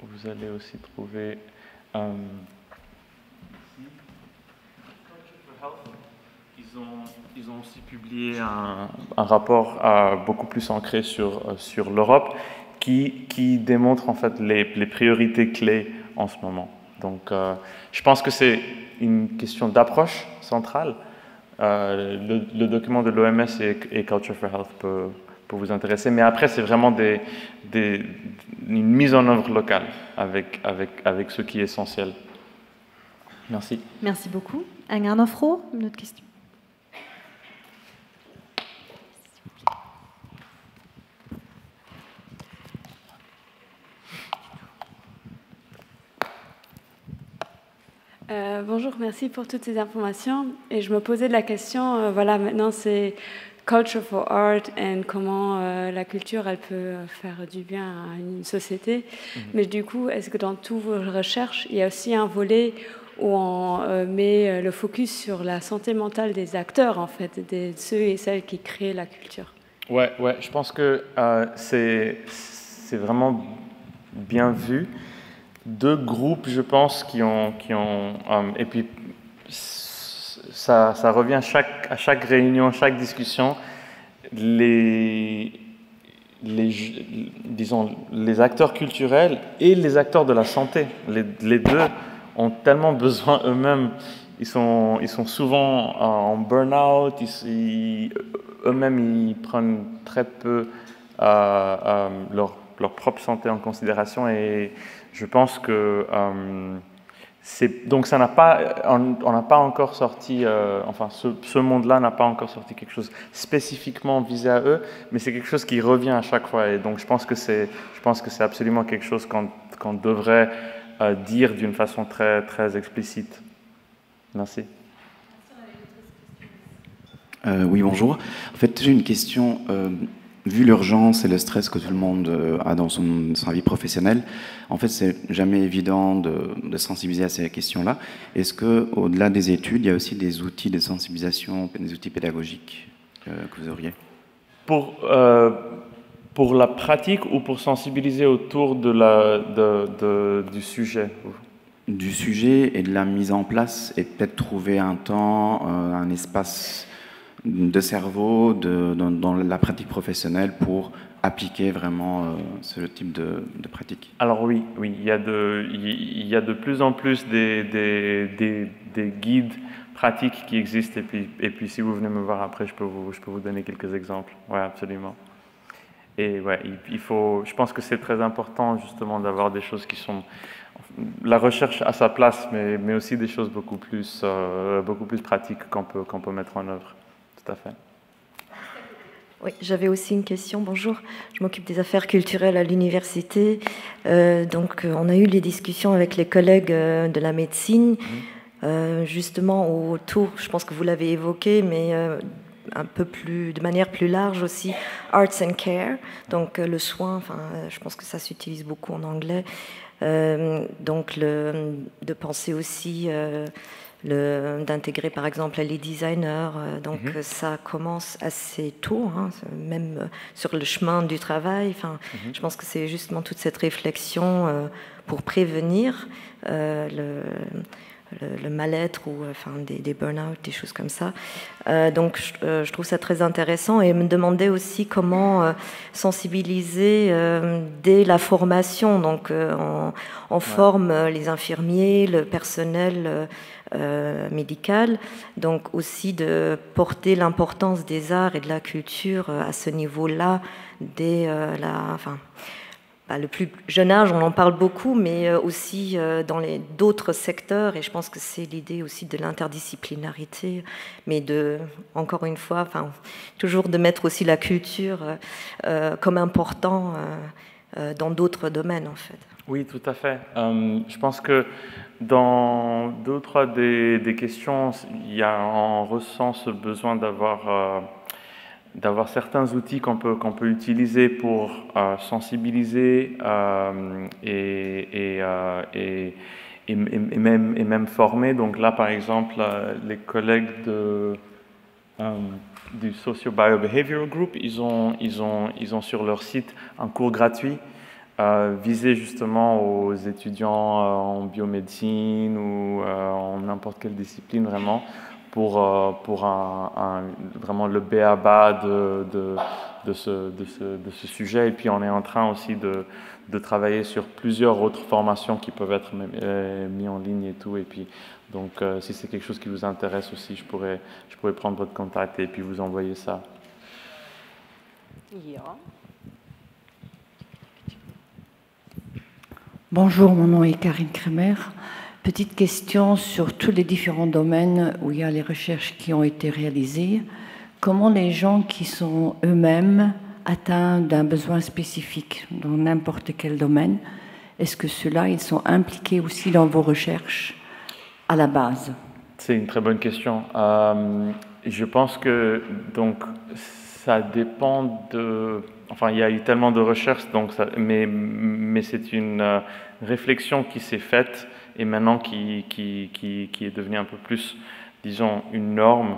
vous allez aussi trouver euh, ils ont, ils ont aussi publié un, un rapport euh, beaucoup plus ancré sur, euh, sur l'Europe qui, qui démontre en fait les, les priorités clés en ce moment. Donc euh, je pense que c'est une question d'approche centrale. Euh, le, le document de l'OMS et, et Culture for Health peut, pour vous intéresser. Mais après, c'est vraiment des, des, une mise en œuvre locale avec, avec, avec ce qui est essentiel. Merci. Merci beaucoup. Eng aner Fro, une autre question? Euh, bonjour, merci pour toutes ces informations. Et je me posais de la question, euh, voilà, maintenant c'est culture for art and comment euh, la culture elle peut faire du bien à une société. Mm -hmm. Mais du coup, est-ce que dans toutes vos recherches, il y a aussi un volet où on euh, met euh, le focus sur la santé mentale des acteurs, en fait, des ceux et celles qui créent la culture Ouais, ouais, je pense que euh, c'est vraiment bien vu. Deux groupes, je pense, qui ont... Qui ont euh, et puis, ça, ça revient chaque, à chaque réunion, chaque discussion, les, les, disons, les acteurs culturels et les acteurs de la santé, les, les deux ont tellement besoin eux-mêmes. Ils sont, ils sont souvent en burn-out, eux-mêmes ils prennent très peu euh, euh, leur, leur propre santé en considération et je pense que euh, donc ça n'a pas on n'a pas encore sorti euh, enfin ce, ce monde-là n'a pas encore sorti quelque chose spécifiquement visé à eux, mais c'est quelque chose qui revient à chaque fois et donc je pense que c'est je pense que c'est absolument quelque chose qu'on qu'on devrait euh, dire d'une façon très très explicite. Merci. Euh, oui, bonjour. En fait, j'ai une question. Euh, vu l'urgence et le stress que tout le monde euh, a dans son, sa vie professionnelle, en fait, c'est jamais évident de, de sensibiliser à ces questions-là. Est-ce que, au-delà des études, il y a aussi des outils de sensibilisation, des outils pédagogiques euh, que vous auriez Pour, euh, pour la pratique ou pour sensibiliser autour de la, de, de, du sujet Du sujet et de la mise en place et peut-être trouver un temps, euh, un espace de cerveau de, dans, dans la pratique professionnelle pour appliquer vraiment euh, ce type de, de pratique Alors oui, oui, il y a de, il y a de plus en plus des, des, des, des guides pratiques qui existent et puis, et puis si vous venez me voir après, je peux vous, je peux vous donner quelques exemples. Oui, absolument. Et ouais, il, il faut, je pense que c'est très important justement d'avoir des choses qui sont la recherche à sa place, mais, mais aussi des choses beaucoup plus, euh, beaucoup plus pratiques qu'on peut, qu'on peut mettre en œuvre. Tout à fait. Oui, j'avais aussi une question. Bonjour, je m'occupe des affaires culturelles à l'université. Euh, donc, euh, on a eu les discussions avec les collègues euh, de la médecine, mmh. euh, justement autour, je pense que vous l'avez évoqué, mais euh, un peu plus, de manière plus large aussi, arts and care, donc euh, le soin, enfin, euh, je pense que ça s'utilise beaucoup en anglais. Euh, donc, le, de penser aussi. Euh, d'intégrer par exemple les designers euh, donc mm -hmm. ça commence assez tôt hein, même euh, sur le chemin du travail enfin mm -hmm. je pense que c'est justement toute cette réflexion euh, pour prévenir euh, le le, le mal-être ou enfin des, des burn-out des choses comme ça euh, donc je, euh, je trouve ça très intéressant et me demander aussi comment euh, sensibiliser euh, dès la formation donc euh, on, on ouais. forme euh, les infirmiers le personnel euh, euh, médicale donc aussi de porter l'importance des arts et de la culture euh, à ce niveau là dès euh, la enfin bah, le plus jeune âge on en parle beaucoup mais euh, aussi euh, dans les d'autres secteurs et je pense que c'est l'idée aussi de l'interdisciplinarité mais de encore une fois enfin toujours de mettre aussi la culture euh, comme important euh, dans d'autres domaines en fait oui tout à fait euh, je pense que dans deux ou trois des, des questions il y a on ressent ce besoin d'avoir euh, d'avoir certains outils qu'on peut qu'on peut utiliser pour euh, sensibiliser euh, et, et, euh, et, et, et même et même former donc là par exemple euh, les collègues de euh, du socio biobehavioral group ils ont ils ont ils ont sur leur site un cours gratuit euh, visé justement aux étudiants euh, en biomédecine ou euh, en n'importe quelle discipline vraiment pour, euh, pour un, un, vraiment le b.a.-ba de, de, de, ce, de, ce, de ce sujet. Et puis on est en train aussi de, de travailler sur plusieurs autres formations qui peuvent être euh, mises en ligne et tout. Et puis, donc euh, si c'est quelque chose qui vous intéresse aussi, je pourrais, je pourrais prendre votre contact et puis vous envoyer ça. Yeah. Bonjour, mon nom est Karine Kremer. Petite question sur tous les différents domaines où il y a les recherches qui ont été réalisées. Comment les gens qui sont eux-mêmes atteints d'un besoin spécifique dans n'importe quel domaine, est-ce que ceux-là, ils sont impliqués aussi dans vos recherches à la base C'est une très bonne question. Euh, je pense que donc ça dépend de enfin il y a eu tellement de recherches donc ça, mais, mais c'est une euh, réflexion qui s'est faite et maintenant qui, qui, qui, qui est devenue un peu plus disons une norme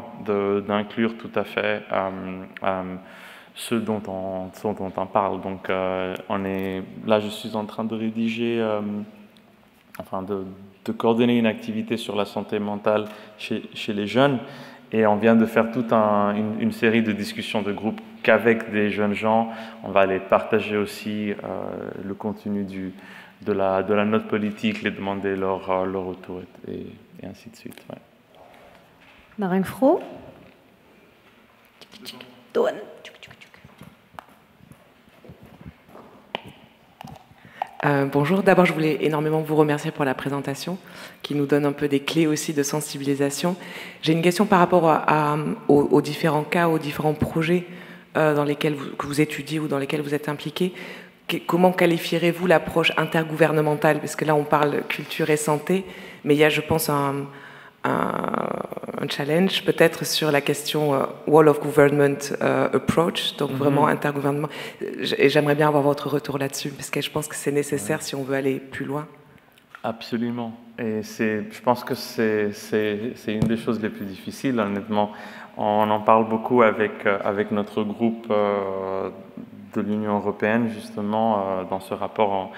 d'inclure tout à fait euh, euh, ce dont on, ce dont on parle donc euh, on est là je suis en train de rédiger euh, enfin de, de coordonner une activité sur la santé mentale chez, chez les jeunes et on vient de faire toute un, une, une série de discussions de groupe qu'avec des jeunes gens on va aller partager aussi euh, le contenu du de la de la note politique les demander leur euh, leur retour et, et, et ainsi de suite ouais. Marin Fro Euh, bonjour, d'abord je voulais énormément vous remercier pour la présentation qui nous donne un peu des clés aussi de sensibilisation. J'ai une question par rapport à, à, aux, aux différents cas, aux différents projets euh, dans lesquels vous, que vous étudiez ou dans lesquels vous êtes impliqué. Que, comment qualifierez-vous l'approche intergouvernementale Parce que là on parle culture et santé, mais il y a je pense un, un, un challenge peut-être sur la question euh, wall of government euh, approach, donc mm -hmm. vraiment intergouvernement. Et j'aimerais bien avoir votre retour là-dessus, parce que je pense que c'est nécessaire ouais. si on veut aller plus loin. Absolument. Et je pense que c'est une des choses les plus difficiles, honnêtement. On en parle beaucoup avec, euh, avec notre groupe euh, de l'Union européenne, justement, euh, dans ce rapport. En,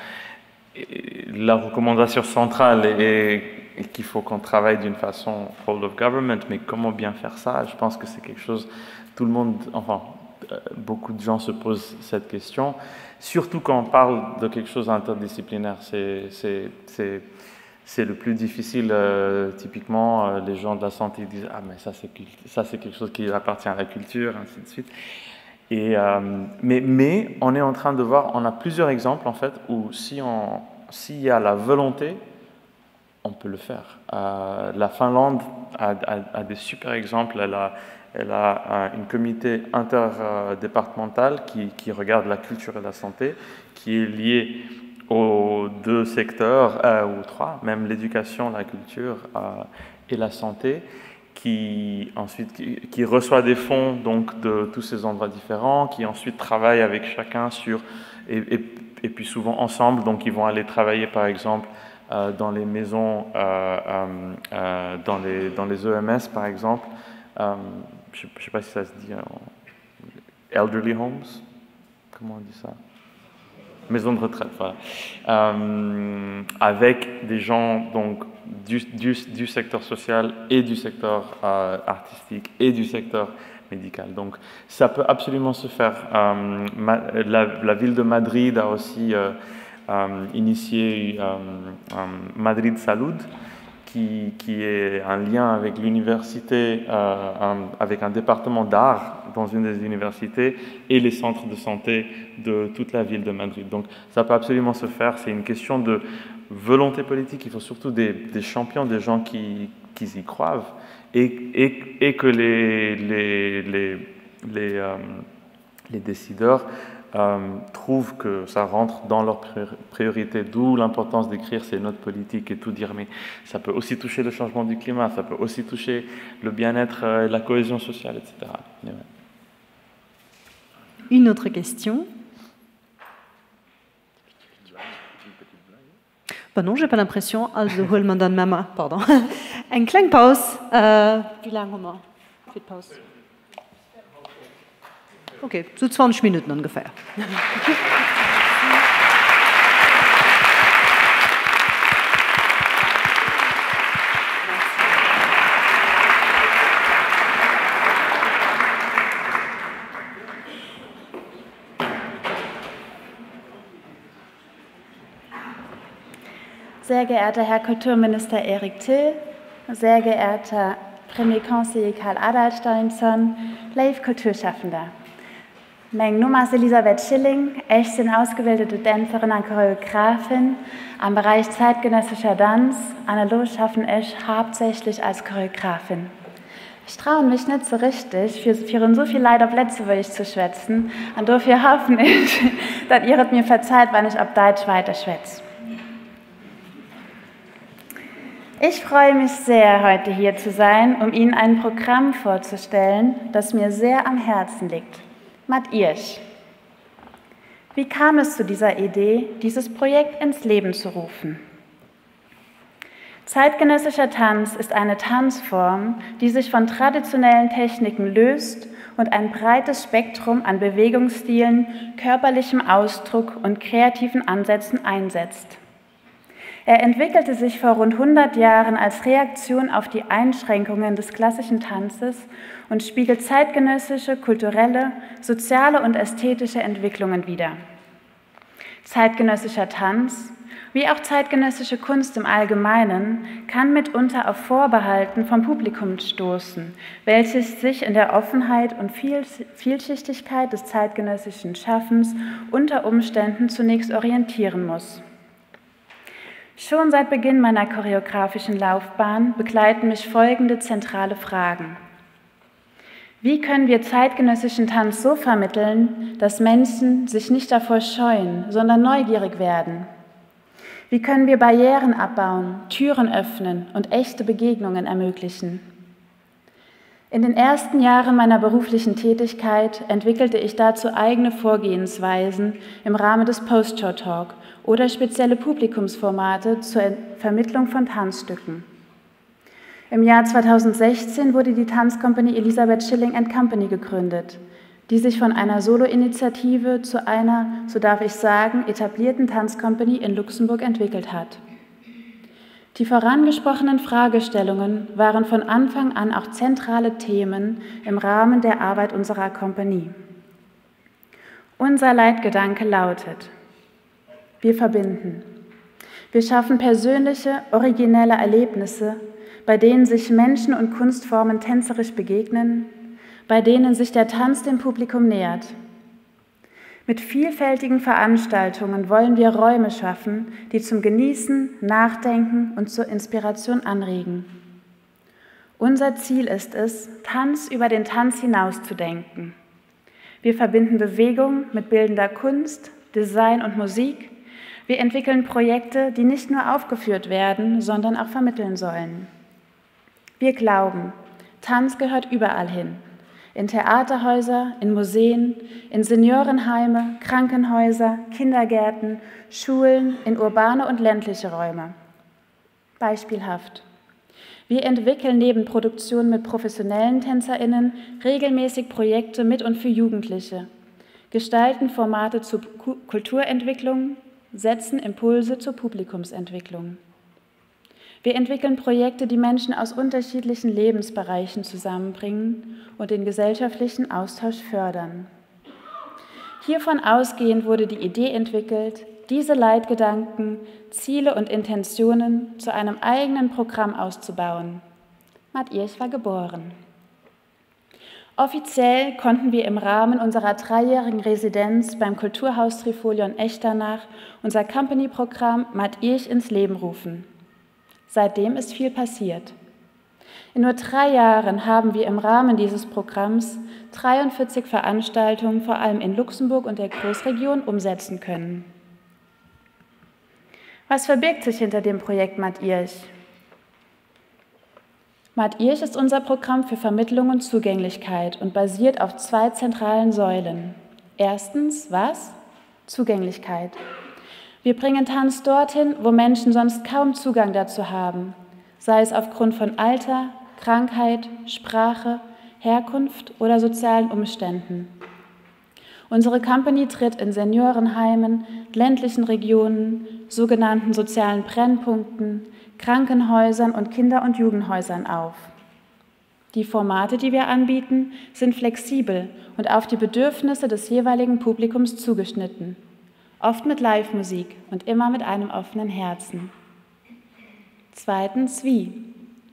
la recommandation centrale est, est qu'il faut qu'on travaille d'une façon whole of government, mais comment bien faire ça Je pense que c'est quelque chose, tout le monde, enfin, euh, beaucoup de gens se posent cette question, surtout quand on parle de quelque chose interdisciplinaire, c'est le plus difficile. Euh, typiquement, euh, les gens de la santé disent « Ah, mais ça, c'est quelque chose qui appartient à la culture, ainsi de suite. » Et, euh, mais, mais on est en train de voir, on a plusieurs exemples en fait où si on s'il y a la volonté, on peut le faire. Euh, la Finlande a, a, a des super exemples, elle a, elle a un, une comité interdépartementale qui, qui regarde la culture et la santé, qui est liée aux deux secteurs euh, ou trois, même l'éducation, la culture euh, et la santé qui ensuite qui, qui reçoit des fonds donc de tous ces endroits différents, qui ensuite travaille avec chacun sur et, et, et puis souvent ensemble, donc ils vont aller travailler par exemple euh, dans les maisons euh, euh, euh dans, les, dans les EMS par exemple, euh, je ne sais pas si ça se dit en elderly homes, comment on dit ça maison de retraite voilà. euh, avec des gens donc du, du, du secteur social et du secteur euh, artistique et du secteur médical. Donc ça peut absolument se faire. Euh, ma, la, la ville de Madrid a aussi euh, euh, initié euh, euh, Madrid Salud, qui, qui est un lien avec l'université, euh, un, avec un département d'art dans une des universités et les centres de santé de toute la ville de Madrid. Donc ça peut absolument se faire, c'est une question de volonté politique, il faut surtout des, des champions, des gens qui, qui y croient et, et, et que les, les, les, les, euh, les décideurs euh, trouvent que ça rentre dans leur priorité, d'où l'importance d'écrire ces notes politiques et tout dire mais ça peut aussi toucher le changement du climat, ça peut aussi toucher le bien-être et la cohésion sociale, etc. Mais ouais. Une autre question Bah non, j'ai pas l'impression also huele mer dann Mama, pardon. Eng kleng Paus. Äh, wéi laang hu mer fir d'Paus? Ok, sou 20 Minutten ongeféier. Sehr geehrter Herr Kulturminister Erik Till, sehr geehrter Premier Conseiller Karl Adalsteinsson, Leif Kulturschaffender. Meng Numm ass Elisabeth Schilling, ech sinn ausgebildete Dänzerin an Choreografin am Bereich zeitgenössischer Danz an elo schaffen ech haaptsächlech als Choreografin. Ech trauen mech net sou richteg, fir virun sou vill Leit op Lëtzebuergesch ze schwätzen an dofir hoffen ech, datt Dir et mir verzeit, wann ech op Daitsch weiterschwätz. Ich freue mich sehr, heute hier zu sein, um Ihnen ein Programm vorzustellen, das mir sehr am Herzen liegt. Mat Iech. Wie kam es zu dieser Idee, dieses Projekt ins Leben zu rufen? Zeitgenössischer Tanz ist eine Tanzform, die sich von traditionellen Techniken löst und ein breites Spektrum an Bewegungsstilen, körperlichem Ausdruck und kreativen Ansätzen einsetzt. Er entwickelte sich vor rund 100 Jahren als Reaktion auf die Einschränkungen des klassischen Tanzes und spiegelt zeitgenössische, kulturelle, soziale und ästhetische Entwicklungen wider. Zeitgenössischer Tanz, wie auch zeitgenössische Kunst im Allgemeinen, kann mitunter auf Vorbehalten vom Publikum stoßen, welches sich in der Offenheit und Vielschichtigkeit des zeitgenössischen Schaffens unter Umständen zunächst orientieren muss. Schon seit Beginn meiner choreografischen Laufbahn begleiten mich folgende zentrale Fragen. Wie können wir zeitgenössischen Tanz so vermitteln, dass Menschen sich nicht davor scheuen, sondern neugierig werden? Wie können wir Barrieren abbauen, Türen öffnen und echte Begegnungen ermöglichen? In den ersten Jahren meiner beruflichen Tätigkeit entwickelte ich dazu eigene Vorgehensweisen im Rahmen des Postshow Talk oder spezielle Publikumsformate zur Vermittlung von Tanzstücken. Im Jahr 2016 wurde die Tanzkompanie Elisabeth Schilling Company gegründet, die sich von einer Soloinitiative zu einer, so darf ich sagen, etablierten Tanzkompanie in Luxemburg entwickelt hat. Die vorangesprochenen Fragestellungen waren von Anfang an auch zentrale Themen im Rahmen der Arbeit unserer Kompanie. Unser Leitgedanke lautet: Wir verbinden. Wir schaffen persönliche, originelle Erlebnisse, bei denen sich Menschen und Kunstformen tänzerisch begegnen, bei denen sich der Tanz dem Publikum nähert. Mit vielfältigen Veranstaltungen wollen wir Räume schaffen, die zum Genießen, Nachdenken und zur Inspiration anregen. Unser Ziel ist es, Tanz über den Tanz hinauszudenken. Wir verbinden Bewegung mit bildender Kunst, Design und Musik. Wir entwickeln Projekte, die nicht nur aufgeführt werden, sondern auch vermitteln sollen. Wir glauben, Tanz gehört überall hin. In Theaterhäuser, in Museen, in Seniorenheime, Krankenhäuser, Kindergärten, Schulen, in urbane und ländliche Räume. Beispielhaft. Wir entwickeln neben Produktionen mit professionellen Tänzerinnen regelmäßig Projekte mit und für Jugendliche, gestalten Formate zur Kulturentwicklung, setzen Impulse zur Publikumsentwicklung. Wir entwickeln Projekte, die Menschen aus unterschiedlichen Lebensbereichen zusammenbringen und den gesellschaftlichen Austausch fördern. Hiervon ausgehend wurde die Idee entwickelt, diese Leitgedanken, Ziele und Intentionen zu einem eigenen Programm auszubauen. Matt Irch war geboren. Offiziell konnten wir im Rahmen unserer dreijährigen Residenz beim Kulturhaus Trifolion Echternach unser Company-Programm Matt Irch ins Leben rufen. Seitdem ist viel passiert. In nur drei Jahren haben wir im Rahmen dieses Programms 43 Veranstaltungen vor allem in Luxemburg und der Großregion umsetzen können. Was verbirgt sich hinter dem Projekt Matt Irch? Matt Irch ist unser Programm für Vermittlung und Zugänglichkeit und basiert auf zwei zentralen Säulen. Erstens, was? Zugänglichkeit. Wir bringen Tanz dorthin, wo Menschen sonst kaum Zugang dazu haben, sei es aufgrund von Alter, Krankheit, Sprache, Herkunft oder sozialen Umständen. Unsere Company tritt in Seniorenheimen, ländlichen Regionen, sogenannten sozialen Brennpunkten, Krankenhäusern und Kinder- und Jugendhäusern auf. Die Formate, die wir anbieten, sind flexibel und auf die Bedürfnisse des jeweiligen Publikums zugeschnitten, oft mit Live-Musik und immer mit einem offenen Herzen. Zweitens wie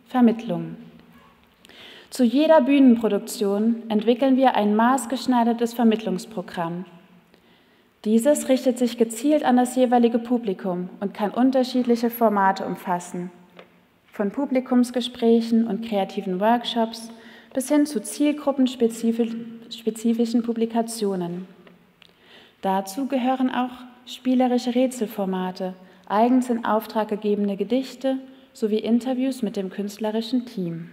Vermittlung. Zu jeder Bühnenproduktion entwickeln wir ein maßgeschneidertes Vermittlungsprogramm. Dieses richtet sich gezielt an das jeweilige Publikum und kann unterschiedliche Formate umfassen. Von Publikumsgesprächen und kreativen Workshops bis hin zu zielgruppenspezifischen Publikationen. Dazu gehören auch spielerische Rätselformate, eigens in Auftrag gegebene Gedichte sowie Interviews mit dem künstlerischen Team.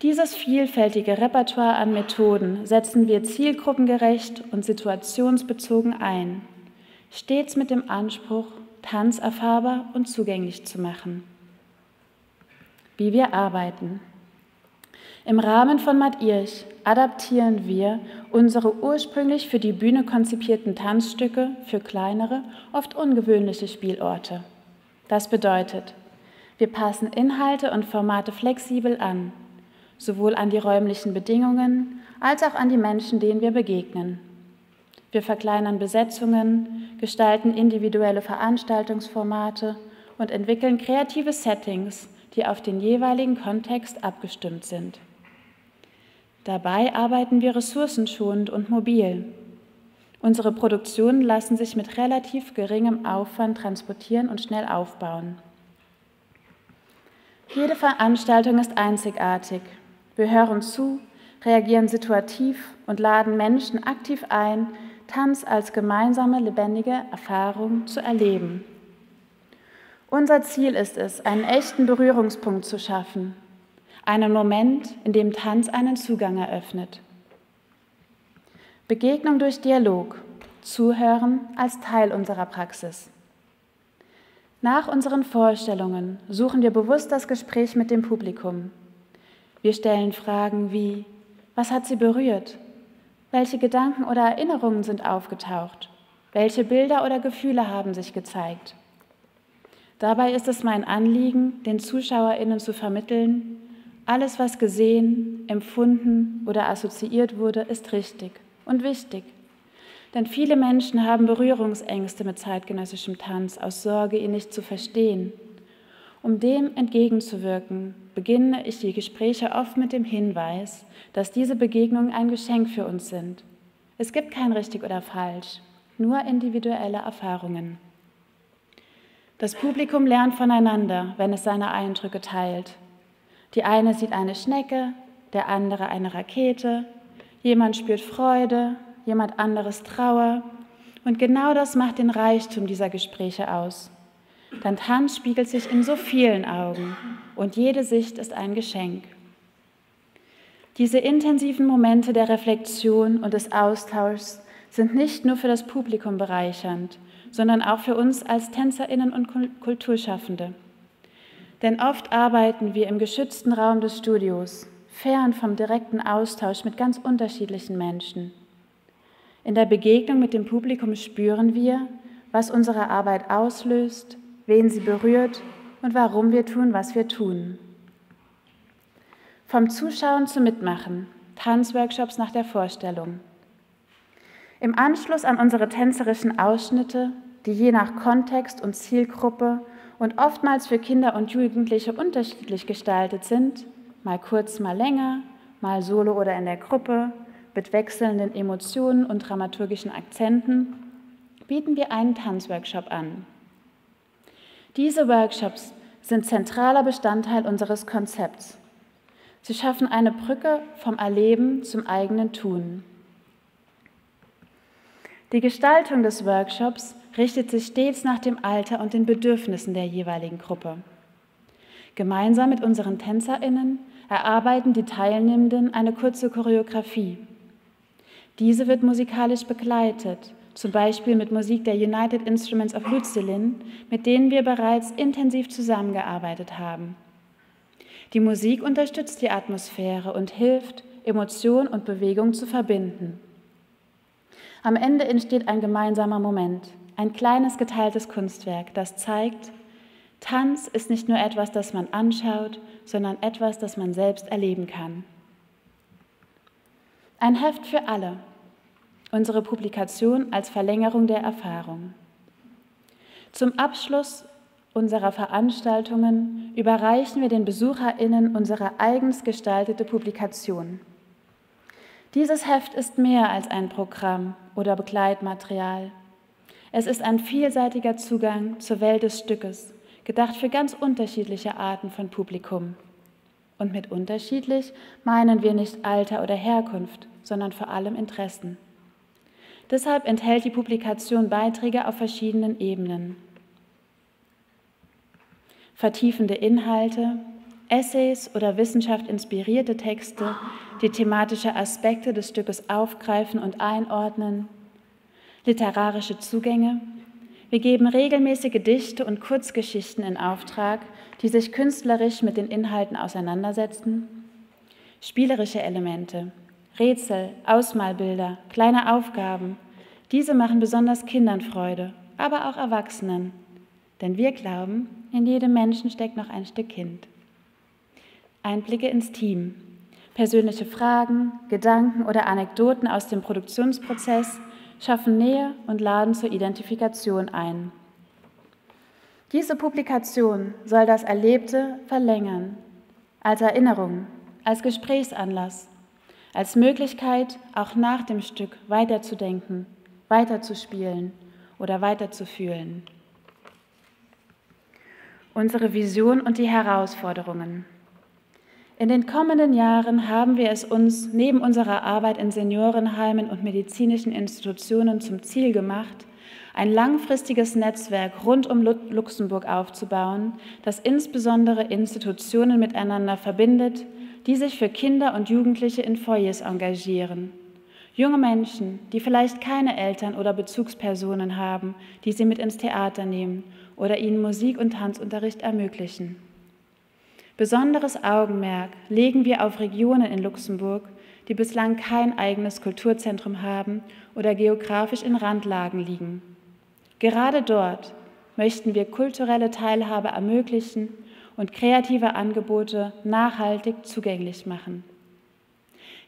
Dieses vielfältige Repertoire an Methoden setzen wir zielgruppengerecht und situationsbezogen ein, stets mit dem Anspruch, Tanz erfahrbar und zugänglich zu machen. Wie wir arbeiten. Im Rahmen von Matt Irch adaptieren wir unsere ursprünglich für die Bühne konzipierten Tanzstücke für kleinere, oft ungewöhnliche Spielorte. Das bedeutet, wir passen Inhalte und Formate flexibel an, sowohl an die räumlichen Bedingungen als auch an die Menschen, denen wir begegnen. Wir verkleinern Besetzungen, gestalten individuelle Veranstaltungsformate und entwickeln kreative Settings, die auf den jeweiligen Kontext abgestimmt sind. Dabei arbeiten wir ressourcenschonend und mobil. Unsere Produktionen lassen sich mit relativ geringem Aufwand transportieren und schnell aufbauen. Jede Veranstaltung ist einzigartig. Wir hören zu, reagieren situativ und laden Menschen aktiv ein, Tanz als gemeinsame lebendige Erfahrung zu erleben. Unser Ziel ist es, einen echten Berührungspunkt zu schaffen, einen Moment, in dem Tanz einen Zugang eröffnet. Begegnung durch Dialog, Zuhören als Teil unserer Praxis. Nach unseren Vorstellungen suchen wir bewusst das Gespräch mit dem Publikum. Wir stellen Fragen wie: Was hat sie berührt? Welche Gedanken oder Erinnerungen sind aufgetaucht? Welche Bilder oder Gefühle haben sich gezeigt? Dabei ist es mein Anliegen, den Zuschauerinnen zu vermitteln, alles, was gesehen, empfunden oder assoziiert wurde, ist richtig und wichtig. Denn viele Menschen haben Berührungsängste mit zeitgenössischem Tanz aus Sorge, ihn nicht zu verstehen. Um dem entgegenzuwirken, beginne ich die Gespräche oft mit dem Hinweis, dass diese Begegnungen ein Geschenk für uns sind. Es gibt kein richtig oder falsch, nur individuelle Erfahrungen. Das Publikum lernt voneinander, wenn es seine Eindrücke teilt. Die eine sieht eine Schnecke, der andere eine Rakete, jemand spürt Freude, jemand anderes Trauer. Und genau das macht den Reichtum dieser Gespräche aus. Denn Tanz spiegelt sich in so vielen Augen und jede Sicht ist ein Geschenk. Diese intensiven Momente der Reflexion und des Austauschs sind nicht nur für das Publikum bereichernd, sondern auch für uns als Tänzerinnen und Kulturschaffende. Denn oft arbeiten wir im geschützten Raum des Studios, fern vom direkten Austausch mit ganz unterschiedlichen Menschen. In der Begegnung mit dem Publikum spüren wir, was unsere Arbeit auslöst, wen sie berührt und warum wir tun, was wir tun. Vom Zuschauen zum Mitmachen, Tanzworkshops nach der Vorstellung. Im Anschluss an unsere tänzerischen Ausschnitte, die je nach Kontext und Zielgruppe und oftmals für Kinder und Jugendliche unterschiedlich gestaltet sind, mal kurz, mal länger, mal solo oder in der Gruppe, mit wechselnden Emotionen und dramaturgischen Akzenten, bieten wir einen Tanzworkshop an. Diese Workshops sind zentraler Bestandteil unseres Konzepts. Sie schaffen eine Brücke vom Erleben zum eigenen Tun. Die Gestaltung des Workshops richtet sich stets nach dem Alter und den Bedürfnissen der jeweiligen Gruppe. Gemeinsam mit unseren Tänzerinnen erarbeiten die Teilnehmenden eine kurze Choreografie. Diese wird musikalisch begleitet, zum Beispiel mit Musik der United Instruments of Luzilin, mit denen wir bereits intensiv zusammengearbeitet haben. Die Musik unterstützt die Atmosphäre und hilft, Emotion und Bewegung zu verbinden. Am Ende entsteht ein gemeinsamer Moment, ein kleines geteiltes Kunstwerk, das zeigt, Tanz ist nicht nur etwas, das man anschaut, sondern etwas, das man selbst erleben kann. Ein Heft für alle. Unsere Publikation als Verlängerung der Erfahrung. Zum Abschluss unserer Veranstaltungen überreichen wir den Besucherinnen unsere eigens gestaltete Publikation. Dieses Heft ist mehr als ein Programm oder Begleitmaterial. Es ist ein vielseitiger Zugang zur Welt des Stückes, gedacht für ganz unterschiedliche Arten von Publikum. Und mit unterschiedlich meinen wir nicht Alter oder Herkunft, sondern vor allem Interessen. Deshalb enthält die Publikation Beiträge auf verschiedenen Ebenen. Vertiefende Inhalte, Essays oder Wissenschaft inspirierte Texte, die thematische Aspekte des Stückes aufgreifen und einordnen, literarische Zugänge. Wir geben regelmäßig Gedichte und Kurzgeschichten in Auftrag, die sich künstlerisch mit den Inhalten auseinandersetzen. Spielerische Elemente, Rätsel, Ausmalbilder, kleine Aufgaben. Diese machen besonders Kindern Freude, aber auch Erwachsenen. Denn wir glauben, in jedem Menschen steckt noch ein Stück Kind. Einblicke ins Team. Persönliche Fragen, Gedanken oder Anekdoten aus dem Produktionsprozess schaffen Nähe und laden zur Identifikation ein. Diese Publikation soll das Erlebte verlängern, als Erinnerung, als Gesprächsanlass, als Möglichkeit, auch nach dem Stück weiterzudenken, weiterzuspielen oder weiterzufühlen. Unsere Vision und die Herausforderungen. In den kommenden Jahren haben wir es uns neben unserer Arbeit in Seniorenheimen und medizinischen Institutionen zum Ziel gemacht, ein langfristiges Netzwerk rund um Luxemburg aufzubauen, das insbesondere Institutionen miteinander verbindet, die sich für Kinder und Jugendliche in Foyers engagieren. Junge Menschen, die vielleicht keine Eltern oder Bezugspersonen haben, die sie mit ins Theater nehmen oder ihnen Musik- und Tanzunterricht ermöglichen. Besonderes Augenmerk legen wir auf Regionen in Luxemburg, die bislang kein eigenes Kulturzentrum haben oder geografisch in Randlagen liegen. Gerade dort möchten wir kulturelle Teilhabe ermöglichen und kreative Angebote nachhaltig zugänglich machen.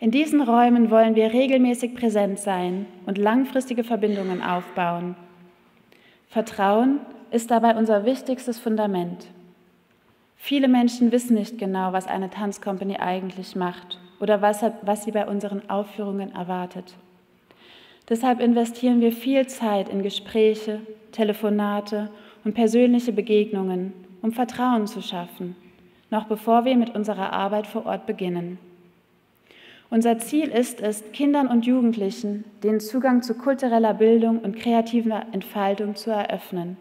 In diesen Räumen wollen wir regelmäßig präsent sein und langfristige Verbindungen aufbauen. Vertrauen ist dabei unser wichtigstes Fundament. Viele Menschen wissen nicht genau, was eine Tanzcompany eigentlich macht oder was, was sie bei unseren Aufführungen erwartet. Deshalb investieren wir viel Zeit in Gespräche, Telefonate und persönliche Begegnungen, um Vertrauen zu schaffen, noch bevor wir mit unserer Arbeit vor Ort beginnen. Unser Ziel ist es, Kindern und Jugendlichen den Zugang zu kultureller Bildung und kreativer Entfaltung zu eröffnen.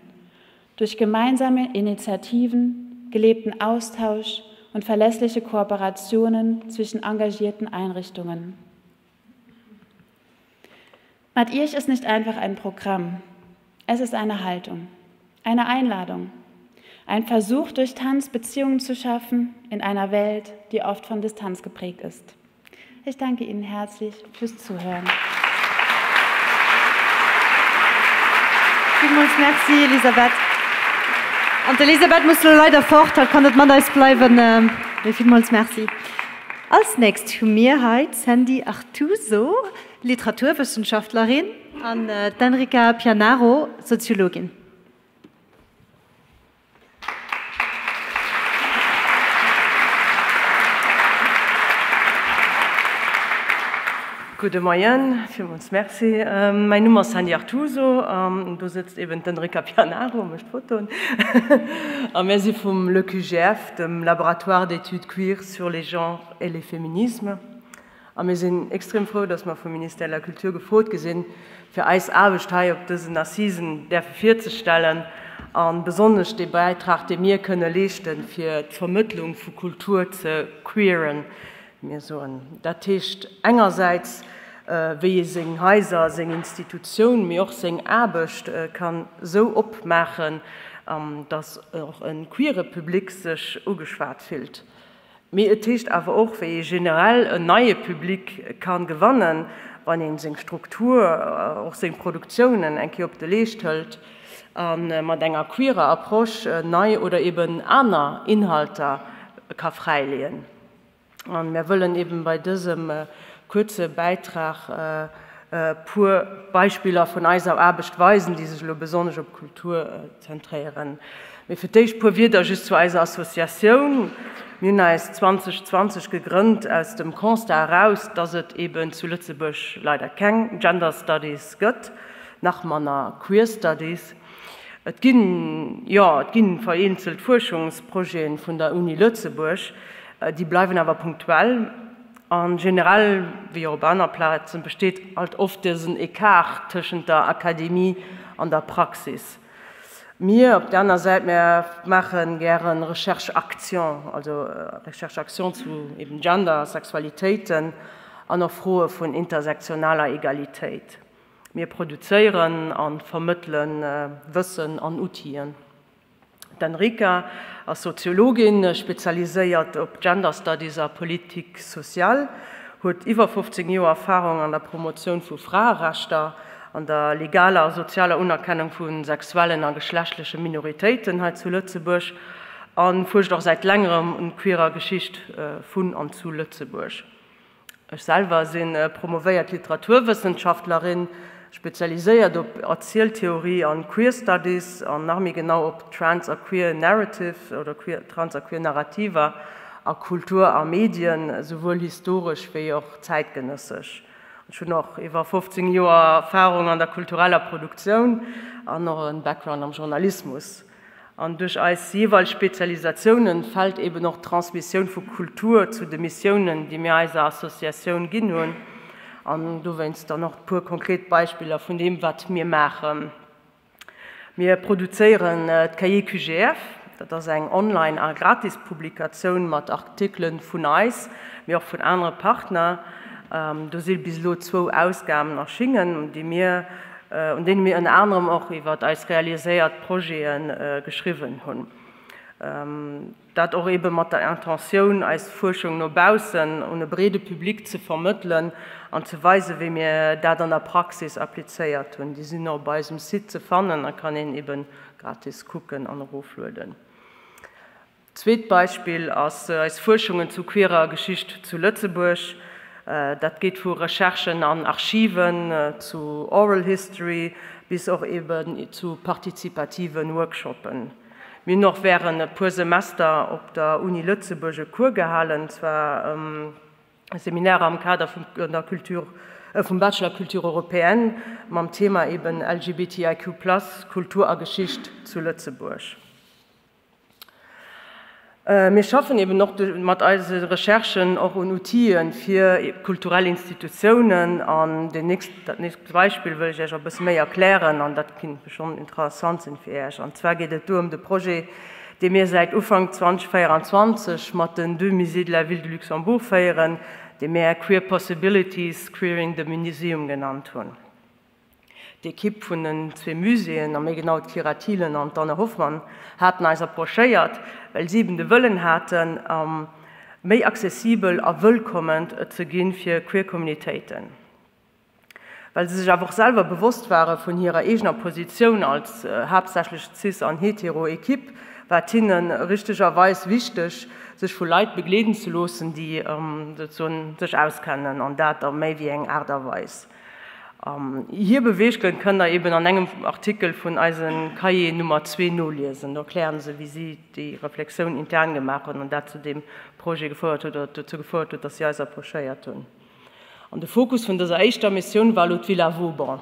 Durch gemeinsame Initiativen, gelebten Austausch und verlässliche Kooperationen zwischen engagierten Einrichtungen. Mat Irch ist nicht einfach ein Programm. Es ist eine Haltung, eine Einladung, ein Versuch, durch Tanz Beziehungen zu schaffen in einer Welt, die oft von Distanz geprägt ist. Ich danke Ihnen herzlich fürs Zuhören. Villmools Merci, Elisabeth. An d'Elisabeth muss lo leider fort, hatt kann net mat eis bleiwen, mee villmools Merci. Als nächst hu mir hei d'Sandy Artuso, Literaturwëssenschaftlerin, an d'Enrica Pianaro, Soziologin. Gudde Moien, villmools Merci. Mäin Numm ass Sandy Artuso an do sëtzt eben d'Enrica Pianaro, mécht Fotoen. A mir si vum LEQGF, dem Laboratoire d'études queer sur les genres et les féminismes. A mir sinn extrem frou, dass mer vum Ministère de la Culture gefrot gi sinn, fir eis Aarbecht hei op dësen Assisen däerfe virzestellen a besonnesch dee Bäitrag, dee mir kënne leeschten, fir d'Vermëttlung vu Kultur ze queeren, wéi mir soen. Dat heescht engersäits, wéi ee seng Haiser, seng Institutioun, mee och seng Aarbecht kann esou opmaachen, dass och e queere Public sech ugeschwat fillt. Mee et heescht awer och, wéi ee generell en neie Public ka gewannen, wann ee seng Struktur, och seng Produktiounen eng Kéier op de Leescht hëlt a mat enger queerer Approche nei oder eben aner Inhalter ka fräileeën. A mär wëllen eben bei dësem kuerze Bäitrag e puer Beispiller vun eiser Aarbecht weisen, déi sech elo besonnesch op d'Kultur zentréieren. Mee fir d'éischt puer Wierder just zu eiser Associatioun. Mir hunn eis 2020 gegrënnt aus dem Constat eraus, dass et eben zu Lëtzebuerg leider keng Gender Studies gëtt, nach manner Queer Studies. Et ginn, jo, et gi vereenzelt Fuerschungsprojete vun der Uni Lëtzebuerg, déi bleiwen awer punktuell. A generell, wéi och op aner Plazen, besteet alt oft dësen Ecart tëschent der Akademie an der Praxis. Mir op der aner Säit, mir maache gäre Recherche-action, also Recherche-action zu eben Gender, Sexualitéiten an och Froe vun intersektionaler Egalitéit. Mir produzéieren a vermëttele Wëssen an Outiller. D'Enrica ass Soziologin, spezialiséiert op Gender Studies a Politique sociale, huet iwwer 15 Joer Erfarung an der Promotioun vu Fraerechter, an der legaler a sozialer Unerkennung vu sexuellen a geschlechtleche Minoritéiten hei zu Lëtzebuerg a fuerscht och säit längerem un queerer Geschicht vun an zu Lëtzebuerg. Ech selwer si promovéiert Literaturwëssenschaftlerin, spezialiséiert op Erzieltheorie an Queer Studies an nach méi genau op Trans a Queer Narratives oder Trans a Queer Narrativer a Kultur a Medien, esouwuel historesch wéi och zäitgenëssesch. Ech hunn och iwwer 15 Joer Erfarung an der kultureller Produktioun an och e Background am Journalismus. An duerch eis jeeweileg Spezialisatiounen fält eben och d'Transmissioun vu Kultur zu de Missiounen, déi mir eiser Associatioun ginn hunn. An dowéinst dann och puer konkret Beispiller vun deem, wat mir maachen. Mir produzéieren d'Cahiers QGF. Dat ass eng online a gratis Publikatioun mat Artikele vun eis, mee och vun anere Partner. Do si bis elo zwou Ausgaben erschingen, déi mir un deene mir ënner anerem och iwwer eis realiséiert Projete geschriwwen hunn. Dat och eebe mat der Intentioun, eis Fuerschung no baussen un e breede Public ze vermëttelen an ze weisen, wéi mir dat an der Praxis applizéiert hunn. Déi sinn och op eisem Site ze fannen a kann een eebe gratis kucken an eroflueden. Zweet Beispill ass eis Fuerschungen zu queerer Geschicht zu Lëtzebuerg. Dat geet vu Recherchen an Archiven zu Oral History bis och eben zu partizipative Workshoppen. Mir hunn och wärend e puer Semester op der Uni Lëtzebuerg e Cours gehalen, zwar e Seminaire am Kader vun der Culture, vum Bachelor Culture européenne mam Thema eben LGBTIQ+, Kultur a Geschicht zu Lëtzebuerg. Mir schaffen eben och mat eise Recherchen och un Outile fir kulturell Institutiounen. An deen nächst, dat nächst Beispill wëll ech Iech och e bësse méi erklären, an dat kinnt schonn interessant sinn fir Iech. An zwar geet et do ëm de Projet, dee mir säit Ufank 2024 mat den deux Musées de la Ville de Luxembourg féieren, dee mir Queer Possibilities, Queering the Museum genannt hunn. D'Ekipp vun den zwee Muséeën, a méi genau d'Kyra Thielen an d'Anne Hoffmann, haten eis approchéiert, well si eben de Wëllen haten, méi accessibel a wëllkommend ze gi fir queer Communitéiten. Well se sech awer och selwer bewosst ware vun hirer eegener Positioun als haaptsächlech cis an hetero Ekipp, war et hinne richtegerweis wichteg, sech vu Leit begleeden ze loossen, déi sech auskennen, an dat a méi wéi eng Aart a Weis. Hir Beweeggrënn kënnt der eben an engem Artikel vun eise Cahier Nummer 2 noliesen. Do erklären se, wéi si déi Reflexioun intern gemaach hunn an dat zu deem Projet gefouert huet oder dozou gefouert huet, datt si eis approchéiert hunn. An de Fokus vun dëser éischter Missioun war elo d'Villa Vauban.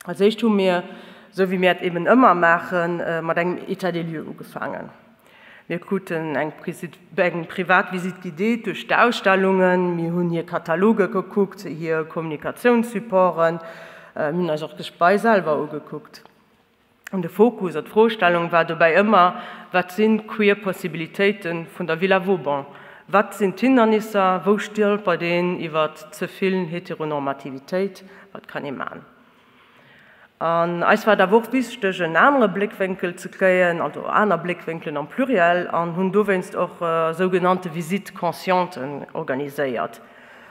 Als éischt hu mir, esou wéi mir et eben ëmmer maachen, mat engem État des lieux ugefaangen. Mir kruten eng privat Visite guidée duerch d'Ausstellungen, mir hunn hir Kataloge gekuckt, hir Kommunikatiounssupporten, mir hunn eis och d'Gespai selwer ugekuckt. An de Fokus a d'Froestellung war dobäi ëmmer, Wat sinn d'queer Possibilitéite vun der Villa Vauban? Wat sinn d'Hindernisser? Wou stolpert een iwwer ze vill Heteronormativitéit? Wat kann ee man? An eis war et awer och wichteg, en anere Bléckwénkel ze kréien, also aner Bléckwénkelen am Pluriel, an hunn dowéinst och sougenannte Visites conscientes organiséiert.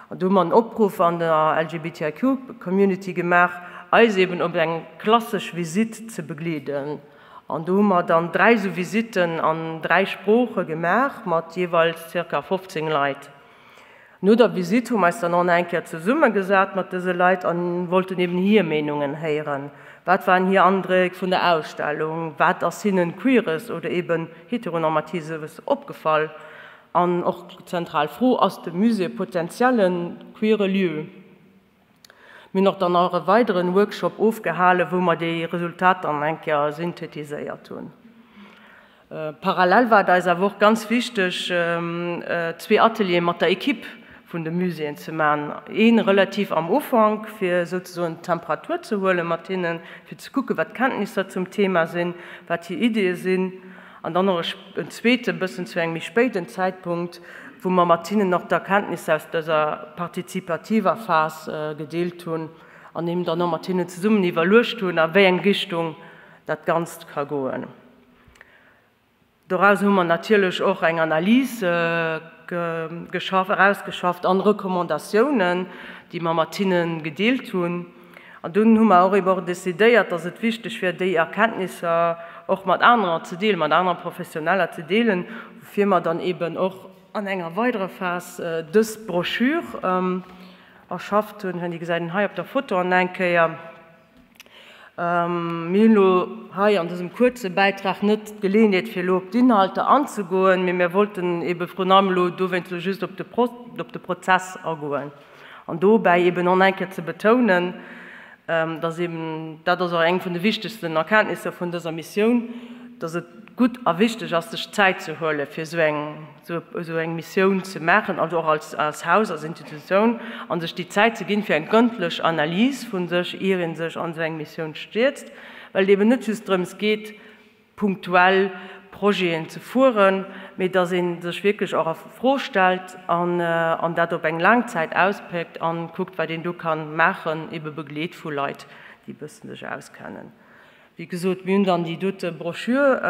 An do hu mer en Opruff an der LGBTIQ-Community gemaach, eis eben op eng klassesch Visitt ze begleeden. An do hu mer dann 3 esou Visitten an 3 Sprooche gemaach, mat jeeweils zirka 15 Leit. No der Visitt hu mer eis dann och nach eng Kéier zesummegesat mat dëse Leit an wollten eben hir Meenungen héieren. Wat waren hir Andréck vun der Ausstellung? Wat ass hinnen Queeres oder eben Heteronormatives opgefall? An och d'zentral Fro, Ass de Musée e potentielle queere Lieu? Mir hunn och dann nach e weideren Workshop ofgehalen, wou mer déi Resultater dann eng Kéier synthetiséiert hunn. Parallel war et eis awer och ganz wichteg, zwee Ateliere mat der Equipe vun de Muséeën ze maachen. Ee relativ am Ufank, fir souzesoen d'Temperatur ze huele mat hinnen, fir ze kucken, wat d'Kenntnisser zum Thema sinn, wat hir Ideeë sinn. An dann och en zweete bëssen zu engem méi spéiden Zäitpunkt, wou mer mat hinnen och d'Erkenntnisser aus dëser partizipativer Phas gedeelt hunn an eben dann och mat hinnen zesummen iwwerluecht hunn, a wéi eng Richtung dat Ganzt ka goen. Doraus hu mer natierlech och eng Analys geschafft, erausgeschafft an Recommandatiounen, déi mer mat hinne gedeelt hunn. An dunn hu mer och eben och decidéiert, dass et wichteg wier, déi Erkenntnisser och mat anerer ze deelen, mat anere Professioneller ze deelen, woufir mer dann eben och an enger weiderer Phas dës Broschür erschafft hunn. Déi gesäit een hei op der Foto an eng Kéier. Mir hunn elo hei an dësem kuerze Bäitrag net d'Geleeënheet, fir elo op d'Inhalter anzegoen, mee mir wollten eebe vrun allem elo dowéinst elo just op de Prozess agoen an dobäi eeben och nach eng Kéier ze betounen, dass eeben, dat ass och eng vun de wichtegsten Erkenntnisser vun dëser Missioun, dass et gutt a wichteg ass, sech Zäit ze huele fir esou eng esou eng Missioun ze maachen, also och als als Haus, als Institutioun, a sech déi Zäit ze ginn fir eng grëndlech Analys vu sech, ier ee sech an esou eng Missioun stierzt, well et eben net just drëms geet, punktuell Projeten ze fueren, mee datt ee sech wierklech och a Fro stellt an an dat op eng laang Zäit auspéckt a kuckt, wat een do ka maachen, ebe begleet vu Leit, déi e bëssen sech auskennen. Wéi gesot, mir hunn dann déi dote Broschür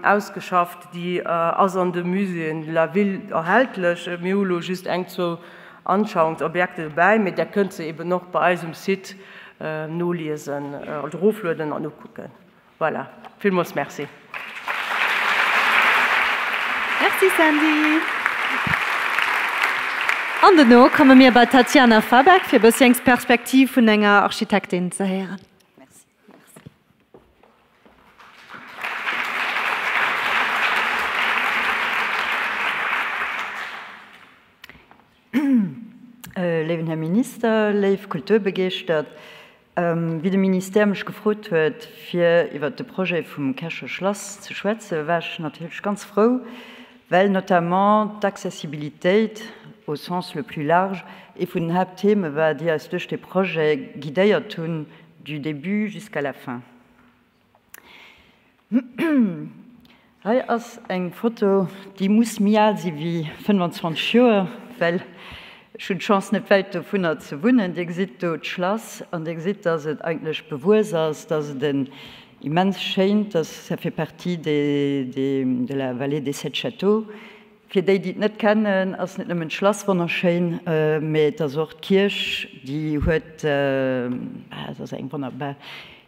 ausgeschafft, déi ass an de Muséeën de la Ville erhältlech. Mir hu elo just eng, zwou Anschauungsobjekte dobäi, mee Der kënnt se eben och bei eis um Site noliesen, also eroflueden an ukucken. Voilà, villmools Merci. Merci Sandy. An dono komme mir bei d'Tatiana Fabeck, fir e bëssi eng Perspektiv vun enger Architektin ze héieren. Léiwen Här Minister, léif Kulturbegeeschtert, wéi de Ministère mech gefrot huet, fir iwwert de Projet vum Käercher Schlass ze schwätzen, war ech natierlech ganz frou, well notamment d'Accessibilitéit au sens le plus large ee vun den Haapttheme war, déi eis duerch dee Projet guidéiert hunn, du début jusqu'à la fin. Hei ass eng Foto, déi muss méi al si wéi 25 Joer, well ech hunn d'Chance net wäit dovunner ze wunnen. Dir gesitt do d'Schlass an Dir gesitt, dass et eigentlech bewuess ass, dass et en immens schéint, dass ça fait partie des, des, de la vallée des sept châteaux. Fir déi, déi et net kennen, ass net nëmmen d'Schlass wonnerschéin, mee et ass och d'Kierch, déi huet, et ass eng wonnerbar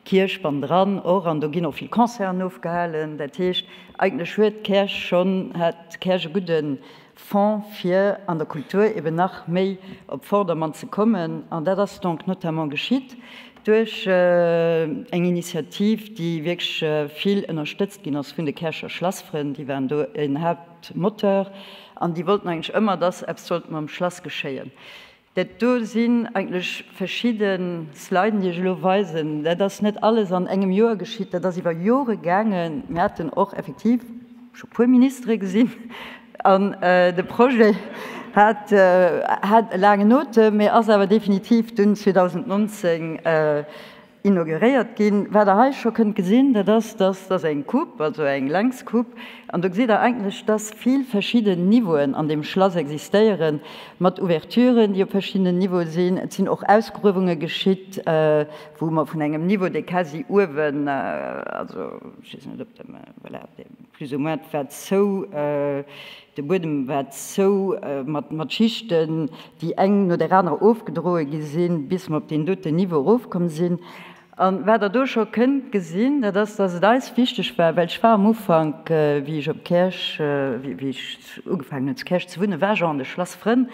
Kierch bannendran och, an do ginn och vill Concerten ofgehalen. Dat heescht, eigentlech huet Käerch schonn, hat Käerch e gudde Fond, fir an der Kultur eben nach méi op Vordermann ze kommen. An dat ass donc notamment geschitt duerch eng Initiativ, déi wierklech vill ënnerstëtzt ginn ass vun de Käercher Schlassfrënn. Déi waren do en Haupt. Moteur, an déi wollten eigentlech ëmmer, dass eppes sollt mam Schlass geschéien. Dat do sinn eigentlech verschidde Sliden, déi ech elo weisen. Dat ass net alles an engem Joer geschitt, dat ass iwwer Jore gaangen. Mir haten och effektiv scho puer Ministere gesinn an de Projet hat hat e laangen Otem, mee ass awer definitiv dunn 2019 inauguréiert ginn. Wat Der hei scho kënnt gesinn, dat ass, dass dat ass eng Coupe, also eng Längscoupe, an do gesitt Der eigentlech, dass vill verschidden Niveauen an deem Schlass existéieren, mat Ouverturen, déi op verschiddenen Niveaue sinn. Et sinn och Ausgruewunge geschitt, wou mer vun engem Niveau, dee quasi uewen, also ech weess net, ob Der, voilà, dee plus ou moins war zou, De Buedem war zou mat Schichten, déi eng no där anerer ofgedroe gi sinn, bis mer op deen doten Niveau erofkomm sinn. A wat Der do scho kënnt gesinn, dat ass, dass et eis wichteg war, well ech war am Ufank, wéi ech op Käerch, wéi ech ugefaangen hunn zu Käerch ze wunnen, war ech och an de Schlassfrënn.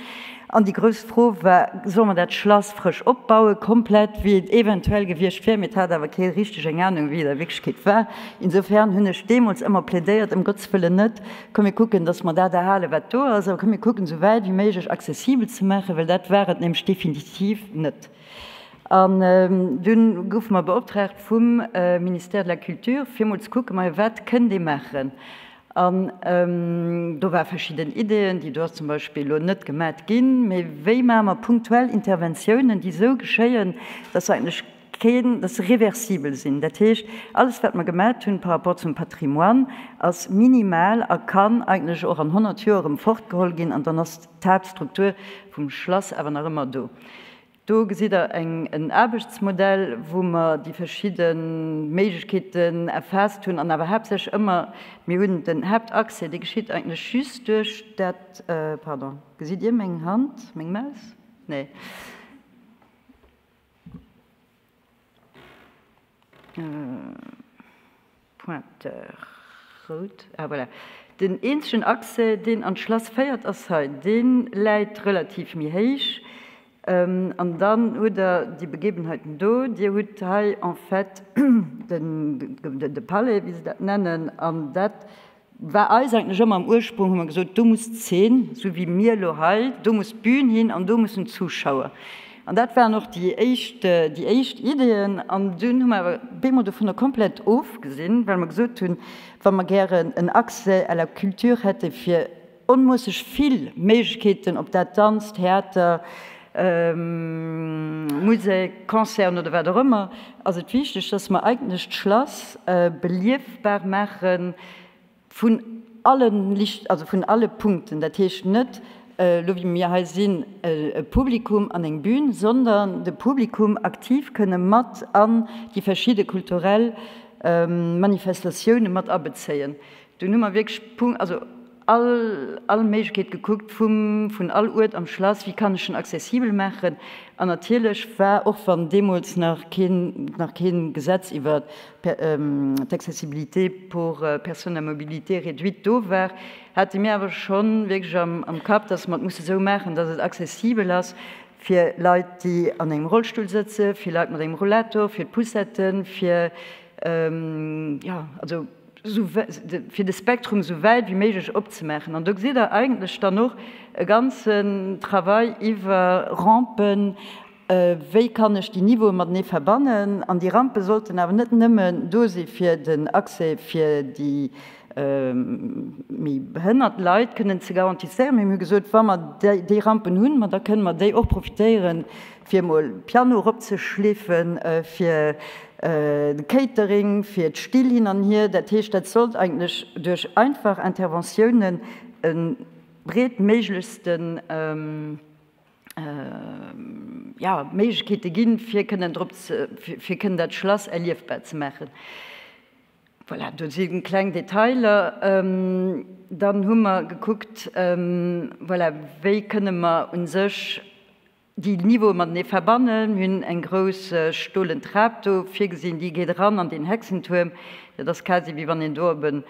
An déi grouss Fro war, Solle mer dat Schlass frësch opbauen, komplett, wéi et eventuell gewiescht wär? Mee et hat awer kee richteg eng Anung, wéi et a Wierklechkeet war. Insofern hunn ech deemools ëmmer plädéiert, ëm Gottes Wëllen net, Komm mir kucken, dass mer dat erhalen, wat do ass, awer komm mir kucken, esou wäit wéi méiglech accessibel ze maachen, well dat war et nämlech definitiv net. An dunn goufe mer beoptraagt vum Ministère de la Culture, fir emol ze kucken, majo, wat kënnt ee maachen? An do ware verschidden Ideeën, déi do ass zum Beispill elo net gemat ginn, mee wéi maache mer punktuell Interventiounen, déi esou geschéien, dass se eigentlech keen, dass se reversibel sinn. Dat heescht, alles wat mer gemat hunn par rapport zum Patrimoine ass minimal a kann eigentlech och an 100 Joer erëm fortgeholl ginn an dann ass d'Haaptstruktur vum Schlass awer nach ëmmer do. Do gesitt Der eng, en Aarbechtsmodell, wou mer déi verschidde Méiglechkeeten erfaasst hunn an awer haaptsächlech ëmmer, mir hunn den Haaptaccès, dee geschitt eigentlech just duerch dat, pardon, gesitt Dir meng Hand, meng Maus? Nee. Pointeur rout, ah voilà. Den eenzegen Accès, deen an d'Schlass féiert, ass hei. Dee läit relativ méi héich. An dann hutt Der déi Begebenheiten do. Dir hutt hei en fait de Palais, wéi se dat nennen, an dat War eis eigentlech ëmmer am Ursprung, hu mer gesot, do muss d'Zeen, esou wéi mir elo hei, do muss d'Bün hin an do mussen d'Zuschauer. An dat waren och déi éischt, déi éischt Ideeën. An dunn hu mer awer bemol dovunner komplett ofgesinn, well mer gesot hunn, wa mer gären en Accès à la culture hätte fir onmoosseg vill Méiglechkeeten, ob dat Danz, Theater, Musek, Concerten oder wat och ëmmer, ass et wichteg, dass mer eigentlech d'Schlass beliefbar maache vun alle Licht, also vun alle Punkten. Dat heescht net elo wéi mir hei sinn e Publikum an eng Bühn, sondern de Publikum aktiv kënne mat an déi verschidde kulturell Manifestatioune mat abezéien. Dunn hu mer wierklech Punkt, also all, all Méiglechkeet gekuckt vum, vun all Uert am Schlass, wéi kann ech en accessibel maachen. An natierlech war, och wann deemools nach keen, nach kee Gesetz iwwer d'Accessibilité pour personnes à mobilité réduite do war, hate mir awer scho wierklech am, am Kapp, dass mer et musse sou maachen, dass et accessibel ass fir Leit, déi an engem Rollstull sëtzen, fir Leit mat engem Rollator, fir d'Poussetten, fir, jo, also. Fir de Spektrum esou wäit wéi méiglech opzemaachen. An do gesitt Der eigentlech dann och e ganzen Travail iwwer Rampen, wéi kann ech déi Niveaue matenee verbannen. An déi Rampe sollten awer net nëmmen do si fir den Accès fir déi méi behënnert Leit kënnen ze garantisséieren, mee mir hu gesot, wa mer déi Rampen hunn, ma da kënne mer déi och profitéieren, fir emol Piano eropzeschleefen, fir de Catering, fir d'Still hin an hier. Dat heescht, dat sollt eigentlech duerch einfach Interventiounen e breetméiglechsten, jo, Méiglechkeete ginn, fir kënnen drop ze, fir kënnen dat Schlass erliefbar ze maachen. Voilà, do si kleng Detailer. Dann hu mer gekuckt, voilà, wéi kënne mer u sech déi Niveaue matenee verbannen. Mir hunn eng grouss stolen Trap do virgesinn, déi geet eran an deen Hexentuerm. Dat ass quasi wéi wann een do op en,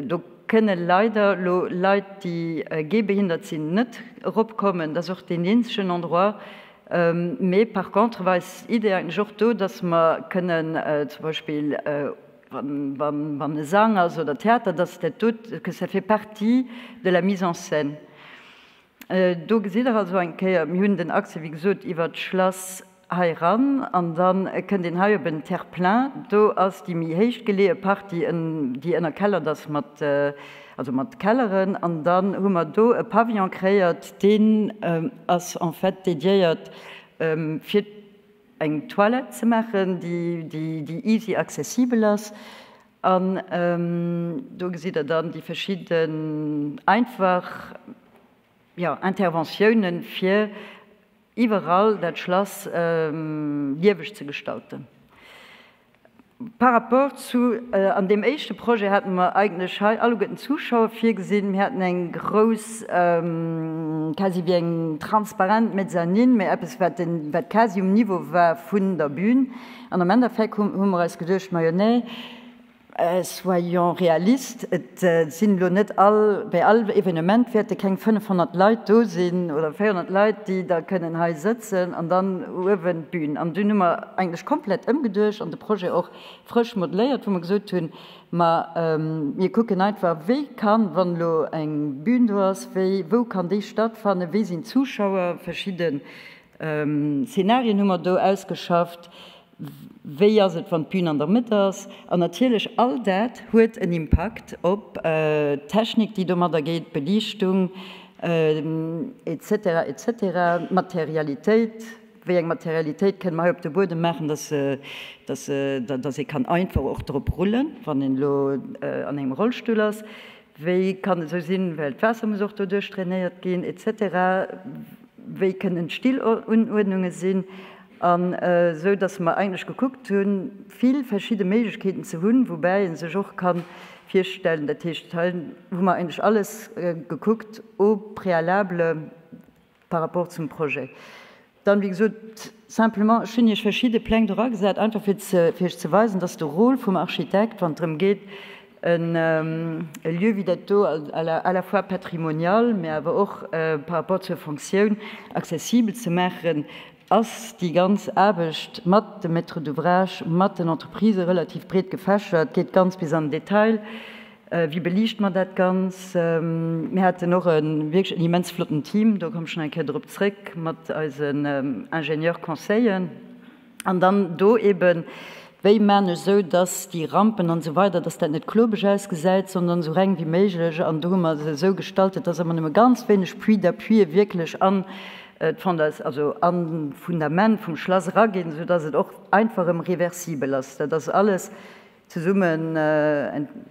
do kënne leider elo Leit, déi gehbehindert sinn, net eropkommen. Dat ass och deen eenzegen Endroit. Mee par contre war eis Idee eigentlech och do, dass mer kënnen zum Beispill, wann e Sang ass oder Theater, dass dat do, que ça fait partie de la mise en scène. Do gesitt Der also eng Kéier, mir hunn den Accès, wéi gesot, iwwert d'Schlass hei eran an da kënnt een hei op en Terre-plein. Do ass déi méi héich geleeë Partie, déi ënnerkellert ass mat, also mat Kelleren. An dann hu mer do e Pavillon kreéiert, deen ass en fait dédiéiert fir eng Toilette ze maachen, déi easy accessibel ass. An do gesitt Der dann déi verschidden einfach, jo, Interventiounen, fir iwwerall dat Schlass lieweg ze gestalten. Par rapport zu an deem éischte Projet hate mer eigentlech hei alleguerten Zuschauer virgesinn. Mir haten eng grouss, quasi wéi eng transparent Mezzanine, mä eppes, wat den, wat quasi um Niveau war vun der Bühn. An am Endeffekt hu mer eis geduecht, majo nee, soyons réalistes, et sinn elo net all, bei all Evenement wäerte keng 500 Leit do sinn oder 400 Leit, déi da kënnen hei sëtzen an dann uewen d'Bün. An dunn hu mer eigentlech komplett ëmgeduecht an de Projet och frësch modeléiert, wou mer gesot hunn, ma mir kucken einfach, wéi kann, wann elo eng Bün do ass, wéi, wou kann déi stattfannen, wéi sinn d'Zuschauer, verschidde Szenarien hu mer do ausgeschafft. Wéi ass et, wann d'Bün an der Mëtt ass? An natierlech, all dat huet en Impakt op d'Technik, déi domadder geet, d'Beliichtung, et cetera, et cetera, d'Materialitéit. Wéi eng Materialitéit kënne mer hei op de Buedem maachen, dass dass ee kann einfach och drop rullen, wann een elo an engem Rollstull ass? Wéi kann esou sinn, well d'Waasser muss och doduerch drainéiert ginn, et cetera. Wéi kënnen d'Stillunuerdnunge sinn? An esou datt mer eigentlech gekuckt hunn, vill verschidde Méiglechkeeten ze hunn, woubäi ee sech och ka virstellen, dat heescht, hei hu mer eigentlech alles gekuckt au préalable, Par rapport zum Projet. Dann, wéi gesot, simplement, ech hunn Iech verschidde Pläng do eragesat, einfach fir ze, fir Iech ze weisen, dass de Rôle vum Architekt, wann et drëm geet, en e Lieu wéi dat do à la, à la fois patrimonial, mä awer och par rapport zur Fonctioun accessibel ze maachen, ass déi ganz Aarbecht mat de Maîtres d'ouvrage, mat den Entreprisë relativ breet gefächert, geet ganz bis an den Detail. Wéi beliicht mer dat Ganz? Mir haten och e wierklech en immens flotten Team, do kommen ech nach eng Kéier drop zréck, mat eisen Ingénieur-conseillen. An dann do eben, wéi maan ech esou, dass déi Rampen an esou weider, dass dat net klobeg ausgesäit, sondern esou reng wéi méiglech. An do hu mer se esou gestaltet, dass ëmmer nëmme ganz wéineg Puits d'appui wierklech an d'Fonda-, also an d'Fundament vum Schlass eraginn, esou dass et och einfach erëm reversibel ass. Dat ass alles Zesummen,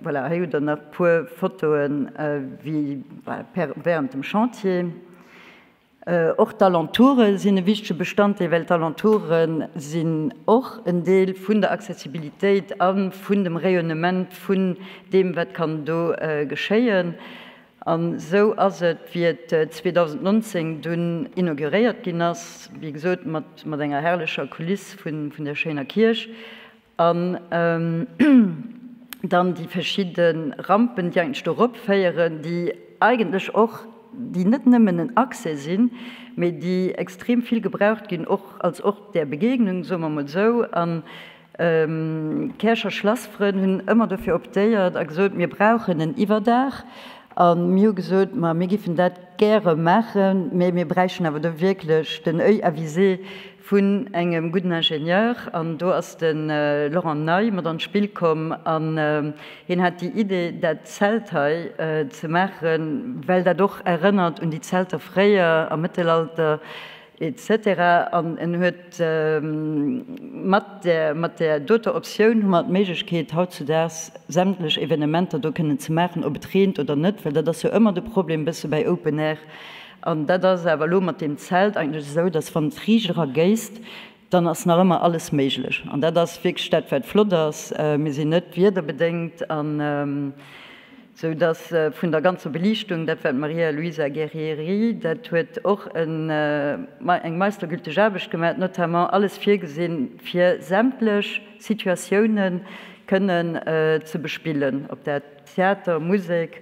voilà, hei hutt der nach puer Fotoen wéi während dem Chantier. Och d'Alentoure sinn e wichtege Bestanddeel, well d'Alentoure sinn och en Deel vun der Accessibilitéit a vun dem Rayonnement vun deem, wat kann do geschéien. An esou ass et, wéi et 2019 dunn inauguréiert ginn ass, wéi gesot mat enger herrlecher Kuliss vun der schéiner Kierch. An dann déi verschidde Rampen, déi eigentlech do eropféieren, déi eigentlech och, déi net nëmmen en Accès sinn, mee déi extrem vill gebraucht ginn, och als Ort der Begegnung, soe mer emol esou. D'Käercher Schlassfrënn hunn ëmmer dofir optéiert a gesot, mir brauchen en Iwwerdaach. A mir hu gesot, ma mir giffen dat gäre maachen, mä mir bräichten awer do wierklech den Oeil avisé vun engem gudden Ingenieur. An do ass de Laurent Ney mat an d'Spill komm an hien hat déi Idee, dat Zelt hei ze maachen, well dat och erënnert un déi Zelter fréier am Mëttelalter, Etc. An en huet mat där, mat där doter Optioun hu mer d'Méiglechkeet hautzudaags sämtlech Evenementer do kënnen ze maachen, ob et reent oder net, well dat ass jo ëmmer de Problem e bësse bäi Open Air. An dat ass awer elo mat deem Zelt eigentlech esou, dass wann et riicht era géisst, dann ass nach ëmmer alles méiglech. An dat ass wierklech dat, wat flott ass. Mir sinn net wiederbedéngt an esou dass vun der ganzer Beliichtung, dat war d'Maria Luisa Guerrieri, dat huet och eng meistergülteg Aarbecht gemaach, notamment alles virgesinn, fir sämtlech Situatioune kënnen ze bespillen, ob dat Theater, Musek,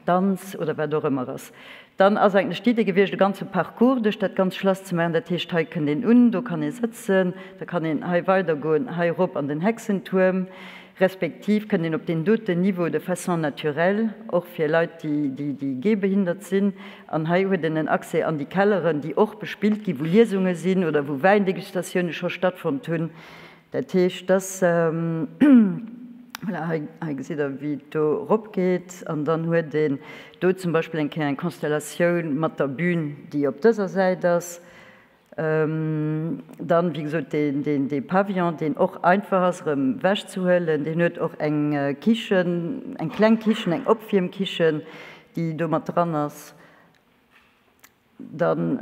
Danz oder wat och ëmmer ass. Dann ass eigentlech d'Idee gewiescht, e ganze Parcours duerch dat ganz Schlass ze maachen. Dat heescht, hei kënnt een un, do kann ee sëtzen, da kann een hei weidergoen, hei erop an den Hexentuerm, respektiv kënnt een op deen doten Niveau de façon naturelle, och fir Leit, déi, déi gehbehindert sinn. An hei huet een en Accès an déi Kelleren, déi och bespillt ginn, wou Liesunge sinn oder wou Wäindegustatioune scho stattfonnt hunn. Dat heescht, dass, voilà, hei, hei gesitt Der, wéi et do eropgeet. An dann huet een do zum Beispill eng Kéier eng Konstellatioun mat der Bühn, déi op dëser Säit ass. Dann, wéi gesot, deen, deen, dee Pavillon, deen och einfach ass erëm ewechzehuelen. Deen huet och eng Kichen, eng kleng Kichen, eng Opwiermkichen, déi do mat dran ass. Dann,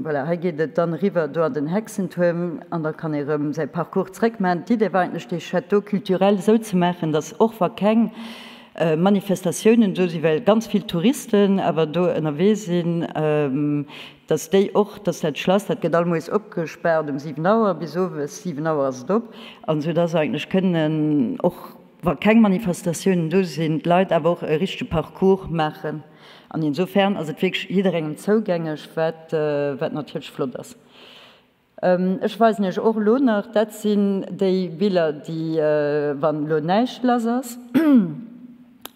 voilà, hei geet et dann eriwwer do an den Hexentuerm an da kann ee rëm säi Parcours zréckmaachen. D'Idee war eigentlech, dee Château culturel esou ze maachen, datt och wa keng Manifestatiounen do sinn, well ganz vill Touristen awer do ënnerwee sinn, datt déi och, datt dat Schlass, dat gëtt all moies opgespaart um 7 Auer, bis owes 7 Auer ass et op, an esou datt eigentlech kënnen och wa keng Manifestatiounen do sinn, d'Leit awer och e richtege Parcours maachen. An insofern ass et wierklech jidderengem zougängeg, wat, wat natierlech flott ass. Ech weisen Iech och elo nach, dat sinn déi Biller, déi, wann elo näischt lass ass,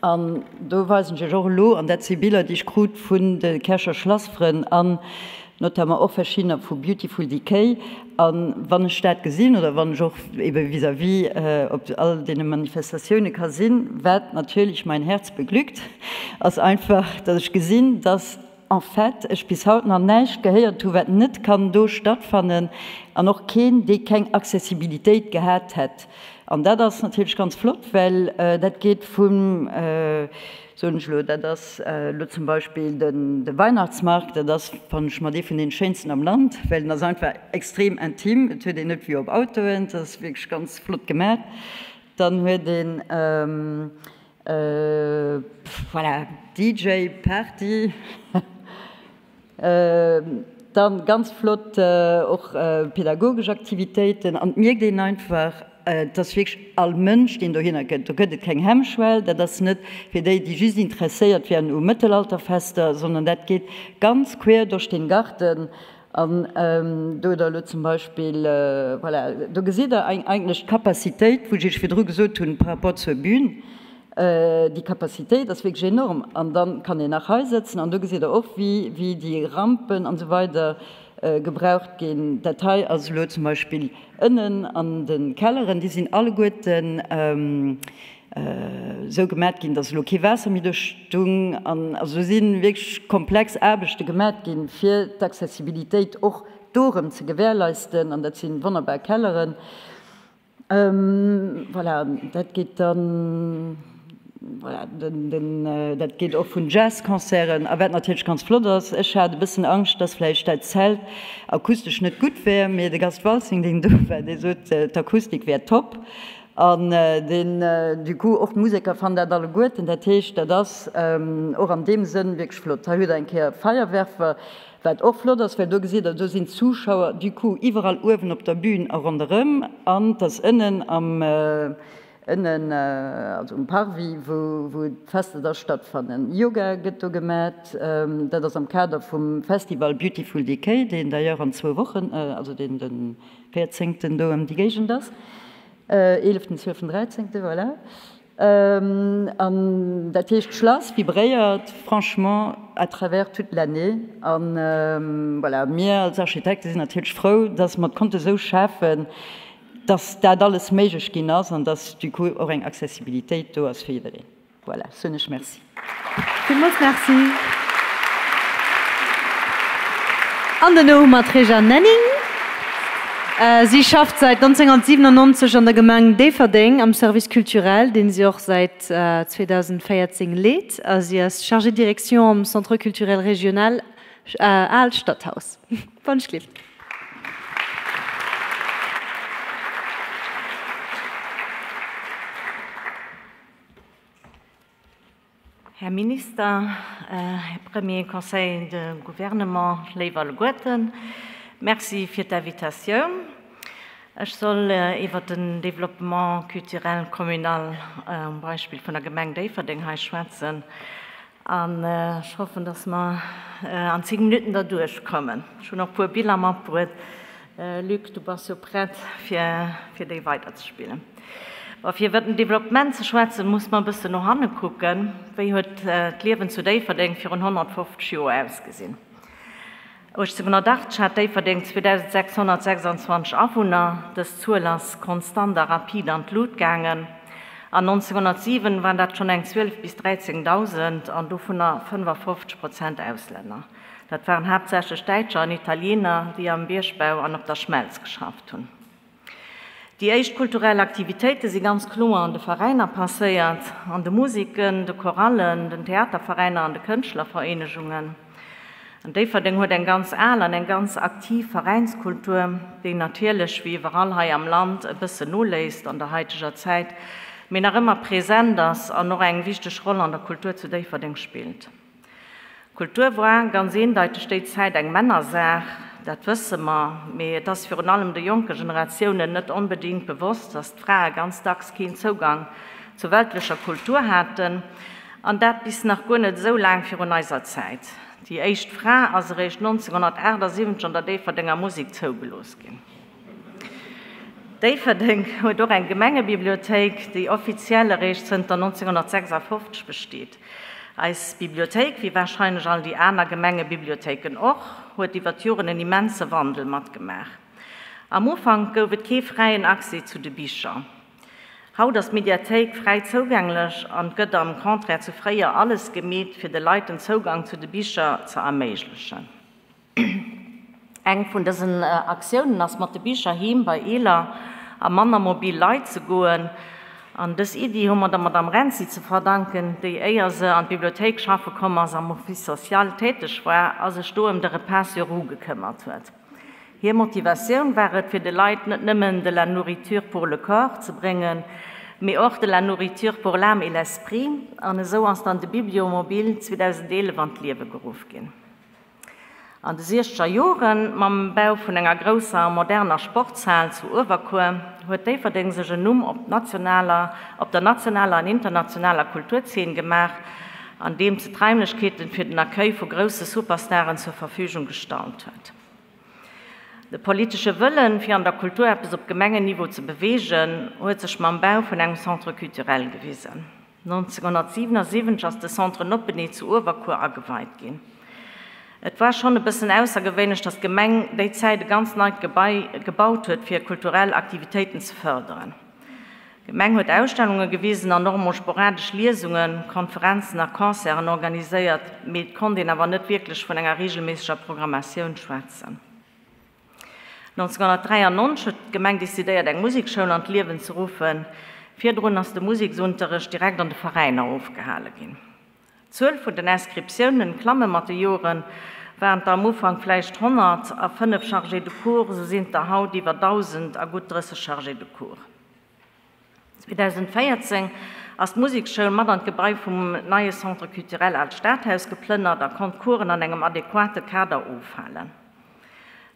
an do weisen ech Iech och elo, an dat si Biller, déi ech krut vun de Käercher Schlassfrënn an notamment och verschiddener vu Beautiful Decay. A wann ech dat gesinn oder wann ech och ebe vis-à-vis op all deene Manifestatioune ka sinn, wat natierlech mein Herz beglückt, ass einfach, datt ech gesinn, datt en fait ech bis haut nach näischt gehéiert hu wat net kann do stattfannen an och keen, dee keng Accessibilitéit gehat hätt. An dat ass natierlech ganz flott, well dat geet vum, soen ech elo, dat ass elo zum Beispill de Weihnachtsmarkt, dat ass, fannen ech, mat ee vun deene schéinsten am Land, well en ass einfach extrem intim, et huet een net wéi op Autoen, et ass wierklech ganz flott gemaach. Dann huet een, voilà, DJ Party. Dann ganz flott och pädagogesch Aktivitéiten an et mierkt een einfach, et ass wierklech all Mënsch, deen dohinner kënnt. Do gëtt et keng Hemmschwell, dat ass net fir déi, déi just interesséiert wären u Mëttelalterfester, sondern dat geet ganz quer durch den Garten. An do hutt Der elo zum Beispill, voilà, do gesitt Der eigentlech d'Capacitéit, wou ech Iech virdru gesot hunn par rapport zur Bühn, Déi Capacitéit ass wierklech enorm. An da kann een nach hei sëtzen an do gesitt Der och, wéi déi Rampen an esou weider gebraucht ginn. Dat hei ass elo zum Beispill ënnen an de Kelleren. Déi sinn alleguerten esou gemat ginn, datt elo kee Waasser méi do stung. An also do si wierklech komplex Aarbechte gemat ginn, fir d'Accessibilitéit och do erëm ze gewährleisten. An dat si wonnerbar Kelleren. Voilà, dat geet dann, voilà, den, dat geet och vun Jazzconcerten. A wat natierlech ganz flott ass, ech hat e bëssen Angscht, dass vläicht dat Zelt akustesch net gutt wär, mee de Gast Waltzing, deen do war, dee sot, d'Akustik wär top. An deen, du coup, och d'Museker fannen dat alleguerten. Dat heescht, dat ass och an deem Sënn wierklech flott. Hei hutt Der eng Kéier Feierwerfer. Wat och flott ass, well do gesitt Der, do sinn d'Zuschauer du coup iwwerall uewen op der Bühn a ronderëm an 't ass ënnen am. Ënnen, also um Parvis, wou d'Fester da stattfannen. Yoga gëtt do gemat. Dat ass am Kader vum Festival Beautiful Decay, deen d'ailleurs an zwou Wochen, also deen de véierzéngten do ëm déi Géigend ass, eeleften, zwielften, dräizéngten, voilà. An dat heescht, d'Schlass vibréiert franchement à travers toute l'année. An voilà, mir als Architekte sinn natierlech frou, dass mer et konnte sou schafen, dass dat alles méiglech ginn ass an dass du coup och eng Accessibilitéit do ass fir jiddereen. Voilà, soen ech Merci. Villmools Merci. An duerno hu mer d'Réjane Nenning. Si schafft säit 1997 an der Gemeng Déifferdeng am Service culturel, deen si och säit 2014 leet. A si ass Chargée de direction am Centre culturel régional Aalt Stadhaus. Wonschlift. Här Minister, Här Premier Conseil de Gouvernement, léif alleguerten, Merci fir d'Invitatioun. Ech soll iwwert den Développement culturel communal um Beispill vun der Gemeng Déifferdeng hei schwätzen. An ech hoffen, dass mer an 10 Minutten derduerch kommen. Ech hunn och e puer Biller matbruet. Luc, du bass jo prett, fir déi weiderzespillen. Bon, fir iwwer den Developpement ze schwätzen, muss mer e bëssen no hanne kucken. Wéi huet d'Liewen zu Déifferdeng virun 150 Joer ausgesinn? 1880 hat Déifferdeng 2.626 Awunner. Dës Zuel ass konstant a rapid an d'Lut gaangen. An 1907 waren dat schonn eng 12 bis 13.000 an dovunner 55 Prozent Auslänner. Dat waren haaptsächlech Däitscher an Italiener, déi am Biergbau an op der Schmelz geschafft hunn. Déi éischt kulturell Aktivitéite si ganz kloer an de Veräiner passéiert, an de Musiken, de Chorallen, den Theaterveräiner an de Kënschtlervereenegungen. An Déifferdeng huet eng ganz al an eng ganz aktiv Veräinskultur, déi natierlech, wéi iwwerall hei am Land, e bëssen noléisst an der haiteger Zäit, mee nach ëmmer present ass an och eng wichteg Roll an der Kultur zu Déifferdeng spillt. Kultur war ganz eendeiteg déi Zäit eng Männersaach, dat wësse mer, mee et ass virun allem de jonke Generatiounen net onbedéngt bewosst, datt d'Frae ganz dacks keen Zougang zur weltlecher Kultur haten, an dat bis nach guer net esou laang virun eiser Zäit. Déi éischt Fra ass eréischt 1978 an der Déifferdenger Musek zougelooss ginn. Déifferdeng huet och eng Gemengebibliothéik, déi offiziell eréischt zënter 1956 besteet. Eis Bibliothéik, wéi warscheinlech all déi aner Gemengebibliothéiken och, huet iwwer d'Joren en immense Wandel matgemaach. Am Ufank gouf et kee fräien Accès zu de Bicher. Haut ass d'Mediathéik fräi zougänglech an et gëtt am Contraire zu fréier alles gemeet, fir de Leit den Zougang zu de Bicher ze erméiglechen. Eng vun dësen Aktiounen ass mat de Bicher heem bei eeler a manner mobil Leit ze goen. An dës Iddi hu mer der Madame Renzi ze verdanken, déi éier se an d'Bibliothéik schaffe komm ass, am Office social täteg war a sech do ëm de Repas sur roues gekëmmert huet. Hir Motivatioun war et, fir de Leit net nëmmen de la nourriture pour le corps ze bréngen, mee och de la nourriture pour l'âme et l'esprit. An esou ass dann de Bibliomobil 2011 an d'Liewe geruff ginn. An de siechzeger Joren, mam Bau vun enger grousser a moderner Sportshal zu Uewerkuer, huet Déifferdeng sech en Numm op nationaler, op der nationaler an internationaler Kulturzeen gemaach, andeems se d'Raimlechkeeten fir den Accueil vu grousse Superstaren zur Verfügung gestallt huet. De politesche Wëllen, fir an der Kultur eppes op Gemengenniveau ze beweegen, huet sech mam Bau vun engem Centre culturel gewisen. 1977 ass de Centre Noppenee zu Uewerkuer ageweit ginn. Et war schonn e bëssen aussergewéinlech, datt d'Gemeng déi Zäit e ganz neit Gebai gebaut huet, fir kulturell Aktivitéiten ze fërderen. D'Gemeng huet Ausstellunge gewisen an och emol sporadesch Liesungen, Konferenzen a Concerten organiséiert, mee et konnt een awer net wierklech vun enger reegelméisseger Programmatioun schwätzen. 1993 huet d'Gemeng decidéiert eng Musekschoul an d'Liewen ze ruffen. Virdrun ass de Museksunterrecht direkt an de Veräiner ofgehale ginn. D'Zuel vun den Inscriptiounen klamme mat de Joren. Waren et der am Ufank vläicht 100 a 5 Chargés de cours, esou sinn et der haut iwwer 1.000 a gutt 30 Chargés de cours. 2014 ass d'Musekschoul mat an d'Gebai vum neie Centre culturel Aalt Stadhaus geplënnert a konnt d'Coursen an engem adequate Kader ofhalen.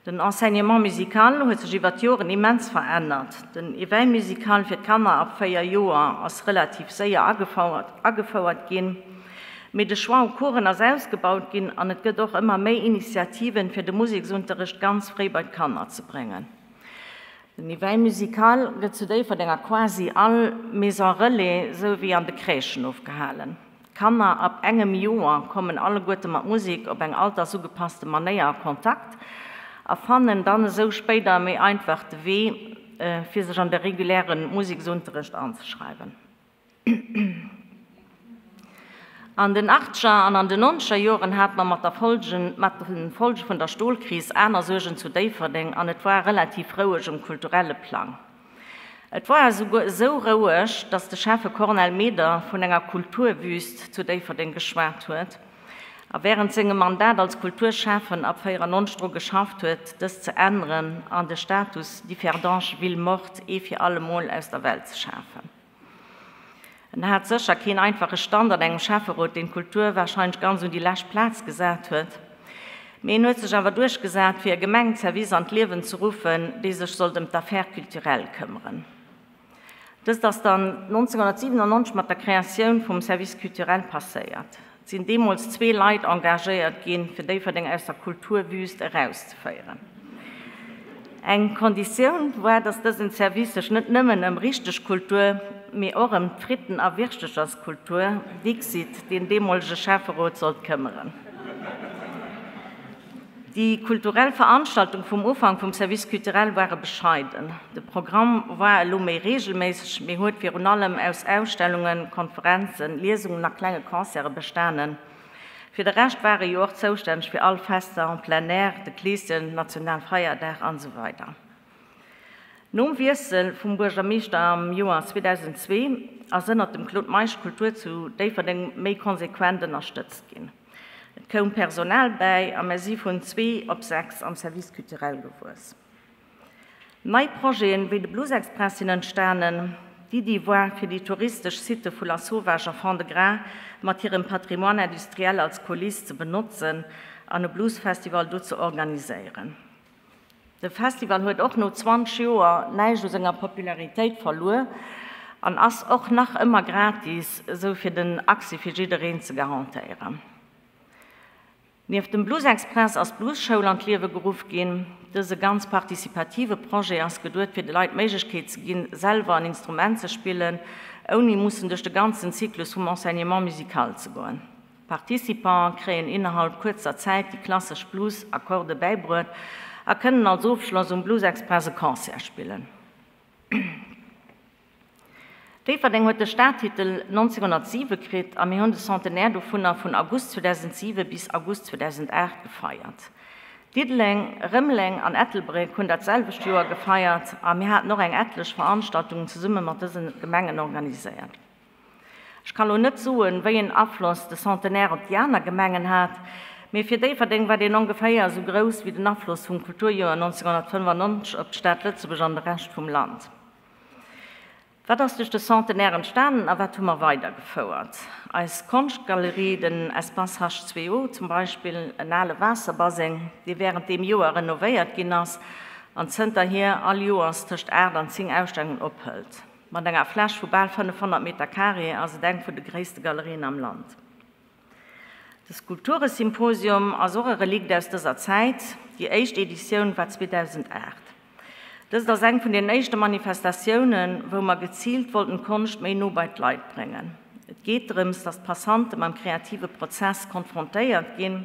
Den Enseignement musical huet sech iwwer d'Joren immens verännert. Den Éveil musical fir d'Kanner ab 4 Joer ass relativ séier agefouert ginn, mee de Choix u Coursen ass ausgebaut ginn an et gëtt och ëmmer méi Initiativen, fir de Museksunterrecht ganz fréi bei d'Kanner ze bréngen. Den Éveil musical gëtt zu Déifferdeng a quasi all Maison Relais sou wéi an de Crèchen ofgehalen. D'Kanner ab engem Joer kommen alleguerte mat Musek op eng altersugepasste Manéier a Kontakt a fannen dann esou spéider méi einfach de Wee, fir sech an de reguläre Museksunterrecht anzeschreiwen. An den achtzeger an an den nonzeger Joren hate mer mat der Folgen, mat de Folge vun der Stolkris aner Suergen zu Déifferdeng an et war relativ roueg um kulturelle Plang. Et woar esouguer esou roueg, datt de Schäffe Cornel Meder vun enger Kulturwüst zu Déifferdeng geschwat huet a wärend sengem Mandat als Kulturschäffen ab 94 dru geschafft huet, dëst ze änneren an de Status Differdange ville morte ee fir allemol aus der Welt ze schafen. En hat sécher keen einfache Stand an engem Schäfferot, deen d'Kultur warscheinlech ganz un déi lescht Plaz gesat huet, mee en huet sech awer duerchgesat, fir e Gemengservice an d'Liewen ze ruffen, dee sech sollt ëm d'Affaires culturelles këmmeren. Dëst ass dann 1997 mat der Kreatioun vum Service culturel passéiert. Et sinn deemools zwee Leit engagéiert ginn, fir Déifferdeng aus der Kulturwüst erauszeféieren. Eng Konditioun war, dass dësen Service sech net nëmmen ëm richteg Kultur, mee och ëm d'Fritten a Wirschtecherskultur, dixit deen deemolege Schäfferot, sollt këmmeren. Déi kulturell Veranstaltung vum Ufank vum Service culturel ware bescheiden. De Programm war elo méi reegelméisseg, mee huet virun allem aus Ausstellungen, Konferenzen, Liesungen a klenge Concerte bestanen. Fir de Rescht war e jo och zoustänneg fir all Fester en plein air, de Kleeschen, Nationalfeierdag an esou weider. Nom Wiessel vum Buergermeeschter am Joer 2002 ass ënnert dem Claude Meisch d'Kultur zu Déifferdeng méi konsequent ënnerstëtzt ginn. Et koum Personal bäi a mer si vun zwee op 6 am Service culturel gewuess. Nei Projeten, wéi de Bluesexpress sinn entstanen. D'Iddi war, fir déi touristesch Sitte vu Lasauvage a Fond-de-Gras mat hirem Patrimoine industriel als Kuliss ze benotzen an e Bluesfestival do ze organiséieren. De Festival huet och no 20 Joer näischt u senger Popularitéit verluer an ass och nach ëmmer gratis, esou fir den Accès fir jiddereen ze garantéieren. Nieft dem Bluesexpress ass d'Bluesschoul an d'Liewe geruff ginn. Dëse ganz participative Projet ass geduet fir de Leit d'Méiglechkeet ze ginn, selwer en Instrument ze spillen, ouni mussen duerch de ganzen Zyklus vum Enseignement musical ze goen. D'Participante kréien innerhalb kuerzer Zäit déi klassesch Blues-Akkorde bäibruet a kënnen als Ofschloss um Bluesexpress e Concert spillen. Déifferdeng huet de Stadtitel 1907 kritt a mir hunn de Centenaire dovunner vun August 2007 bis August 2008 gefeiert. Diddeleng, Rëmeleng an Ettelbréck hunn dat selwecht Joer gefeiert a mir haten och eng etlech Veranstaltungen zesumme mat dëse Gemengen organiséiert. Ech ka lo net soen, wéi en Afloss de Centenaire op déi aner Gemengen hat, mee fir Déifferdeng war deen ongeféier esou grouss wéi den Afloss vum Kulturjoer 1995 op d'Stad Lëtzebuerg an de Rescht vum Land. Wat ass duerch de Centenaire entstanen a wat hu mer weidergefouert? Eis Konschtgalerie, den Espace H2O zum Beispill, en ale Waasserbaseng, dee wärend deem Joer renovéiert ginn ass an zënterhier all Joers tëscht 8 an 10 Ausstellungen ophëlt. Mat enger Fläch vu bal 500 Meter carré ass et eng vun de gréisste Galerien am Land. De Skulpturesymposium ass och e Relikt aus dëser Zäit. Déi éischt Editioun war 2008. Dëst ass eng vun den éischte Manifestatiounen, wou mer geziilt wollten d'Konscht méi no bei d'Leit bréngen. Et geet drëms, datt d'Passante mam kreative Prozess konfrontéiert ginn,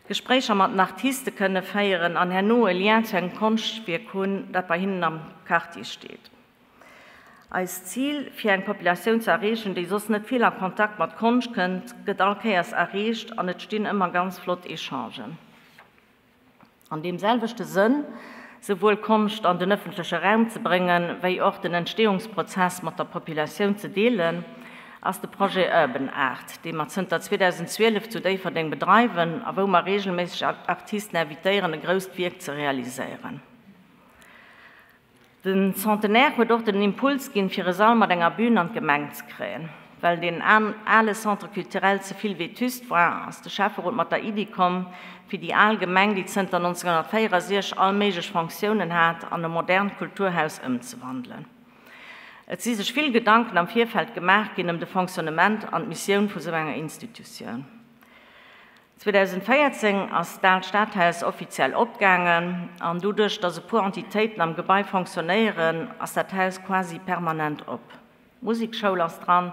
Gespréicher mat den Artiste kënne féieren an herno e Lien zu engem Konschtwierk hunn, dat bei hinnen am Quartier steet. Eist Zil, fir eng Populatioun ze erreechen, déi soss net vill a Kontakt mat Konscht kënnt, gëtt all Kéiers erreecht an et stinn ëmmer ganz flott Echangen. An deem selwechte Sënn, souwuel Konscht an den ëffentleche Raum ze bréngen, wéi och den Entstehungsprozess mat der Populatioun ze deelen, ass de Projet Urban Art, dee mer zënter 2012 zu Déifferdeng bedreiwen a wou mer reegelméisseg Artisten invitéieren, e grousst Wierk ze realiséieren. Den Centenaire huet och den Impuls ginn, fir e Sall mat enger Bühn an d'Gemeng ze kréien. Well deen ale Centre culturel ze vill vétuste war, ass de Schäfferot mat der Iddi komm, fir déi al Gemeng, déi zënter 1964 all méiglech Fonctiounen hat, an e modernt Kulturhaus ëmzewandelen. Et si sech vill Gedanken am Virfeld gemaach ginn ëm de Fonctionnement an d'Missioun vu sou enger Institutioun. 2014 ass d'Aalt Stadhaus offiziell opgaangen an doduerch, datt e puer Entitéiten am Gebai fonctionnéieren, ass dat Haus quasi permanent op. D'Musekschoul ass dran,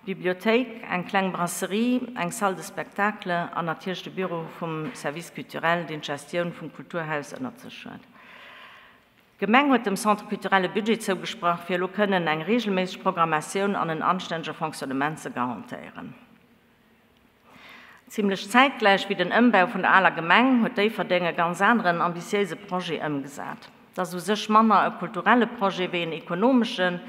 d'Bibliothéik, eng kleng Brasserie, eng Salle de spectacle an natierlech de Büro vum Service culturel, deen d'Gestioun vum Kulturhaus ënnert sech huet. D'Gemeng huet dem Centre culturel e Budget zougesprach, fir elo kënnen eng reegelméisseg Programmatioun an en anstännege Fonctionnement ze garantéieren. Zimlech zäitgläich wéi den Ëmbau vun der aler Gemeng huet Déifferdeng e ganz aneren ambitiéise Projet ëmgesat. Et ass u sech manner e kulturelle Projet wéi en ekonomeschen,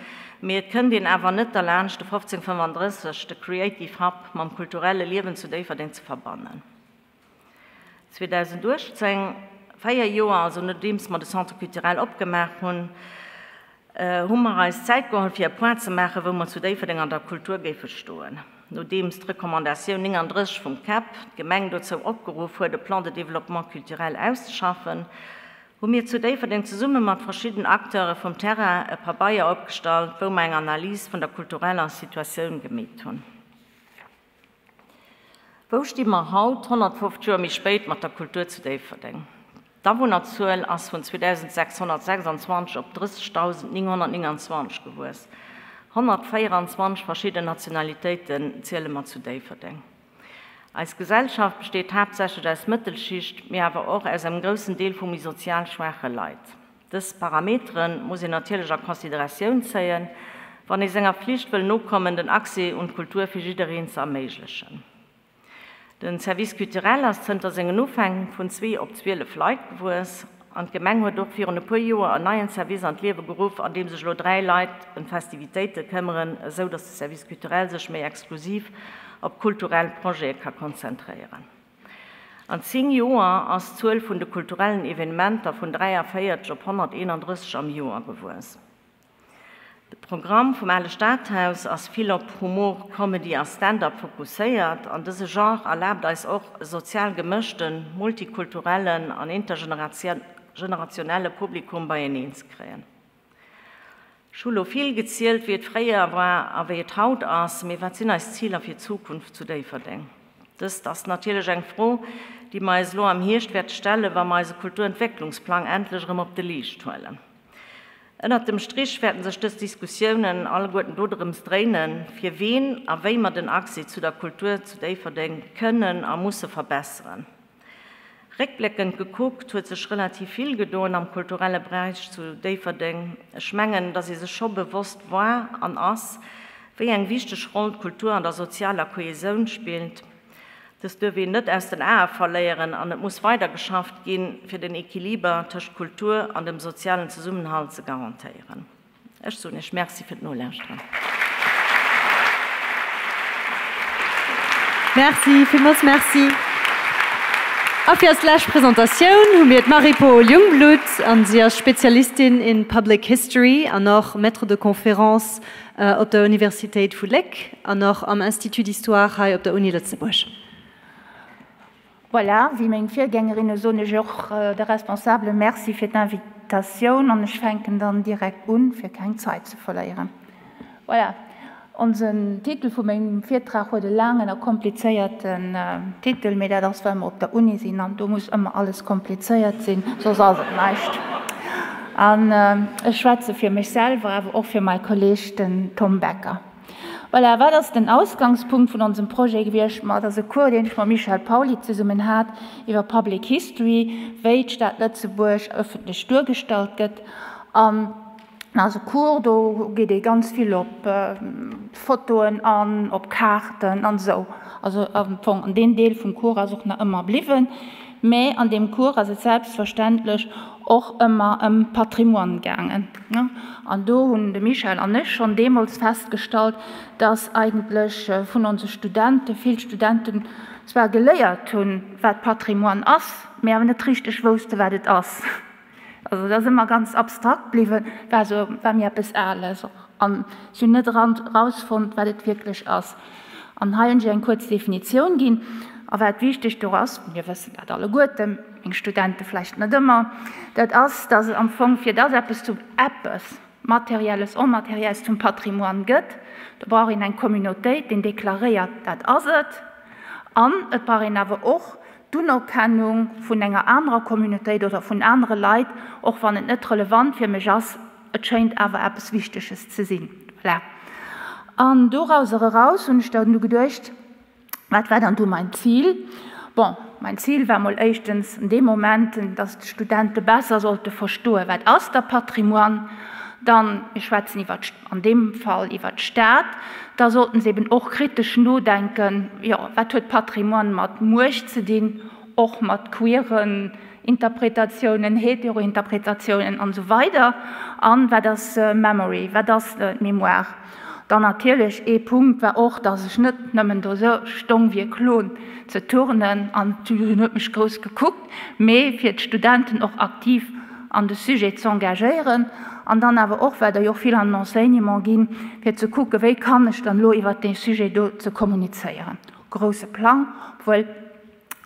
mee et kënnt een awer net derlaanscht de 1535, de Creative Hub, mam kulturelle Liewen zu Déifferdeng ze verbannen. 2018, 4 Joer also nodeems mer de Centre culturel opgemaach hunn, hu mer eis Zäit geholl fir e Point ze maachen, wou mer zu Déifferdeng an der Kultur géife stoen. Nodeems d'Recommandatioun 39 vum CAP d'Gemeng dozou opgeruff huet, e Plan de développement culturel auszeschaffen, hu mir zu Déifferdeng zesumme mat verschidden Acteure vum Terrain e Pabeier opgestallt, wou mer eng Analys vun der kultureller Situatioun gemeet hunn. Wou sti mer haut, 150 Joer méi spéit, mat der Kultur zu Déifferdeng? D'Awunnerzuel ass vun 2.626 op 30.929 gewuess. 124 verschidden Nationalitéiten ziele mer zu Déifferdeng. Eis Gesellschaft besteet haaptsächlech aus Mëttelschicht, mee awer och aus engem groussen Deel vu méi sozial schwaache Leit. Dës Parametere muss een natierlech a Consideratioun zéien, wann ee senger Flicht wëll nokommen, den Accès un d'Kultur fir jiddereen ze erméiglechen. De Service culturel ass zënter sengen Ufäng vun zwee op 12 Leit gewuess an d'Gemeng huet och virun e puer Joer en neien Service an d'Liewe geruff, an deem sech elo dräi Leit ëm d'Festivitéite këmmeren, esou datt de Service culturel sech méi exklusiv op kulturell Projete ka konzentréieren. An 10 Joer ass d'Zuel vun de kulturellen Evenementer vun 43 op 131 am Joer gewuess. De Programm vum Ale Stadhaus ass vill op Humor, Comedy a Stand-up fokusséiert an dëse Genre erlaabt eis och, e sozial gemëschten, multikulturellen an intergenerationelle Publikum beieneen ze kréien. Ech hu lo vill gezielt, wéi et fréier war a wéi et haut ass, mee wat sinn eis Ziler fir d'Zukunft zu Déifferdeng? Dëst ass natierlech eng Fro, déi mer eis elo am Hierscht wäerte stellen, wa mer eise Kulturentwécklungsplang endlech erëm op de Leescht huelen. Ënnert dem Strich wäerten sech dës Diskussiounen alleguerten dodrëms dréinen, fir ween a wéi mer den Accès zu der Kultur zu Déifferdeng kënnen a musse verbesseren. Réckbléckend gekuckt huet sech relativ vill gedoen am kulturelle Beräich zu Déifferdeng. Ech mengen, datt ee sech scho bewosst war an ass, wéi eng wichteg Roll d'Kultur an der sozialer Kohesioun spillt. Dës duerf een net aus den Ae verléieren an et muss weidergeschafft ginn, fir den Equiliber tëscht Kultur an dem sozialen Zesummenhalt ze garantéieren. Ech soen Iech Merci fir d'Nolauschteren. Merci, villmools Merci. A fir eis lescht Presentatioun hu mir d'Marie-Paule Jungblut an si ass Spezialistin in Public History an och Maître de conférences op der Universitéit vu Léck an och am Institut d'Histoire hei op der Uni Lëtzebuerg. Voilà, wéi meng Virgängerinne soen ech och de Responsabele Merci fir d'Invitatioun an ech fänken dann direkt un, fir keng Zait ze verléieren. Voilà, onsen Titel vu mengem Virtrag huet e laangen a komplizéierten Titel, mee dat ass well mer op der Uni sinn an do muss ëmmer alles komplizéiert sinn, soss ass et näischt. An ech schwätze fir mech selwer, awer och fir mäi Kolleeg, den Tom Becker. Voilà, wat ass den Ausgangspunkt vun onsem Projet gewiescht? Ma et ass e Cours, deen ech mam Michel Pauly zesummen hat iwwer Public History, wéi d'Stad Lëtzebuerg ëffentlech duergestallt gëtt. An ass e Cours, do geet ee ganz vill op Fotoen an, op Kaarten an esou. Also am Fong, an deen Deel vum Cours ass och nach ëmmer bliwwen. Mä an deem Cours ass et selbstverständlech och ëmmer ëm Patrimoine gaangen. An do hunn de Michel an ech schonn deemools festgestallt, dass eigentlech vun onse Studenten vill Studenten zwar geléiert hunn, wat Patrimoine ass, mä awer net richteg wousste wat et ass. Also et ass ëmmer ganz abstrakt bliwwen, war esou, war mir eppes Ales och. An si hunn net erausfonnt, wat et wierklech ass. An hei hunn ech eng kuerz Definitioun ginn. A wat wichteg do ass, mir wëssen dat alleguerten, meng Studente vläicht net ëmmer, dat ass, dass am Fong, fir dass eppes zu eppes, Materielles, Immaterielles, zum Patrimoine gëtt, do brauch een eng Communautéit, deen deklaréiert, dat ass et. An et brauch een awer och d'Unerkennung vun enger anerer Communautéit oder vun anere Leit, och wann et net relevant fir mech ass, Et schéint awer eppes Wichteges ze sinn. Voilà. An dorauser eraus hunn ech dann du geduecht, Wat war dann du mein Zil? Bon, mein Zil war mol éischtens an deem Moment, dass d'Studente besser sollte verstoen, wat ass da Patrimoine? Dann, mir schwätzen iwwer, an deem Fall iwwer d'Stad, da sollten se eben och kritesch nodenken, jo, wat huet Patrimoine mat Muecht ze dinn, och mat queeren Interpretatiounen, Heterointerpretatiounen an esou weider An wat ass Memory, wat ass d'Mémoire? Dann natierlech ee Punkt war och, dass ech net nëmmen do stong wéi e Klon ze turnen an d'Juryen huet mech grouss gekuckt, mee fir d'Studenten och aktiv an de Sujet z'engagéieren an dann awer och, well der jo och vill an den Enseignement ginn, fir ze kucken, wéi kann ech dann elo iwwert dee Sujet do ze kommunizéieren. Grousse Plang, obwuel.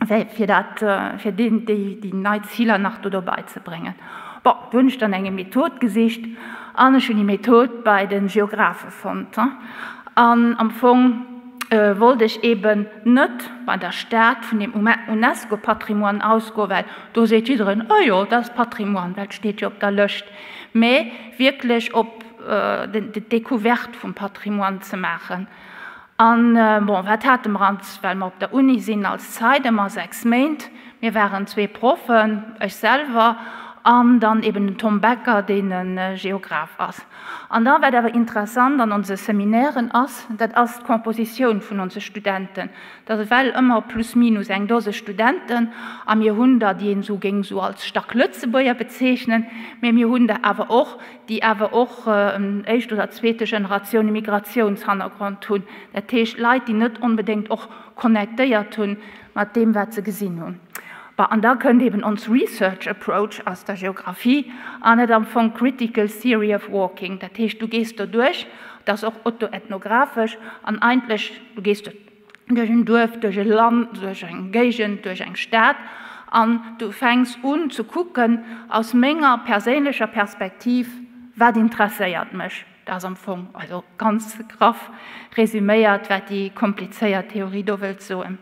fir dat, fir deen, déi, déi nei Ziler nach do dobei ze bréngen. Bon, do hunn ech dann eng Method gesicht an ech hunn déi Method bei de Geographe fonnt. An am Fong wollt ech eeben net bei der Stad vun deem UNESCO-Patrimoine ausgoen, well do seet jiddereen, Oh jo, dat ass Patrimoine, well et steet jo op der Lëscht, mä wierklech op d'Découverte vum Patrimoine ze maachen. An, bon, wat hate mer als, well mer op der Uni sinn, als Zait? Ëmmer 6 Méint. Mir waren zwee Proffen, ech selwer an dann eben den Tom Becker, deen e Geograph ass. An da, wat awer interessant an onse Seminairen ass, dat ass d'Compositioun vun onse Studenten. Dat ass ewell ëmmer plus minus eng Dose Studenten a mir hunn der, déi een esou géing esou als stark Lëtzebuerger bezeechnen, mä mir hunn der awer och, déi awer och en éischt oder zweete Generatioun e Migratiounshannergrond hunn, dat heescht Leit, déi net onbedéngt och connectéiert hunn mat deem, wat se gesinn hunn. Bon, an da kënnt eben ons Research Approach aus der Geographie an et am Fong Critical Theory of Walking, dat heescht, du gees doduerch, dat ass och autoethnographesch an eigentlech, du gees do duerch en Duerf, duerch e Land, duerch eng Géigend, duerch eng Stad an du fänks un ze kucken, aus menger perséinlecher Perspektiv, wat interesséiert mech? Dat ass am Fong, also ganz graff resüméiert, wat déi komplizéiert Theorie do wëllt soen.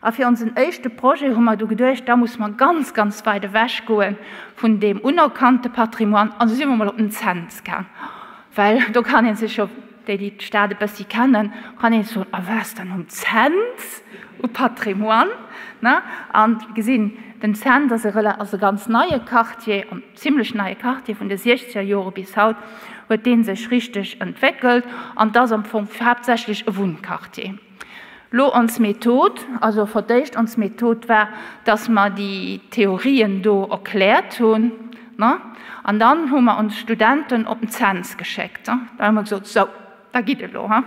A fir onsen éischte Projet hu mer du geduecht, da musse mer ganz, ganz weit ewech goe vun deem unerkannte Patrimoine an du si mer mol op den Cents gaang, well do kann ee sech jo, Déi, déi d'Stad e bëssi kennen, kann een soen, A wat ass dann um Cents u Patrimoine? Ne? An gesinn, den Cents ass e rela-, ass e ganz neie Quartier, en zimlech neie Quartier, vun de siechzeger Jore bis haut huet dee sech richteg entwéckelt an 't ass am Fong haaptsächlech e Wunnquartier. Lo ons Method, also for d'éischt ons Method war, dass mer déi Theorien do erkläert hunn, ne, an dann hu mer ons Studenten op den Cents geschéckt. Da hu mer gesot, sou, da gitt elo, he.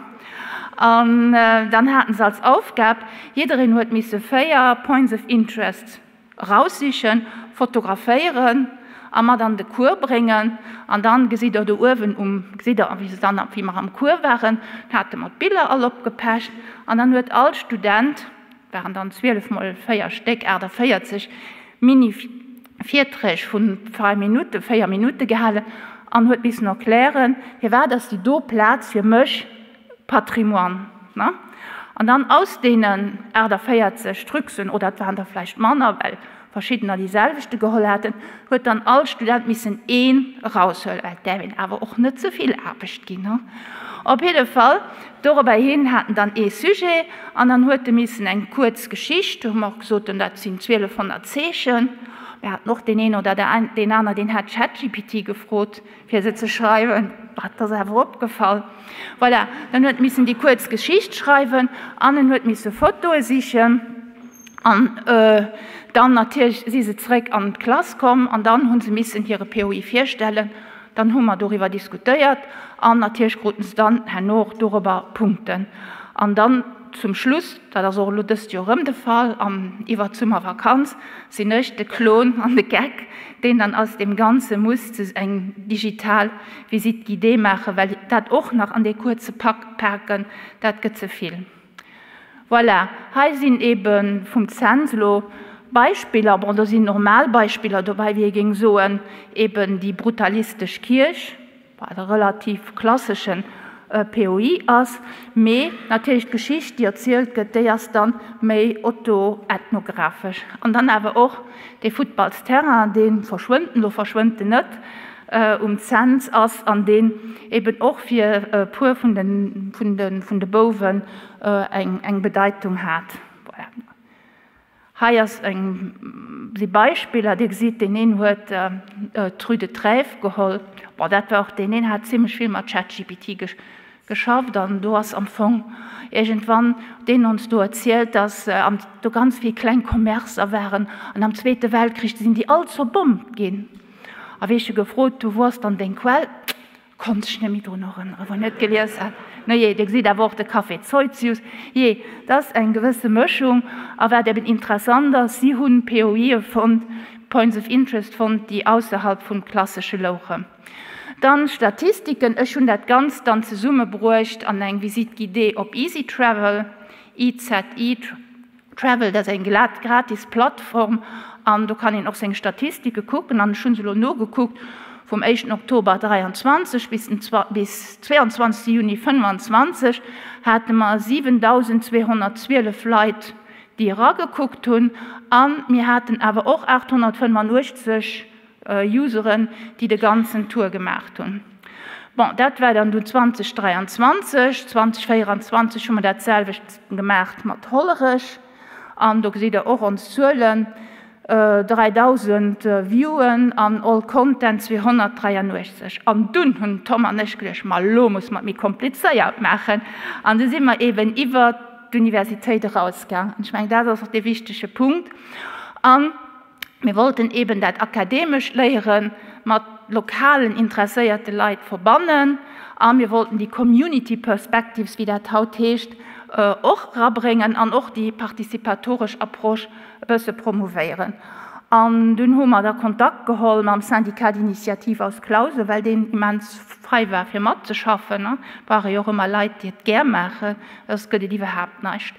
An dann haten se als Aufgab, jiddereen huet misse 4 Points of Interest Eraussichen, fotograféieren a mat an de Cours bréngen. An dann gesitt der do uewen um, gesitt der wéi se dann, wéi mer am Cours waren, hate mer d'Biller all opgepecht an dann huet all Student, waren dann 12 mol 4 Stéck, 48 Mini-Virträg vun 3 Minutten, 4 Minutte gehalen an huet missen erklären, firwat ass déi do Plaz fir mech Patrimoine, ne? An dann aus deenen 48 Trucsen, oder et waren der vläicht manner, well verschiddener déi selwechte geholl haten, huet dann all Student missen een eraushuelen, well et däerf een awer och net ze vill Aarbecht ginn, ne? Op jidde Fall, dorobberhin hat en dann ee Sujet an dann huet e missen eng kuerz Geschicht, do hu mer och gesot, dat sinn 1200 Zeechen, mir haten och deen een oder deen aner, deen hat ChatGPT gefrot, fir se ze schreiwen, dat ass awer opgefall. Voilà, dann huet missen déi kuerz Geschicht schreiwen an en huet misse Fotoe sichen an dann natierlech si se zeréck an d'Klass komm an dann hu se missen hire POI virstellen. Dann hu mer doriwwer diskutéiert an natierlech kruten se dann herno och dorobber Punkten. An dann. zum Schluss, dat ass och elo dëst Joer erëm de Fall, an iwwert d'Summervakanz sinn ech de Klon an de Geck, deen dann aus deem Ganze muss eng digital Visite guidée maachen, well dat och nach an dee kuerze Pak paken, dat gëtt ze vill. Voilà, hei sinn ebe vum Cents elo Beispiller, bon do sinn normal Beispiller dobäi, wéi ee géing soen, eben déi brutalistesch Kierch, wat e relativ klasseschen POI ass, mee natierlech d'Geschicht, déi erzielt gëtt, déi ass dann méi autoethnographesch. An dann awer och dee Futtballsterrain, dee verschwënnt, elo verschwënnt en net, um Cents ass an deen eben och fir e puer vun de Bouwen eng Bedeitung hat. Voilà. Hei ass eng, si Beispiller, Dir gesitt, deen een huet d'Rue de Trèves geholl. Bon, dat war och, deen een hat zimlech vill mat ChatGPT geschafft an do ass am Fong iergendwann deen ons do erzielt, dass do ganz vill kleng Commercer waren an am Zweete Weltkrich sinn déi all zerbommt ginn. A wéi ech e gefrot hu, wou ass dann deng Quell? Konnt sech net méi drun erënneren, wou en et gelies hat. Nujee, Dir gesitt awer och de Café Zeutzius. Jee, et ass eng gewësse Mëschung. A wat eben interessant ass, si hunn POIe fonnt, Points of Interest fonnt, déi ausserhalb vum Klassesche louchen. Dann Statistiken, Ech hunn dat Ganzt dann zesummebruecht an eng Visite guidée op EasyTravel, EZI. Travel, dat ass eng gratis Plattform an do kann een och seng Statistike kucken. An ech hu se elo nogekuckt, vum éischten Oktober 23 bis den bis 22 Juni 25 hate mer 7.212 Leit, déi eragekuckt hunn. A mir haten awer och 885 Useren, déi de ganzen Tour gemaacht hunn. Bon, dat war dann du 2023. 2024 hu mer dat selwecht gemaacht mat Hollerech. An do gesitt Der och ons Zuelen, 3.000 Viewen an all Content 283. An dunn hunn Tom an ech geduecht, ma elo musse mer et méi komplizéiert maachen. An du si mer eeben iwwert d'Universitéit erausgaang. An ech mengen, dat ass och dee wichtege Punkt. An Mir wollten eben dat akademescht Léiere mat lokalen interesséierte Leit verbannen a mir wollten déi Community Perspectives, wéi dat haut heescht, och erabréngen an och déi participatoresch Approche e bësse promouvéieren. An dunn hu mer da Kontakt geholl mam Syndicat d'initiative aus Clausen, well deen immens frei war fir matzeschaffen. Brauch ee jo och ëmmer Leit, déi et gär maachen, soss gëtt et iwwerhaapt näischt.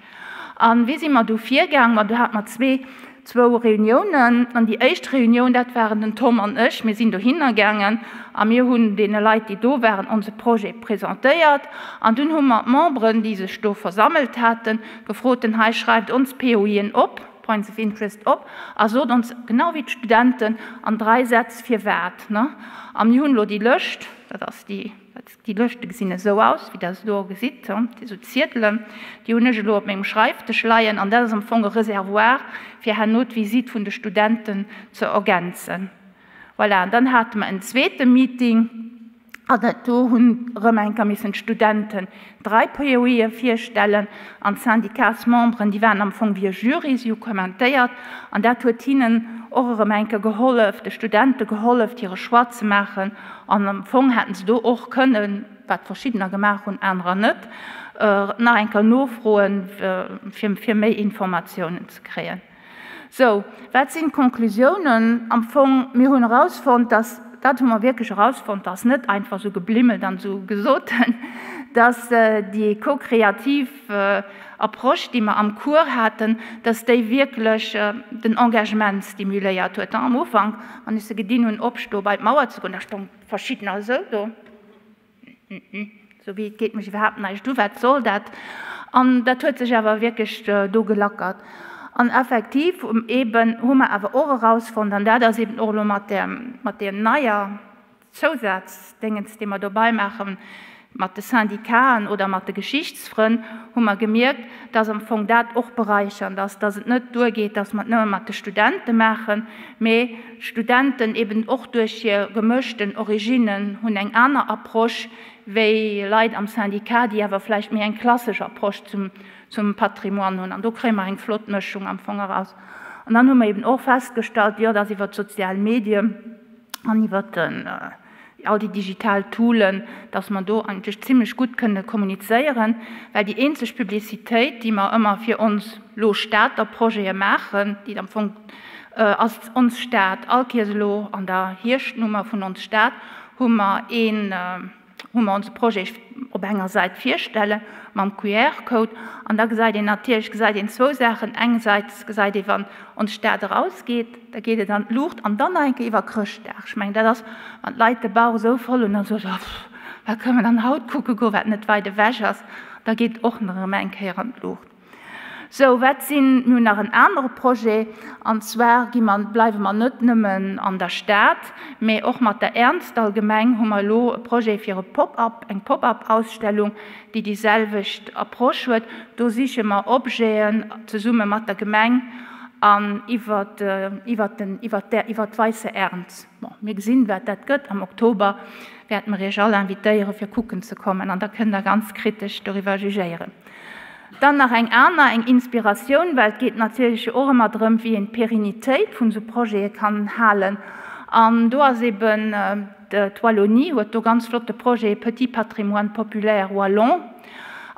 A wéi si mer du virgaang? Ma du hate mer zwee, zwou Reuniounen. An déi éischt Reunioun, dat waren den Tom an ech. Mir sinn dohinner gaangen a mir hunn deene Leit, déi do waren, onse Projet presentéiert. An dunn hu mer d'Memberen, déi sech do versammelt haten, gefrot, den hei schreift ons POIen op, Points of Interest op, a sot ons, genau wéi d'Studenten, an drai Sätz firwat. A mir hunn elo déi Lëscht, dat ass déi. Déi Lëschte gesinn esou aus, wéi Der se do gesitt, déi esou Ziedelen, déi hunn ech elo op mengem Schreifdësch leien an dat ass am Fong e Reservoir, fir herno d'Visitt vun de Studenten ze ergänzen. Voilà, an dann hate mer en zweete Meeting an dat do hunn erëm eng Kéier missen d'Studenten drai POIe virstellen an d'Syndicatsmemberen, déi waren am Fong wéi e Jury, si hu kommentéiert an dat huet hinnen och erëm eng Kéier gehollef, de Studente gehollef, hire Choix ze maachen An am Fong hätten se do och kënnen, wat verschiddener gemaach hunn, anerer net, nach eng Kéier nofroen, fir méi Informatiounen ze kréien. Sou, wat sinn d'Konklusiounen? Am Fong, mir hunn erausfonnt, dass, dat hu mer wierklech erausfonnt, dass net einfach esou geblimmelt an esou gesot, dass déi co-kreativ Approche, déi mer am Cours haten, dass déi wierklech den Engagement stimuléiert huet. Am Ufank, wann ech se gedinn hunn, opstoe bei d'Mauer ze goen, da stoung verschiddener esou do, esou wéi, et geet mech iwwerhaapt näischt u, wat soll dat? An dat huet sech awer wierklech do gelackert. An effektiv eeben hu mer awer och erausfonnt, an dat ass eeben och elo mat där, mat deem neier Zousazdéngens, dee mer dobei maachen, mat de Syndicaten oder mat de Geschichtsfrënn, hu mer gemierkt, dass am Fong dat och beräichernd ass, dass et net duergeet, dass mer et nëmme mat de Studente maachen, mee d'Studenten eben och duerch hir gemëschten Originnen hunn eng aner Approche wéi Leit am Syndicat, déi awer vläicht méi eng klassesch Approche zum Patrimoine hunn. An do kréie mer eng flott Mëschung am Fong eraus. An dann hu mer eben och festgestallt, jo, dass iwwer d'sozial Medien, An iwwer den. all déi digital Toolen, dass mer do eigentlech zimlech gutt kënne kommunizéieren, well déi eenzeg Publicitéit, déi mer ëmmer fir ons lo Stater Projete maachen, déi am Fong ass Ons Stad, all Keers elo an der Hierschtnummer vun Ons Stad hu mer een, wou mer onse Projet op enger Säit virstelle mam QR-Code. An da gesäit een natierlech gesäit een zwou Saachen. Engersäits gesäit ee wann ons Stad erausgeet, da geet et an d'Luucht an dann nach eng Kéier iwwer Chrëschtdag. Ech mengen dat ass, wann d'Leit de Bauch esou voll hunn, dann soe se, Pff, wat kënnen mer dann haut kucke goen, wat net weit ewech ass. Da geet et och nach erëm eng Kéier an d'Luucht. Sou, wat sinn, mir hunn nach en anere Projet, an zwar gi mer, bleiwe mer net nëmmen an der Stad, mä och mat der Ernzdall Gemeng hu mer elo e Projet fir e Pop-up, eng Pop-up-Ausstellung, déi déi selwecht Approche huet. Do siche mer Objeten zesumme mat der Gemeng an iwwer, iwwer den, iwwer der, iwwer d'Weisse Ernz. Bon, mir gesinn, wat dat gëtt. Am Oktober wäerte mer Iech all invitéieren, fir kucken ze kommen, an da kënnt Der ganz kritesch doriwwer jugéieren. Dann nach eng aner, eng Inspiratioun, well et geet natierlech jo och ëmmer drëm, wéi een d'Périnitéit vun esou Projete kann halen. An do ass eben, d'Wallonie huet do ganz flotte Projet, Petit patrimoine populaire wallon.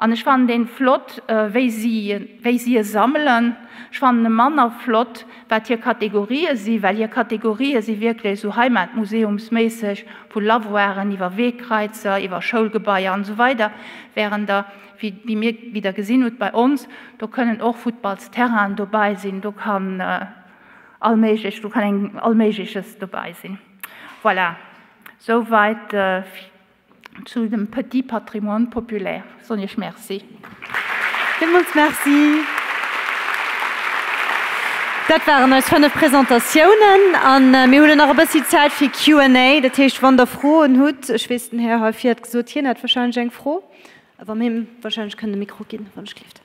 An ech fannen dee flott, wéi si, wéi si e sammelen. Ech fannen e manner flott, wat hir Kategorië si, well hir Kategorië si wierklech esou heimatmuseumsméisseg, vu Lavoiren iwwer Weekraizer, iwwer Schoulgebaier an esou weider, während der Wéi mir, wéi Der gesinn hutt bei ons, do kënnen och Futtballsterrainen dobäi sinn, do kann all Méiglech, do kann eng all Méigleches dobäi sinn. Voilà, souwäit zu dem Petit patrimoine populaire. Soen Iech Merci. Villmools Merci. Dat waren eis 5 Presentatiounen an mir hunn nach e bëssi Zäit fir Q&A. Dat heescht, wann Der Froen hutt, ech weess, den Här hei vir hat gesot, hien hätt warscheinlech eng Fro. Wa mir him wahrscheinlech kënnen de Mikro ginn, wann ech gelift.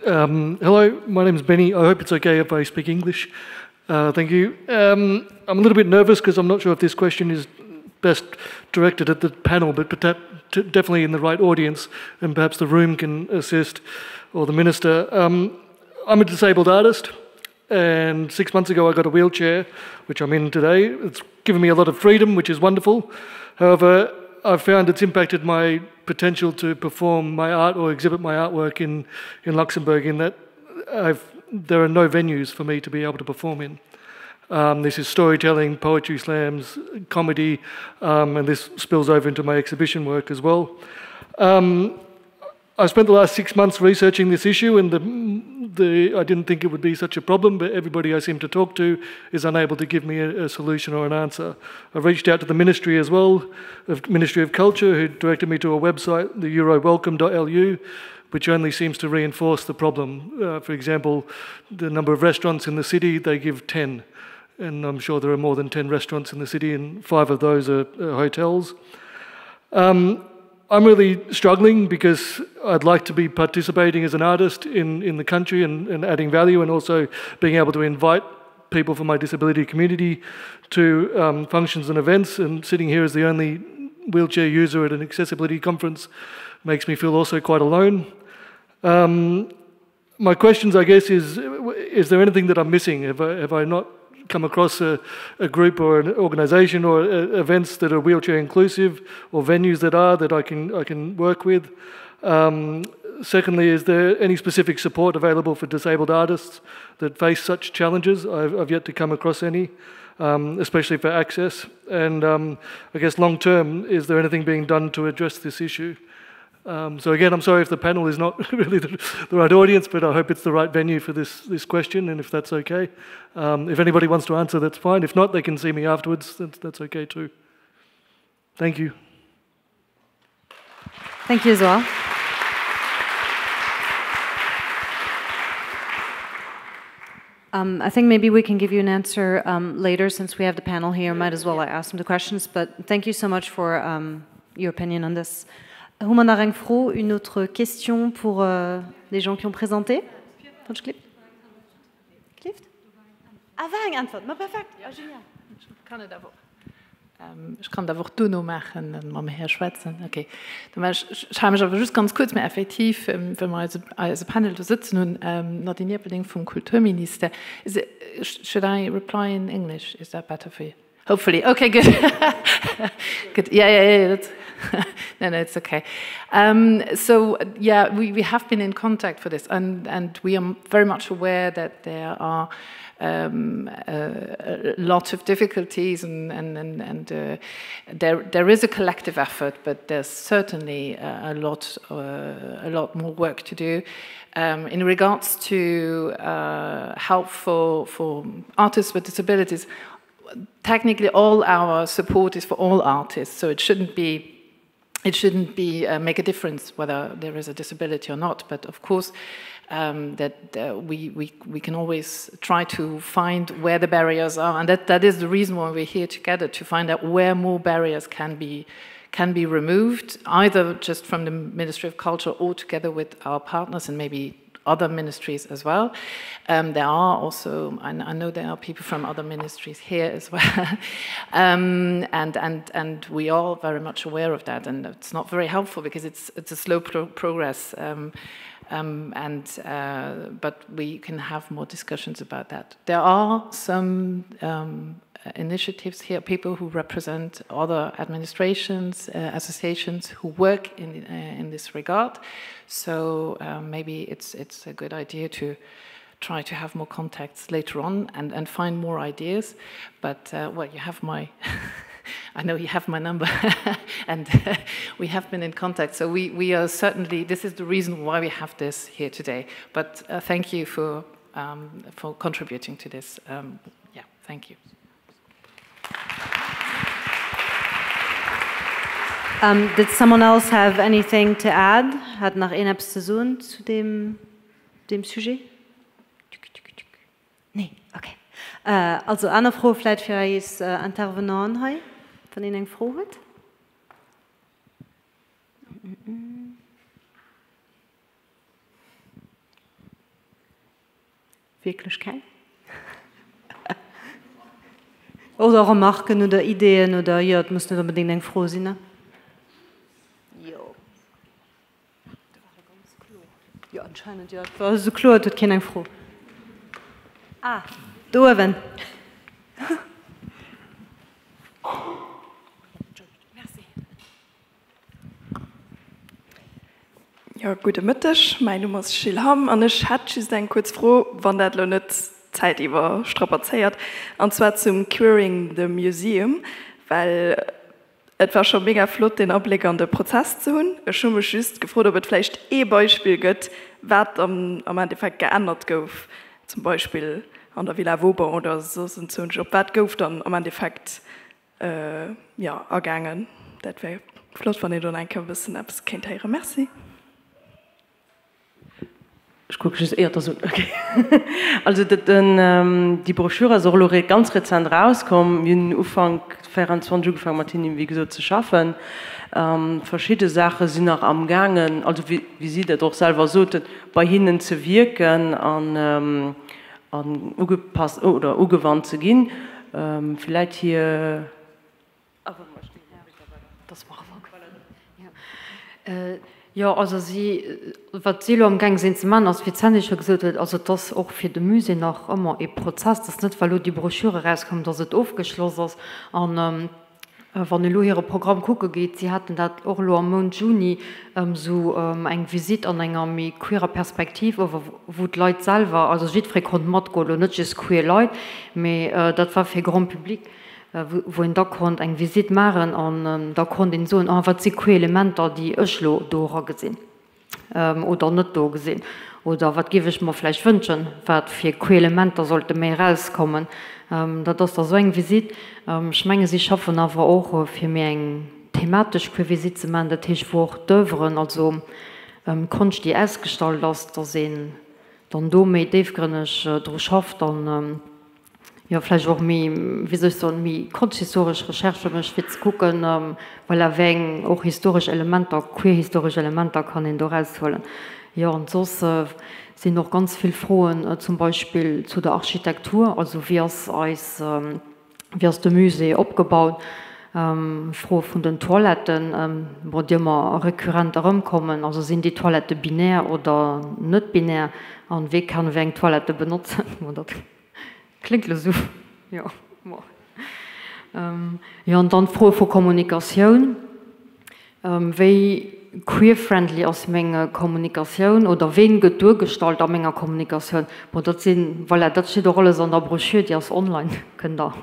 Um, hello, my name is Benny. I hope it's okay if I speak English. Uh, thank you. Um, I'm a little bit nervous because I'm not sure if this question is best directed at the panel, but definitely in the right audience, and perhaps the room can assist or the minister. Um, I'm a disabled artist, and six months ago I got a wheelchair, which I'm in today. It's given me a lot of freedom, which is wonderful. However, I've found it's impacted my potential to perform my art or exhibit my artwork in, in Luxembourg in that I've, there are no venues for me to be able to perform in. Um, this is storytelling, poetry slams, comedy, um, and this spills over into my exhibition work as well. Um, I spent the last six months researching this issue, and the, the, I didn't think it would be such a problem, but everybody I seem to talk to is unable to give me a, a solution or an answer. I reached out to the ministry as well, the Ministry of Culture, who directed me to a website, the eurowelcome.lu, which only seems to reinforce the problem. Uh, for example, the number of restaurants in the city, they give 10. And I'm sure there are more than 10 restaurants in the city, and five of those are, are hotels. Um, I'm really struggling because I'd like to be participating as an artist in, in the country and, and adding value and also being able to invite people from my disability community to um, functions and events. And sitting here as the only wheelchair user at an accessibility conference makes me feel also quite alone. Um, my questions, I guess, is is there anything that I'm missing? Have I, have I not come across a, a group or an organization or uh, events that are wheelchair inclusive or venues that are that I can, I can work with? Um, secondly, is there any specific support available for disabled artists that face such challenges? I've, I've yet to come across any. Um, especially for access. And um, I guess long term, is there anything being done to address this issue? Um, so again, I'm sorry if the panel is not really the, the right audience, but I hope it's the right venue for this, this question, and if that's okay. Um, if anybody wants to answer, that's fine. If not, they can see me afterwards. That's, that's okay too. Thank you. Thank you as well. Um, I think maybe we can give you an answer um, later since we have the panel here. Might as well I ask them the questions. But thank you so much for um, your opinion on this. Hu mer nach eng Fro, une autre question pour euh, les gens qui ont présenté? Ah, war eng Äntwert, ma perfekt, ah, genial. Kann et awer ähm, ech kann dat och duerno maachen, mam Här schwätzen. Okay. Da ech ech mech awer just ganz kuerz, mä effektiv, ähm, well mer eise, eise Panel do sëtzen hunn, ähm, Nadine Erpelding vum Kulturministère. Is it, should I reply in English? Is that better for you? Hopefully. Okay, good. good. Yeah, yeah, yeah. That's no, no, it's okay. Um, so, yeah, we, we have been in contact for this, and, and we are very much aware that there are um, a, a lot of difficulties and, and, and, and uh, there, there is a collective effort, but there's certainly a, a lot, uh, a lot more work to do. Um, in regards to uh, help for, for artists with disabilities, technically all our support is for all artists, so it shouldn't be it shouldn't be uh, make a difference whether there is a disability or not. But of course, um, that uh, we, we, we can always try to find where the barriers are, and that, that is the reason why we're here together to find out where more barriers can be can be removed, either just from the Ministry of Culture or together with our partners and maybe other ministries as well. Um, there are also, I, I know there are people from other ministries here as well, um, and, and, and we are very much aware of that, and it's not very helpful because it's, it's a slow pro progress, um, um, and, uh, but we can have more discussions about that. There are some um, initiatives here, people who represent other administrations, uh, associations who work in, uh, in this regard. So uh, maybe it's, it's a good idea to try to have more contacts later on and, and find more ideas. But uh, well, you have my, I know you have my number and we have been in contact. So we, we are certainly, this is the reason why we have this here today. But uh, thank you for, um, for contributing to this. Um, yeah, thank you. Um, did someone else have anything to add? Hat nach een eppes ze soen zu deem, deem Sujet? Nee, okay. Äh, also aner Froe vläit fir eis äh, Intervenanten hei, wann een eng Fro huet? Wierklech keng? Oder Remarken oder Ideeën oder, jo, et muss net onbedéngt eng Fro sinn, ne? Jo. Jo, anscheinend, jo. Et war esou kloer, et huet keen eng Fro. Ah, do uewen. Jo, gudde Mëtteg. Mäin Numm ass Jill Hamm an ech hätt just eng kuerz Fro, wann dat elo net d'Zäit iwwerstrapazéiert, an zwar zum Queering the Museum, well et war scho mega flott, deen Abléck an de Prozess ze hunn. Ech hu mech just gefrot, ob et vläicht ee Beispill gëtt, wat am Endeffekt geännert gouf, zum Beispill an der Villa Vauban oder soss enzwousch. Op wat gouf dann am Endeffekt jo, agaangen. Dat wär flott, wann een do nach eng Kéier e bëssen eppes kéint héieren. Merci. Ech kucke just éiert der sot. Okay. Also dat, den, déi Broschür ass och elo ganz rezent erauskomm. Mir hunn Ufank 24 ugefaangen, mat hinnen, wéi gesot, ze schaffen. Verschidde Saache sinn nach amgaangen, also wéi si dat och selwer soten, bei hinnen ze wierken an, an ugepasst oder ugewannt ze ginn. Vläit hir. Jo, also si, wat si elo amgaang sinn ze maachen, ass, wéi d'Sandy scho gesot huet, also et ass och fir de Musée nach ëmmer ee Prozess. Et ass net, well elo déi Broschür erauskoum, datt et ofgeschloss ass. An Wann ee lo hire Programm kucke geet, si haten dat och elo am Mount Juni, esou eng Visitt an enger méi queerer Perspektiv, ower wou d'Leit selwer, also jiddweree konnt matgoen, elo net just queer Leit, mee dat war fir Grand Public, wou een da konnt eng Visitt maachen an da konnt een soen, ah wat si queer Elementer, déi ech lo do eragesinn. Oder net do gesinn. Oder wat géif ech mer vläicht wënschen, wat fir Queelementer sollte méi erauskommen. Dat ass da sou eng Visitt. Ech menge si schaffen awer och fir méi eng thematesch queer Visitt ze maachen, dat heescht wou och d'Oeuvren, also d'Konscht déi ausgestallt ass, datt een dann do méi déifgrënneg dru schafft an jo vläicht och méi, wéi soll ech soen, méi konschthistoresch Recherchë mécht, fir ze kucken, voilà, wéi eng och historesch Elementer, queerhistoresch Elementer kann een do eraushuelen. Jo, an soss sinn och ganz vill Froen zum Beispill zu der Architektur, also wéi ass eis, wéi ass de Musée opgebaut, Froe vun den Toiletten, bon, déi ëmmer rekurrent erëmkommen, also sinn déi Toilette binär oder net binär an wee kann wéi eng Toilette benotzen, bon, dat. Kléngt lo sou, jo, bon. Jo, an dann d'Froe vu Kommunikatioun. Wéi queer-friendly ass meng Kommunikatioun oder ween gëtt duergestallt a menger Kommunikatioun? Bon, dat sinn, voilà, dat steet och alles an der Broschür, déi ass online, kënnt der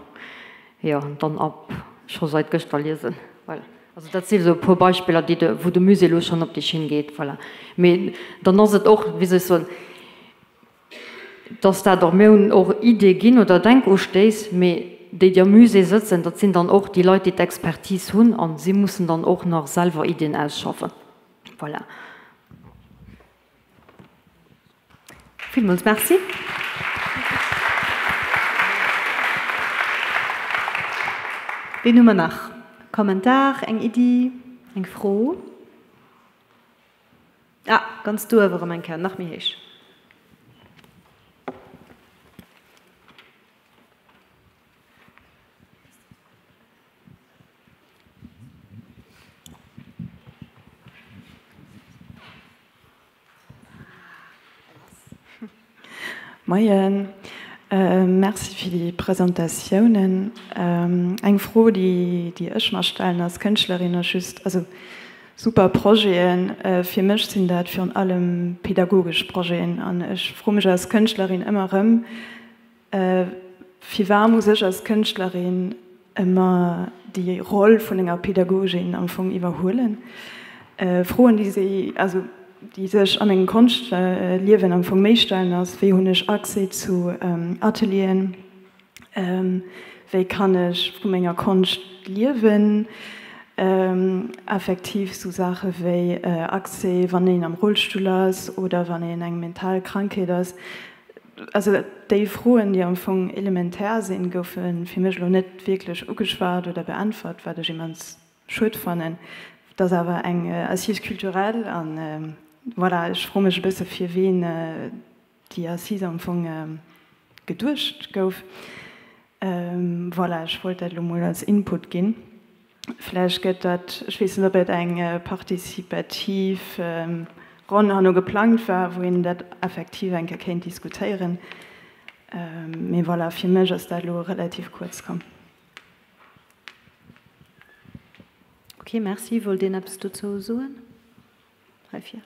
jo dann ab scho seit gëschter liesen. Voilà. Also dat si sou e puer Beispiller, déi de, wou de Musée elo schonn op déi Schinn geet, voilà. Mee dann ass et och, wéi soll ech soen, dass dat och, mir hunn och Iddie ginn oder Denkustéiss, mee déi, déi am Musée sëtzen, dat sinn dann och déi Leit, déi d'Expertise hunn a si mussen dann och nach selwer Iddien ausschaffen. Voilà. Villmools Merci. Ween hu mer nach? Kommentar, eng Iddi, eng Fro? Ah, ganz do awer erëm eng Kéier, nach méi héich. Moien, merci fir déi Presentatiounen. Eng Fro, déi ech mer stellen als Kënschtlerin ass just, also super Projeten, fir mech sinn dat virun allem pedagogesch Projeten an ech froe mech als Kënschtlerin ëmmer erëm, Firwar muss ech als Kënschtlerin ëmmer déi Roll vun enger Pädagogin am Fong iwwerhuelen? Froen, déi si, also déi sech a mengem Konschtliewen am Fong méi stellen, ass, Wéi hunn ech Accès zu Atelieren? Wéi kann ech vu menger Konscht liewen? Effektiv sou Saache wéi Accès, wann een am Rollstull ass oder wann een eng mental Krankheet ass. Also déi Froen, déi am Fong elementär sinn, goufe fir mech elo net wierklech ugeschwat oder beäntwert, wat ech immens schued fannen. Et ass awer eng Assise culturelle an voilà, ech froe mech e bësse fir ween déi Assise am Fong geduecht gouf. Voilà, ech wollt dat elo mol als Input ginn. Vläicht gëtt dat, ech weess net, ob et eng participativ Ronn herno geplangt war, wou een dat effektiv eng Kéier kéint diskutéieren. Mee voilà, fir mech ass dat elo relativ kuerz komm. Ok, merci. Wollt een eppes dozou soen? Hei vir.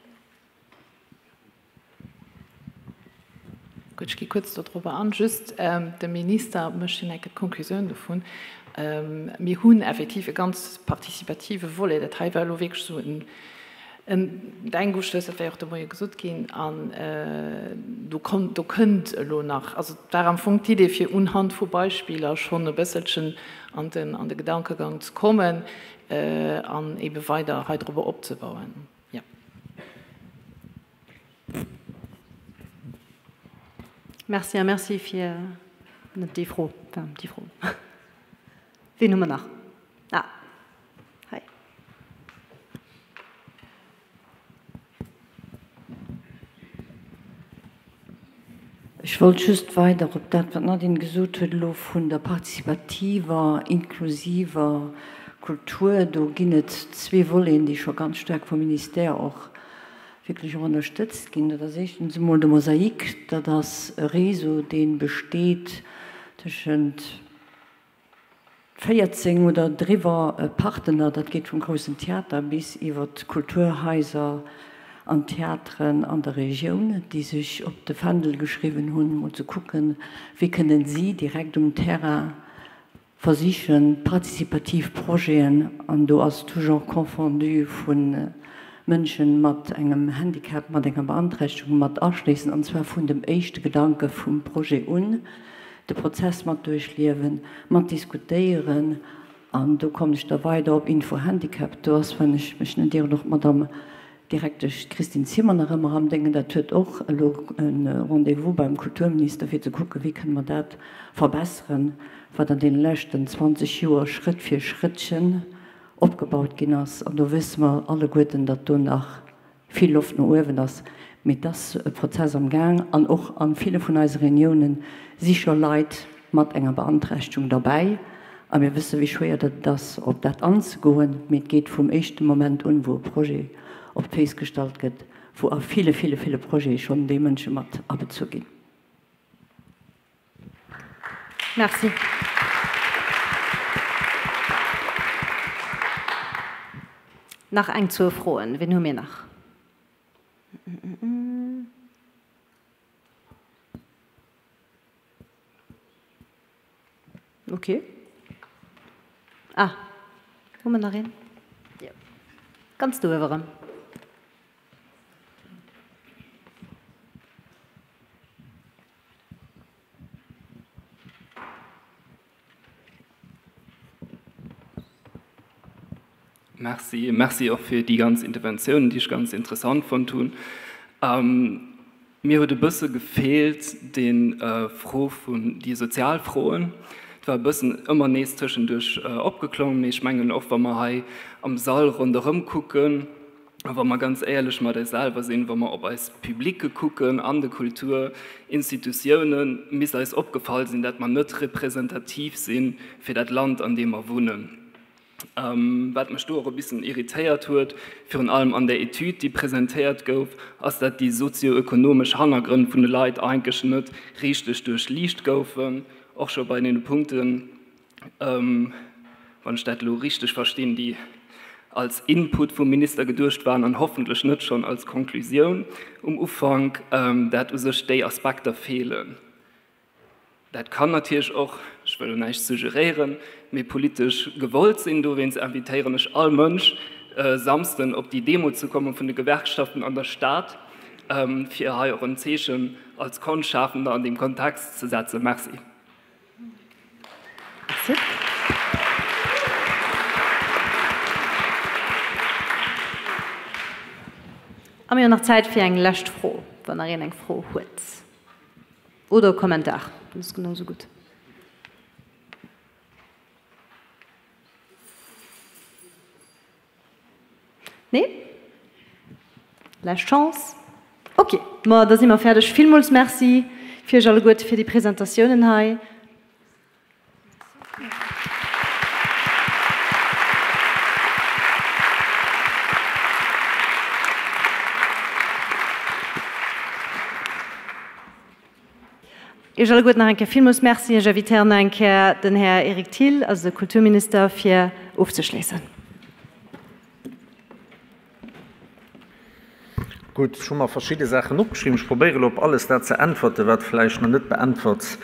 Gutt, ech gi kuerz dodrobber an. Just, de Minister mécht jo enke d'Konklusioun dovun. Mir hunn effektiv e ganz participative Volet. Dat hei war elo wierklech esou en Denkustoss, dat war jo och de Moie gesot ginn. An do konnt, do kënnt elo nach, also et war am Fong d'Idee, fir unhand vu Beispiller schonn e bësselchen an den, an de Gedankegang ze kommen an eebe weider hei drobber opzebauen. Jo. Merci a Merci fir net déi Fro, enfin déi Fro. Ween hu mer nach? Ah, hei. Ech wollt just weider op dat, wat d'Nadine gesot huet elo vun der partizipativer, inklusiver Kultur. Do ginn et zwee Voleten, déi scho ganz staark vum Ministère och wierklech och ënnerstëtzt ginn. Dat ass éischtens emol de Mosaik. Dat ass e Réseau, dee besteet tëschent 14 oder driwwer Partner, dat geet vum groussen Theater bis iwwer d'Kulturhaiser an d'Theateren an der Regioun, déi sech op de Fändel geschriwwen hunn, mol ze kucken, wéi kënnen si direkt um Terrain versichen, participativ Projeten, an do ass tout genre confondu vu Mënschen mat engem Handicap, mat enger Beanträchtegung, mat aschléissen, an zwar vun dem éischte Gedanke vum Projet un. de Prozess mat duerchliewen, mat diskutéieren an do kommen ech da weider op Info Handicap. Do ass, wann ech mech net ieren, och d'Madame Direktesch Christine Zimmer nach ëmmer am Déngen. Dat huet och elo e Rendez-vous beim Kulturminister fir ze kucken, wéi kënne mer dat verbesseren, wat an deene leschten 20 Joer Schrëtt fir Schrëttchen opgebaut ginn ass. An do wësse mer alleguerten, datt do nach vill Loft no uewen ass, mee et ass e Prozess am Gaang an och a ville vun eise Reuniounen si scho Leit mat enger Beanträchtegung derbäi a mir wësse wéi schwéier dat et ass op dat anzegoen, mee et geet vum éischte Moment un, wou e Projet op d'Féiss gestallt gëtt, wou a ville, ville, ville Projete schonn déi Mënsche mat abezu ginn. Merci. Nach eng, zwou Froen. Wien hu mir nach? Ok. Ah, hu mer nach een? Jo. Ganz do uewe erëm. Merci. Merci och fir déi ganz Interventiounen, déi ech ganz interessant fonnt hunn. Mir huet e bësse gefeelt déi Fro vun déi sozial Froen. Et war e bëssen ëmmer nees tëschenduerch opgeklommen, mee ech mengen och wa mer hei am Sall ronderëm kucken a wa mer ganz éierlech mat eis selwer sinn, wa mer op eis Publicke kucken an de Kulturinstitutiounen, misst eis opgefall sinn, dat mer net representativ si fir dat Land, an deem mer wunnen. Wat mech do och e bissen irritéiert huet, virun allem an där Etüd, déi presentéiert gouf, ass, dat déi sozioökonomesch Hannergrënn vun de Leit eigentlech net richteg duerchliicht goufen, och scho bei deene Punkten, wann ech dat elo richteg verstinn, déi als Input vum Minister geduecht waren an hoffentlech net schonn als Konklusioun um Ufank, dat u sech déi Aspekter feelen. Dat kann natierlech och, ech wëll elo näischt suggeréieren, mee politesch gewollt sinn. Dowéinst invitéieren ech all Mënsch, e Samsden op déi Demo ze komme vun de Gewerkschaften an der Stad, fir hei och en Zeechen als Konschtschafender an deem Kontext ze setzen. Merci. Merci. A mir hunn nach Zäit fir eng lescht Fro, wann nach een eng Fro huet. Oder e Kommentar, dat ass genau sou gutt. Nee? Lescht Chance. Ok, ma da si mer fäerdeg. Villmools Merci fir Iech alleguerte fir déi Presentatiounen hei. Iech alleguerten nach eng Kéier villmools Merci. Ech invitéieren nach eng Kéier den Här Eric Thill, eise Kulturminister, fir ofzeschléissen. Gutt, ech hu mer verschidde Saachen opgeschriwwen. Ech probéiere elo op alles dat ze äntwerten, wat vläicht nach net beäntwert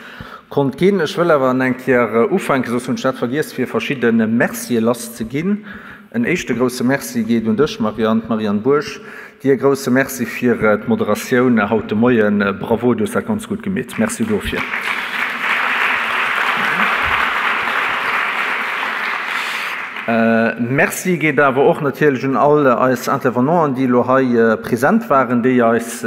konnt ginn. Ech wëll awer eng Kéier ufänken, soss hunn ech dat vergiess, fir verschidde Mercië lasszeginn. En éischte grouse Merci geet un dech, Marianne, d'Marianne Bourg. Dir e grouse Merci fir d'Moderatioun haut de Moien. Bravo, du hues dat ganz gutt gemeet. Merci dofir. Merci geet awer och natierlech un all eis Intervenanten, déi elo hei present waren, déi eis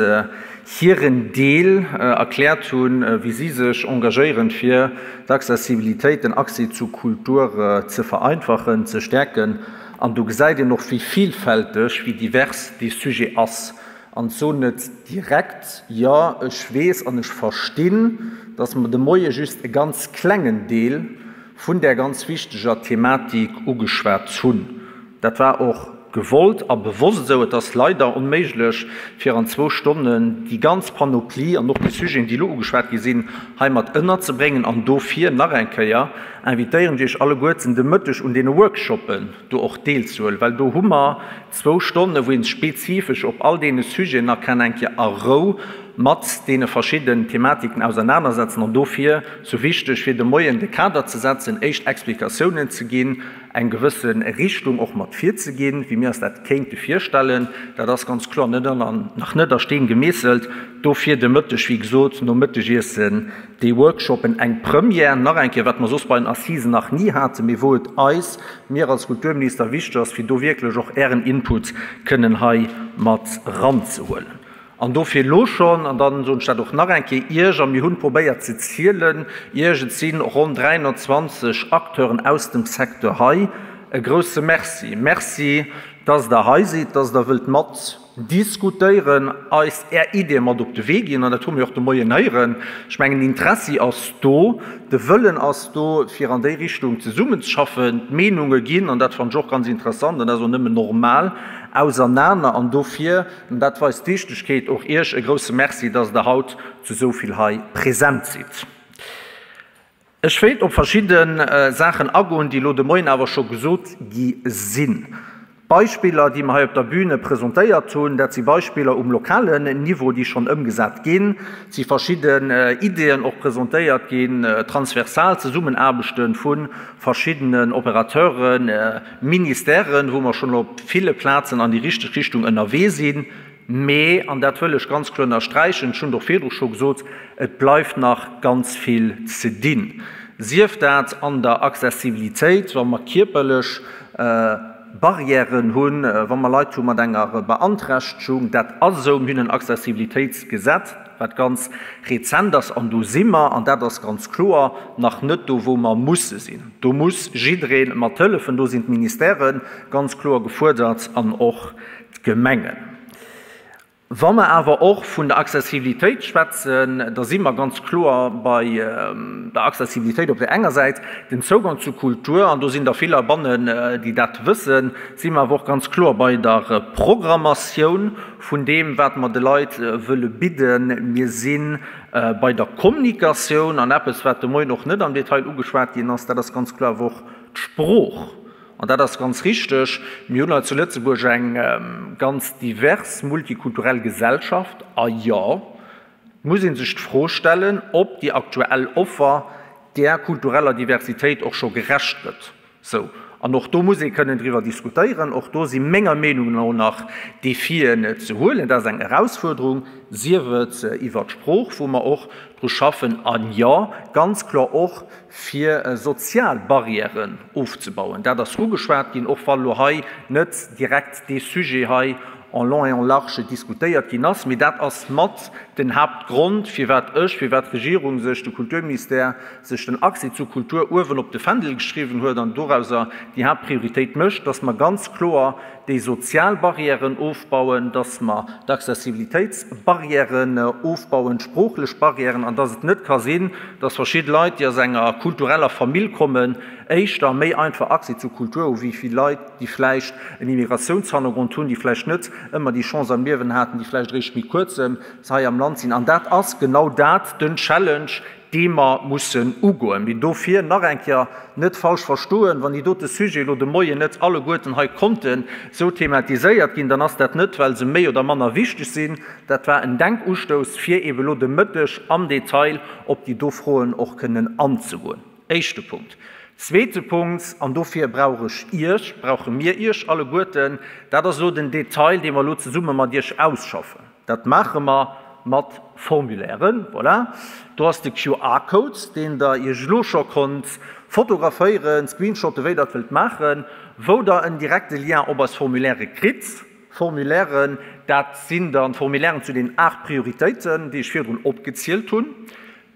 hiren Deel erkläert hunn, wéi si sech engagéieren, fir d'Accessibilitéit, den Accès zu Kultur ze vereinfachen, ze stäerken. An do gesäit een och, wéi vielfälteg, wéi divers dee Sujet ass. An soen et direkt, Jo, ech weess an ech verstinn, dass mer de Moie just e ganz klengen Deel vun där ganz wichteger Thematik ugeschwat hunn. Dat war och gewollt a bewosst esou. Et ass leider onméiglech, fir an zwou Stonnen déi ganz Panoplie an och déi Sujeten, déi elo ugeschwat gi sinn, hei mat ënnerzebréngen. An dofir nach eng Kéier invitéieren ech Iech alleguerten, de Mëtteg un deene Workshoppen do och deelzehuelen, well do hu mer zwou Stonnen, wou ee spezifesch op all deene Sujeten nach kann eng Kéier a Rou mat deene verschidden Thematiken ausernanersetzen. An dofir sou wichteg fir de Moien de Kader ze setzen, éischt Explikatiounen ze ginn, eng gewësse Richtung och mat virzeginn, wéi mir eis dat kéinte virstellen. Dat ass ganz kloer net an nach net a Steen gemeesselt. Dofir de Mëtteg, wéi gesot, nom Mëttegiessen déi Workshopen, eng Première nach eng Kéier, wat mer soss bei den Assisen nach ni haten, mee wou et eis, mir als Kulturminister, wichteg ass, fir do wierklech och Ären Input kënnen hei mat eranzehuelen. An dofir elo schonn, an dann soen ech dat och nach eng Kéier, Iech, a mir hunn probéiert ze zielen, Iech, et si ronn 320 Acteuren aus dem Secteur hei, e grouse Merci. Merci, dass Der hei sidd, dass Der wëllt mat diskutéieren, eis Är Iddie mat op de Wee ginn. An dat hu mir och de Moien héieren. Ech mengen, den Interessi ass do, de Wëllen ass do, fir an déi Richtung zesummenzeschaffen. D'Meenunge ginn, an dat fannen ech och ganz interessant, an dat ass och nëmmen normal, ausernaner. An dofir, An dat weist d'Wichtegkeet. Och Iech e grouse Merci, dass Der haut zu esou vill hei present sidd. Ech wéilt op verschidde Saachen agoen, déi elo de Moien awer scho gesot gi sinn. D'Beispiller, déi mer hei op der Bühne presentéiert hunn, dat si Beispiller um lokalen Niveau, déi schonn ëmgesat ginn. Et si verschidden Ideeën och presentéiert ginn, transversal Zesummenaarbechte vu verschiddenen Operateuren, Ministèren, wou mer schonn op ville Plazen an déi richteg Richtung ënnerwee sinn. Mee, an dat wëll ech ganz kloer ënnersträichen, ech hunn et och virdru scho gesot, et bleift nach ganz vill ze dinn, sief dat an der Accessibilitéit, wa mer kierperlech Barrièren hunn, wa mer Leit hu mat enger Beanträchtegung, dat ass esou, mir hunn en Accessibilitéitsgesetz, wat ganz rezent ass, an do si mer, an dat ass ganz kloer, nach net do, wou mer musse sinn. Do muss jidderee mathëllefen, do sinn d'Ministèrë ganz kloer gefuerdert an och D'Gemengen. Wa mer awer och vun der Accessibilitéit schwätzen, da si mer ganz kloer bei der Accessibilitéit op där enger Säit, den Zougang zu Kultur, an do sinn der vill heibannen, déi dat wëssen, si mer awer och ganz kloer bei der Programmatioun vun deem, wat mer de Leit wëlle bidden. Mir si bei der Kommunikatioun, an eppes, wat de Moien och net am Detail ugeschwat ginn ass, dat ass ganz kloer awer och d'Sprooch. An dat ass ganz richteg, mir hunn hei zu Lëtzebuerg eng ganz divers, multikulturell Gesellschaft. A jo, et muss ee sech d'Fro stellen, ob déi aktuell Offer där kultureller Diversitéit och scho gerecht gëtt. Sou. An och do muss ee kënnen driwwer diskutéieren. Och do si menger Meenung no nach Defien ze huelen. Dat ass eng Erausfuerderung, sief et iwwert d'Sprooch, wou mer och dru schaffen, a jo, ganz kloer och fir sozial Barrièren ofzebauen. Dat ass ugeschwat ginn, och wa lo hei net direkt dee Sujet hei en long et en large diskutéiert ginn ass. Mee dat ass mat den Haaptgrond, firwat ech, firwat d'Regierung sech, de Kulturministère sech den Accès zur Kultur uewen op de Fändel geschriwwen huet an dorauser déi Haaptprioritéit mécht, dass mer ganz kloer déi sozial Barrièren ofbauen, dass mer d'Accessibilitéitsbarrièren ofbauen, d'sproochlech Barrièren, an dass et net ka sinn, dass verschidde Leit, déi aus enger kultureller Famill kommen, éischter méi einfach Accès zur Kultur hu wéi vill Leit, déi vläicht en Immigratiounshannergrond hunn, déi vläicht net ëmmer déi Chance am Liewen haten, déi vläicht eréischt méi kuerzem hei am Land sinn. An dat ass genau dat den Challenge, dee mer mussen ugoen. Mee dofir nach eng Kéier, net falsch verstoen, Wann déi dote Sujete elo de Moien net alleguerten hei konnten esou thematiséiert ginn, dann ass dat net, well se méi oder manner wichteg sinn. Dat war en Denkustouss, fir eebe elo de Mëtteg am Detail op déi do Froen och kënnen anzegoen. Éischte Punkt. Zweete Punkt, an dofir brauch ech Iech, brauche mir Iech alleguerten, dat ass elo den Detail, dee mer elo zesumme mat Iech ausschaffen. Dat maache mer mat Formulairen. Voilà, do ass de QR-Code, deen Der Iech elo scho konnt fotograféieren, screenshotten, wéi Der et wëllt maachen, wou Der en direkte Lien op eis Formulaire kritt. Formulairen, dat sinn dann d'Formulairen zu den 8 Prioritéiten, déi ech virdrun opgezielt hunn.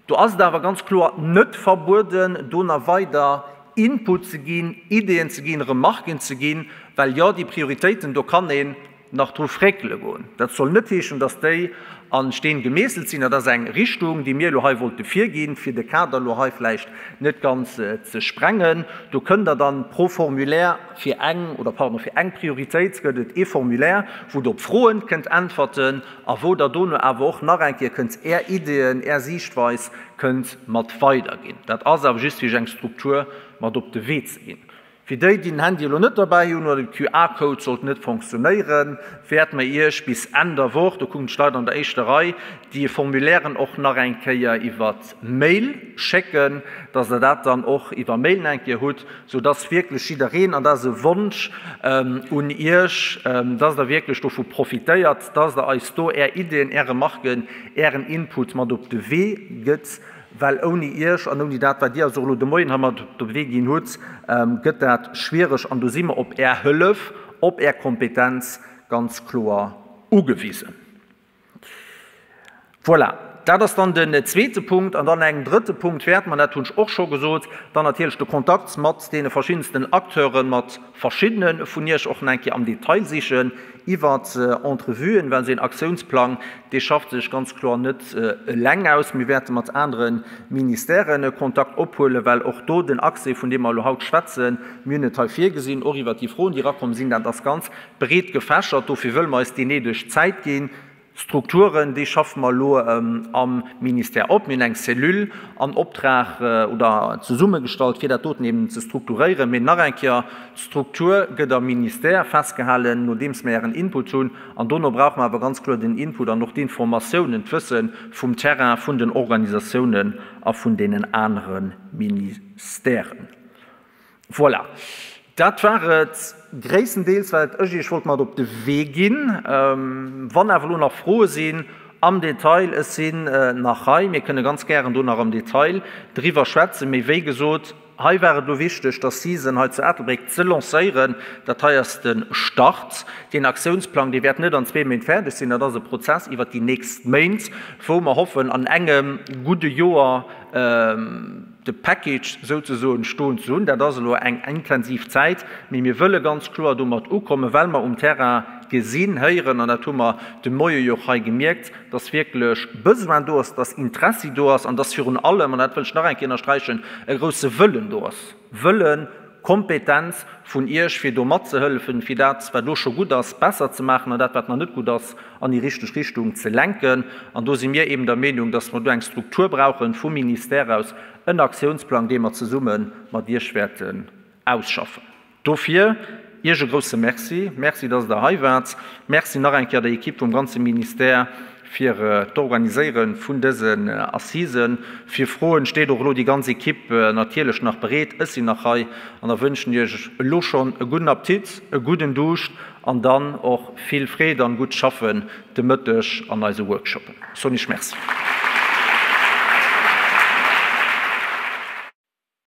Do ass et awer ganz kloer net verbueden, do nach weider Input ze ginn, Ideeën ze ginn, Remarken ze ginn, well jo, déi Prioritéiten, do kann een nach dru fréckele goen. Dat soll net heeschen, dass déi a Steen gemeesselt sinn. Dat ass eng Richtung, déi mir elo hei wollte virginn, fir de Kader elo hei vläicht net ganz ze sprengen. Do kënnt Der dann pro Formulaire fir eng, oder pardon, fir eng Prioritéit gëtt et ee Formulaire, wou Der op Froen kënnt äntwerten a wou Der dono awer och nach eng Kéier kënnt Är Ideeën, Är Siichtweis kënnt mat weiderginn. Dat ass awer just fir Iech eng Struktur mat op de Wee ze ginn. Fir déi, déi den Handy elo net derbäi hunn oder de QR-Code sollt net fonctionnéieren, wäerte mer Iech bis Enn der Woch, do kucken ech d'Leit an der éischter Rei, déi Formulairen och nach eng Kéier iwwer Mail schécken, dass Der dat dann och iwwer Mail nach eng Kéier hutt, soudass wierklech jiddereen, an dat ass e Wonsch un Iech, dass Der wierklech dovu profitéiert, dass Der eis do Är Iddien, Är Remarken, Ären Input mat op de Wee gëtt. Well ouni Iech an ouni dat, wat Dir eis och elo de Moien hei mat op de Wee ginn hutt, gëtt dat schwiereg. An do si mer op Är Hëllef, op Är Kompetenz ganz kloer ugewisen. Voilà, dat ass dann den zweete Punkt. An dann eng drëtte Punkt wäerte mer, dat hunn ech och scho gesot, dann natierlech de Kontakt mat deene verschiddensten Acteuren, mat verschiddene vun Iech och nach eng Kéier am Detail sichen iwwert Entrevuen, well esou een Aktiounsplang, dee schafft sech ganz kloer net eleng aus. Mir wäerte mat anere Ministèrë Kontakt ophuelen, well och do den Accès, vun deem mer elo haut schwätzen, mir hunn et hei virgesinn, och iwwert déi Froen, déi erakomm sinn, dat ass ganz breet gefächert. Dofir wëlle mer eis déi néideg Zäit ginn. Strukturen, déi schaffe mer elo am Ministère op. Mir hunn eng Cellule an Optrag oder zesummegestallt, fir dat doten eben ze strukturéieren. Mee nach eng Kéier, D'Struktur gëtt am Ministère festgehalen, nodeems mir Ären Input hunn. An dono brauche mer awer ganz kloer den Input an och d'Informatiounen, d'Wësse vum Terrain, vun den Organisatiounen a vun deenen anere Ministèren. Voilà, dat war et gréisstendeels, wat ech Iech wollt mat op de Wee ginn. Wann awer elo nach Froe sinn am Detail, ech sinn nach hei, mir kënne ganz gären do nach am Detail driwwer schwätzen. Mee wéi gesot, hei war et elo wichteg, d'Assisen hei zu Ettelbréck ze lancéieren. Dat hei ass de Start. Deen Aktiounsplang, dee wäert net an zwee Méint fäerdeg sinn. Dat ass e Prozess iwwert déi nächst Méint, wou mer hoffen, an engem gudde Joer de Package souzesoen stoen ze hunn. Dat ass elo eng intensiv Zäit, mee mir wëlle ganz kloer domat ukommen, well mer um Terrain gesinn, héieren, an dat hu mer de Moie jo och hei gemierkt, dass wierklech Besoin do ass, dass Interessi do ass an dass virun allem, an dat wëll ech nach eng Kéier ënnersträichen, e grouse Wëllen do ass, Wëllen, Kompetenz vun Iech, fir do matzehëllefen, fir dat, wat elo scho gutt ass, besser ze maachen an dat, wat nach net gutt ass, an déi richteg Richtung ze lenken. An do si mir eben der Meenung, dass mer do eng Struktur brauchen vum Ministère aus, en Aktiounsplang, dee mer zesumme mat Iech wäerten ausschaffen. Dofir Iech e grouse Merci. Merci, dass Der hei waart. Merci nach eng Kéier der Equipe vum ganze Ministère fir d'Organiséiere vun dësen Assisen. Fir Froen steet och elo déi ganz Equipe natierlech nach bereet. Ech sinn nach hei an da wënschen Iech elo schonn e gudden Appetit, e gudden Duuscht an dann och vill Freed an gutt Schaffen de Mëtteg an eise Workshoppen. Soen Iech Merci.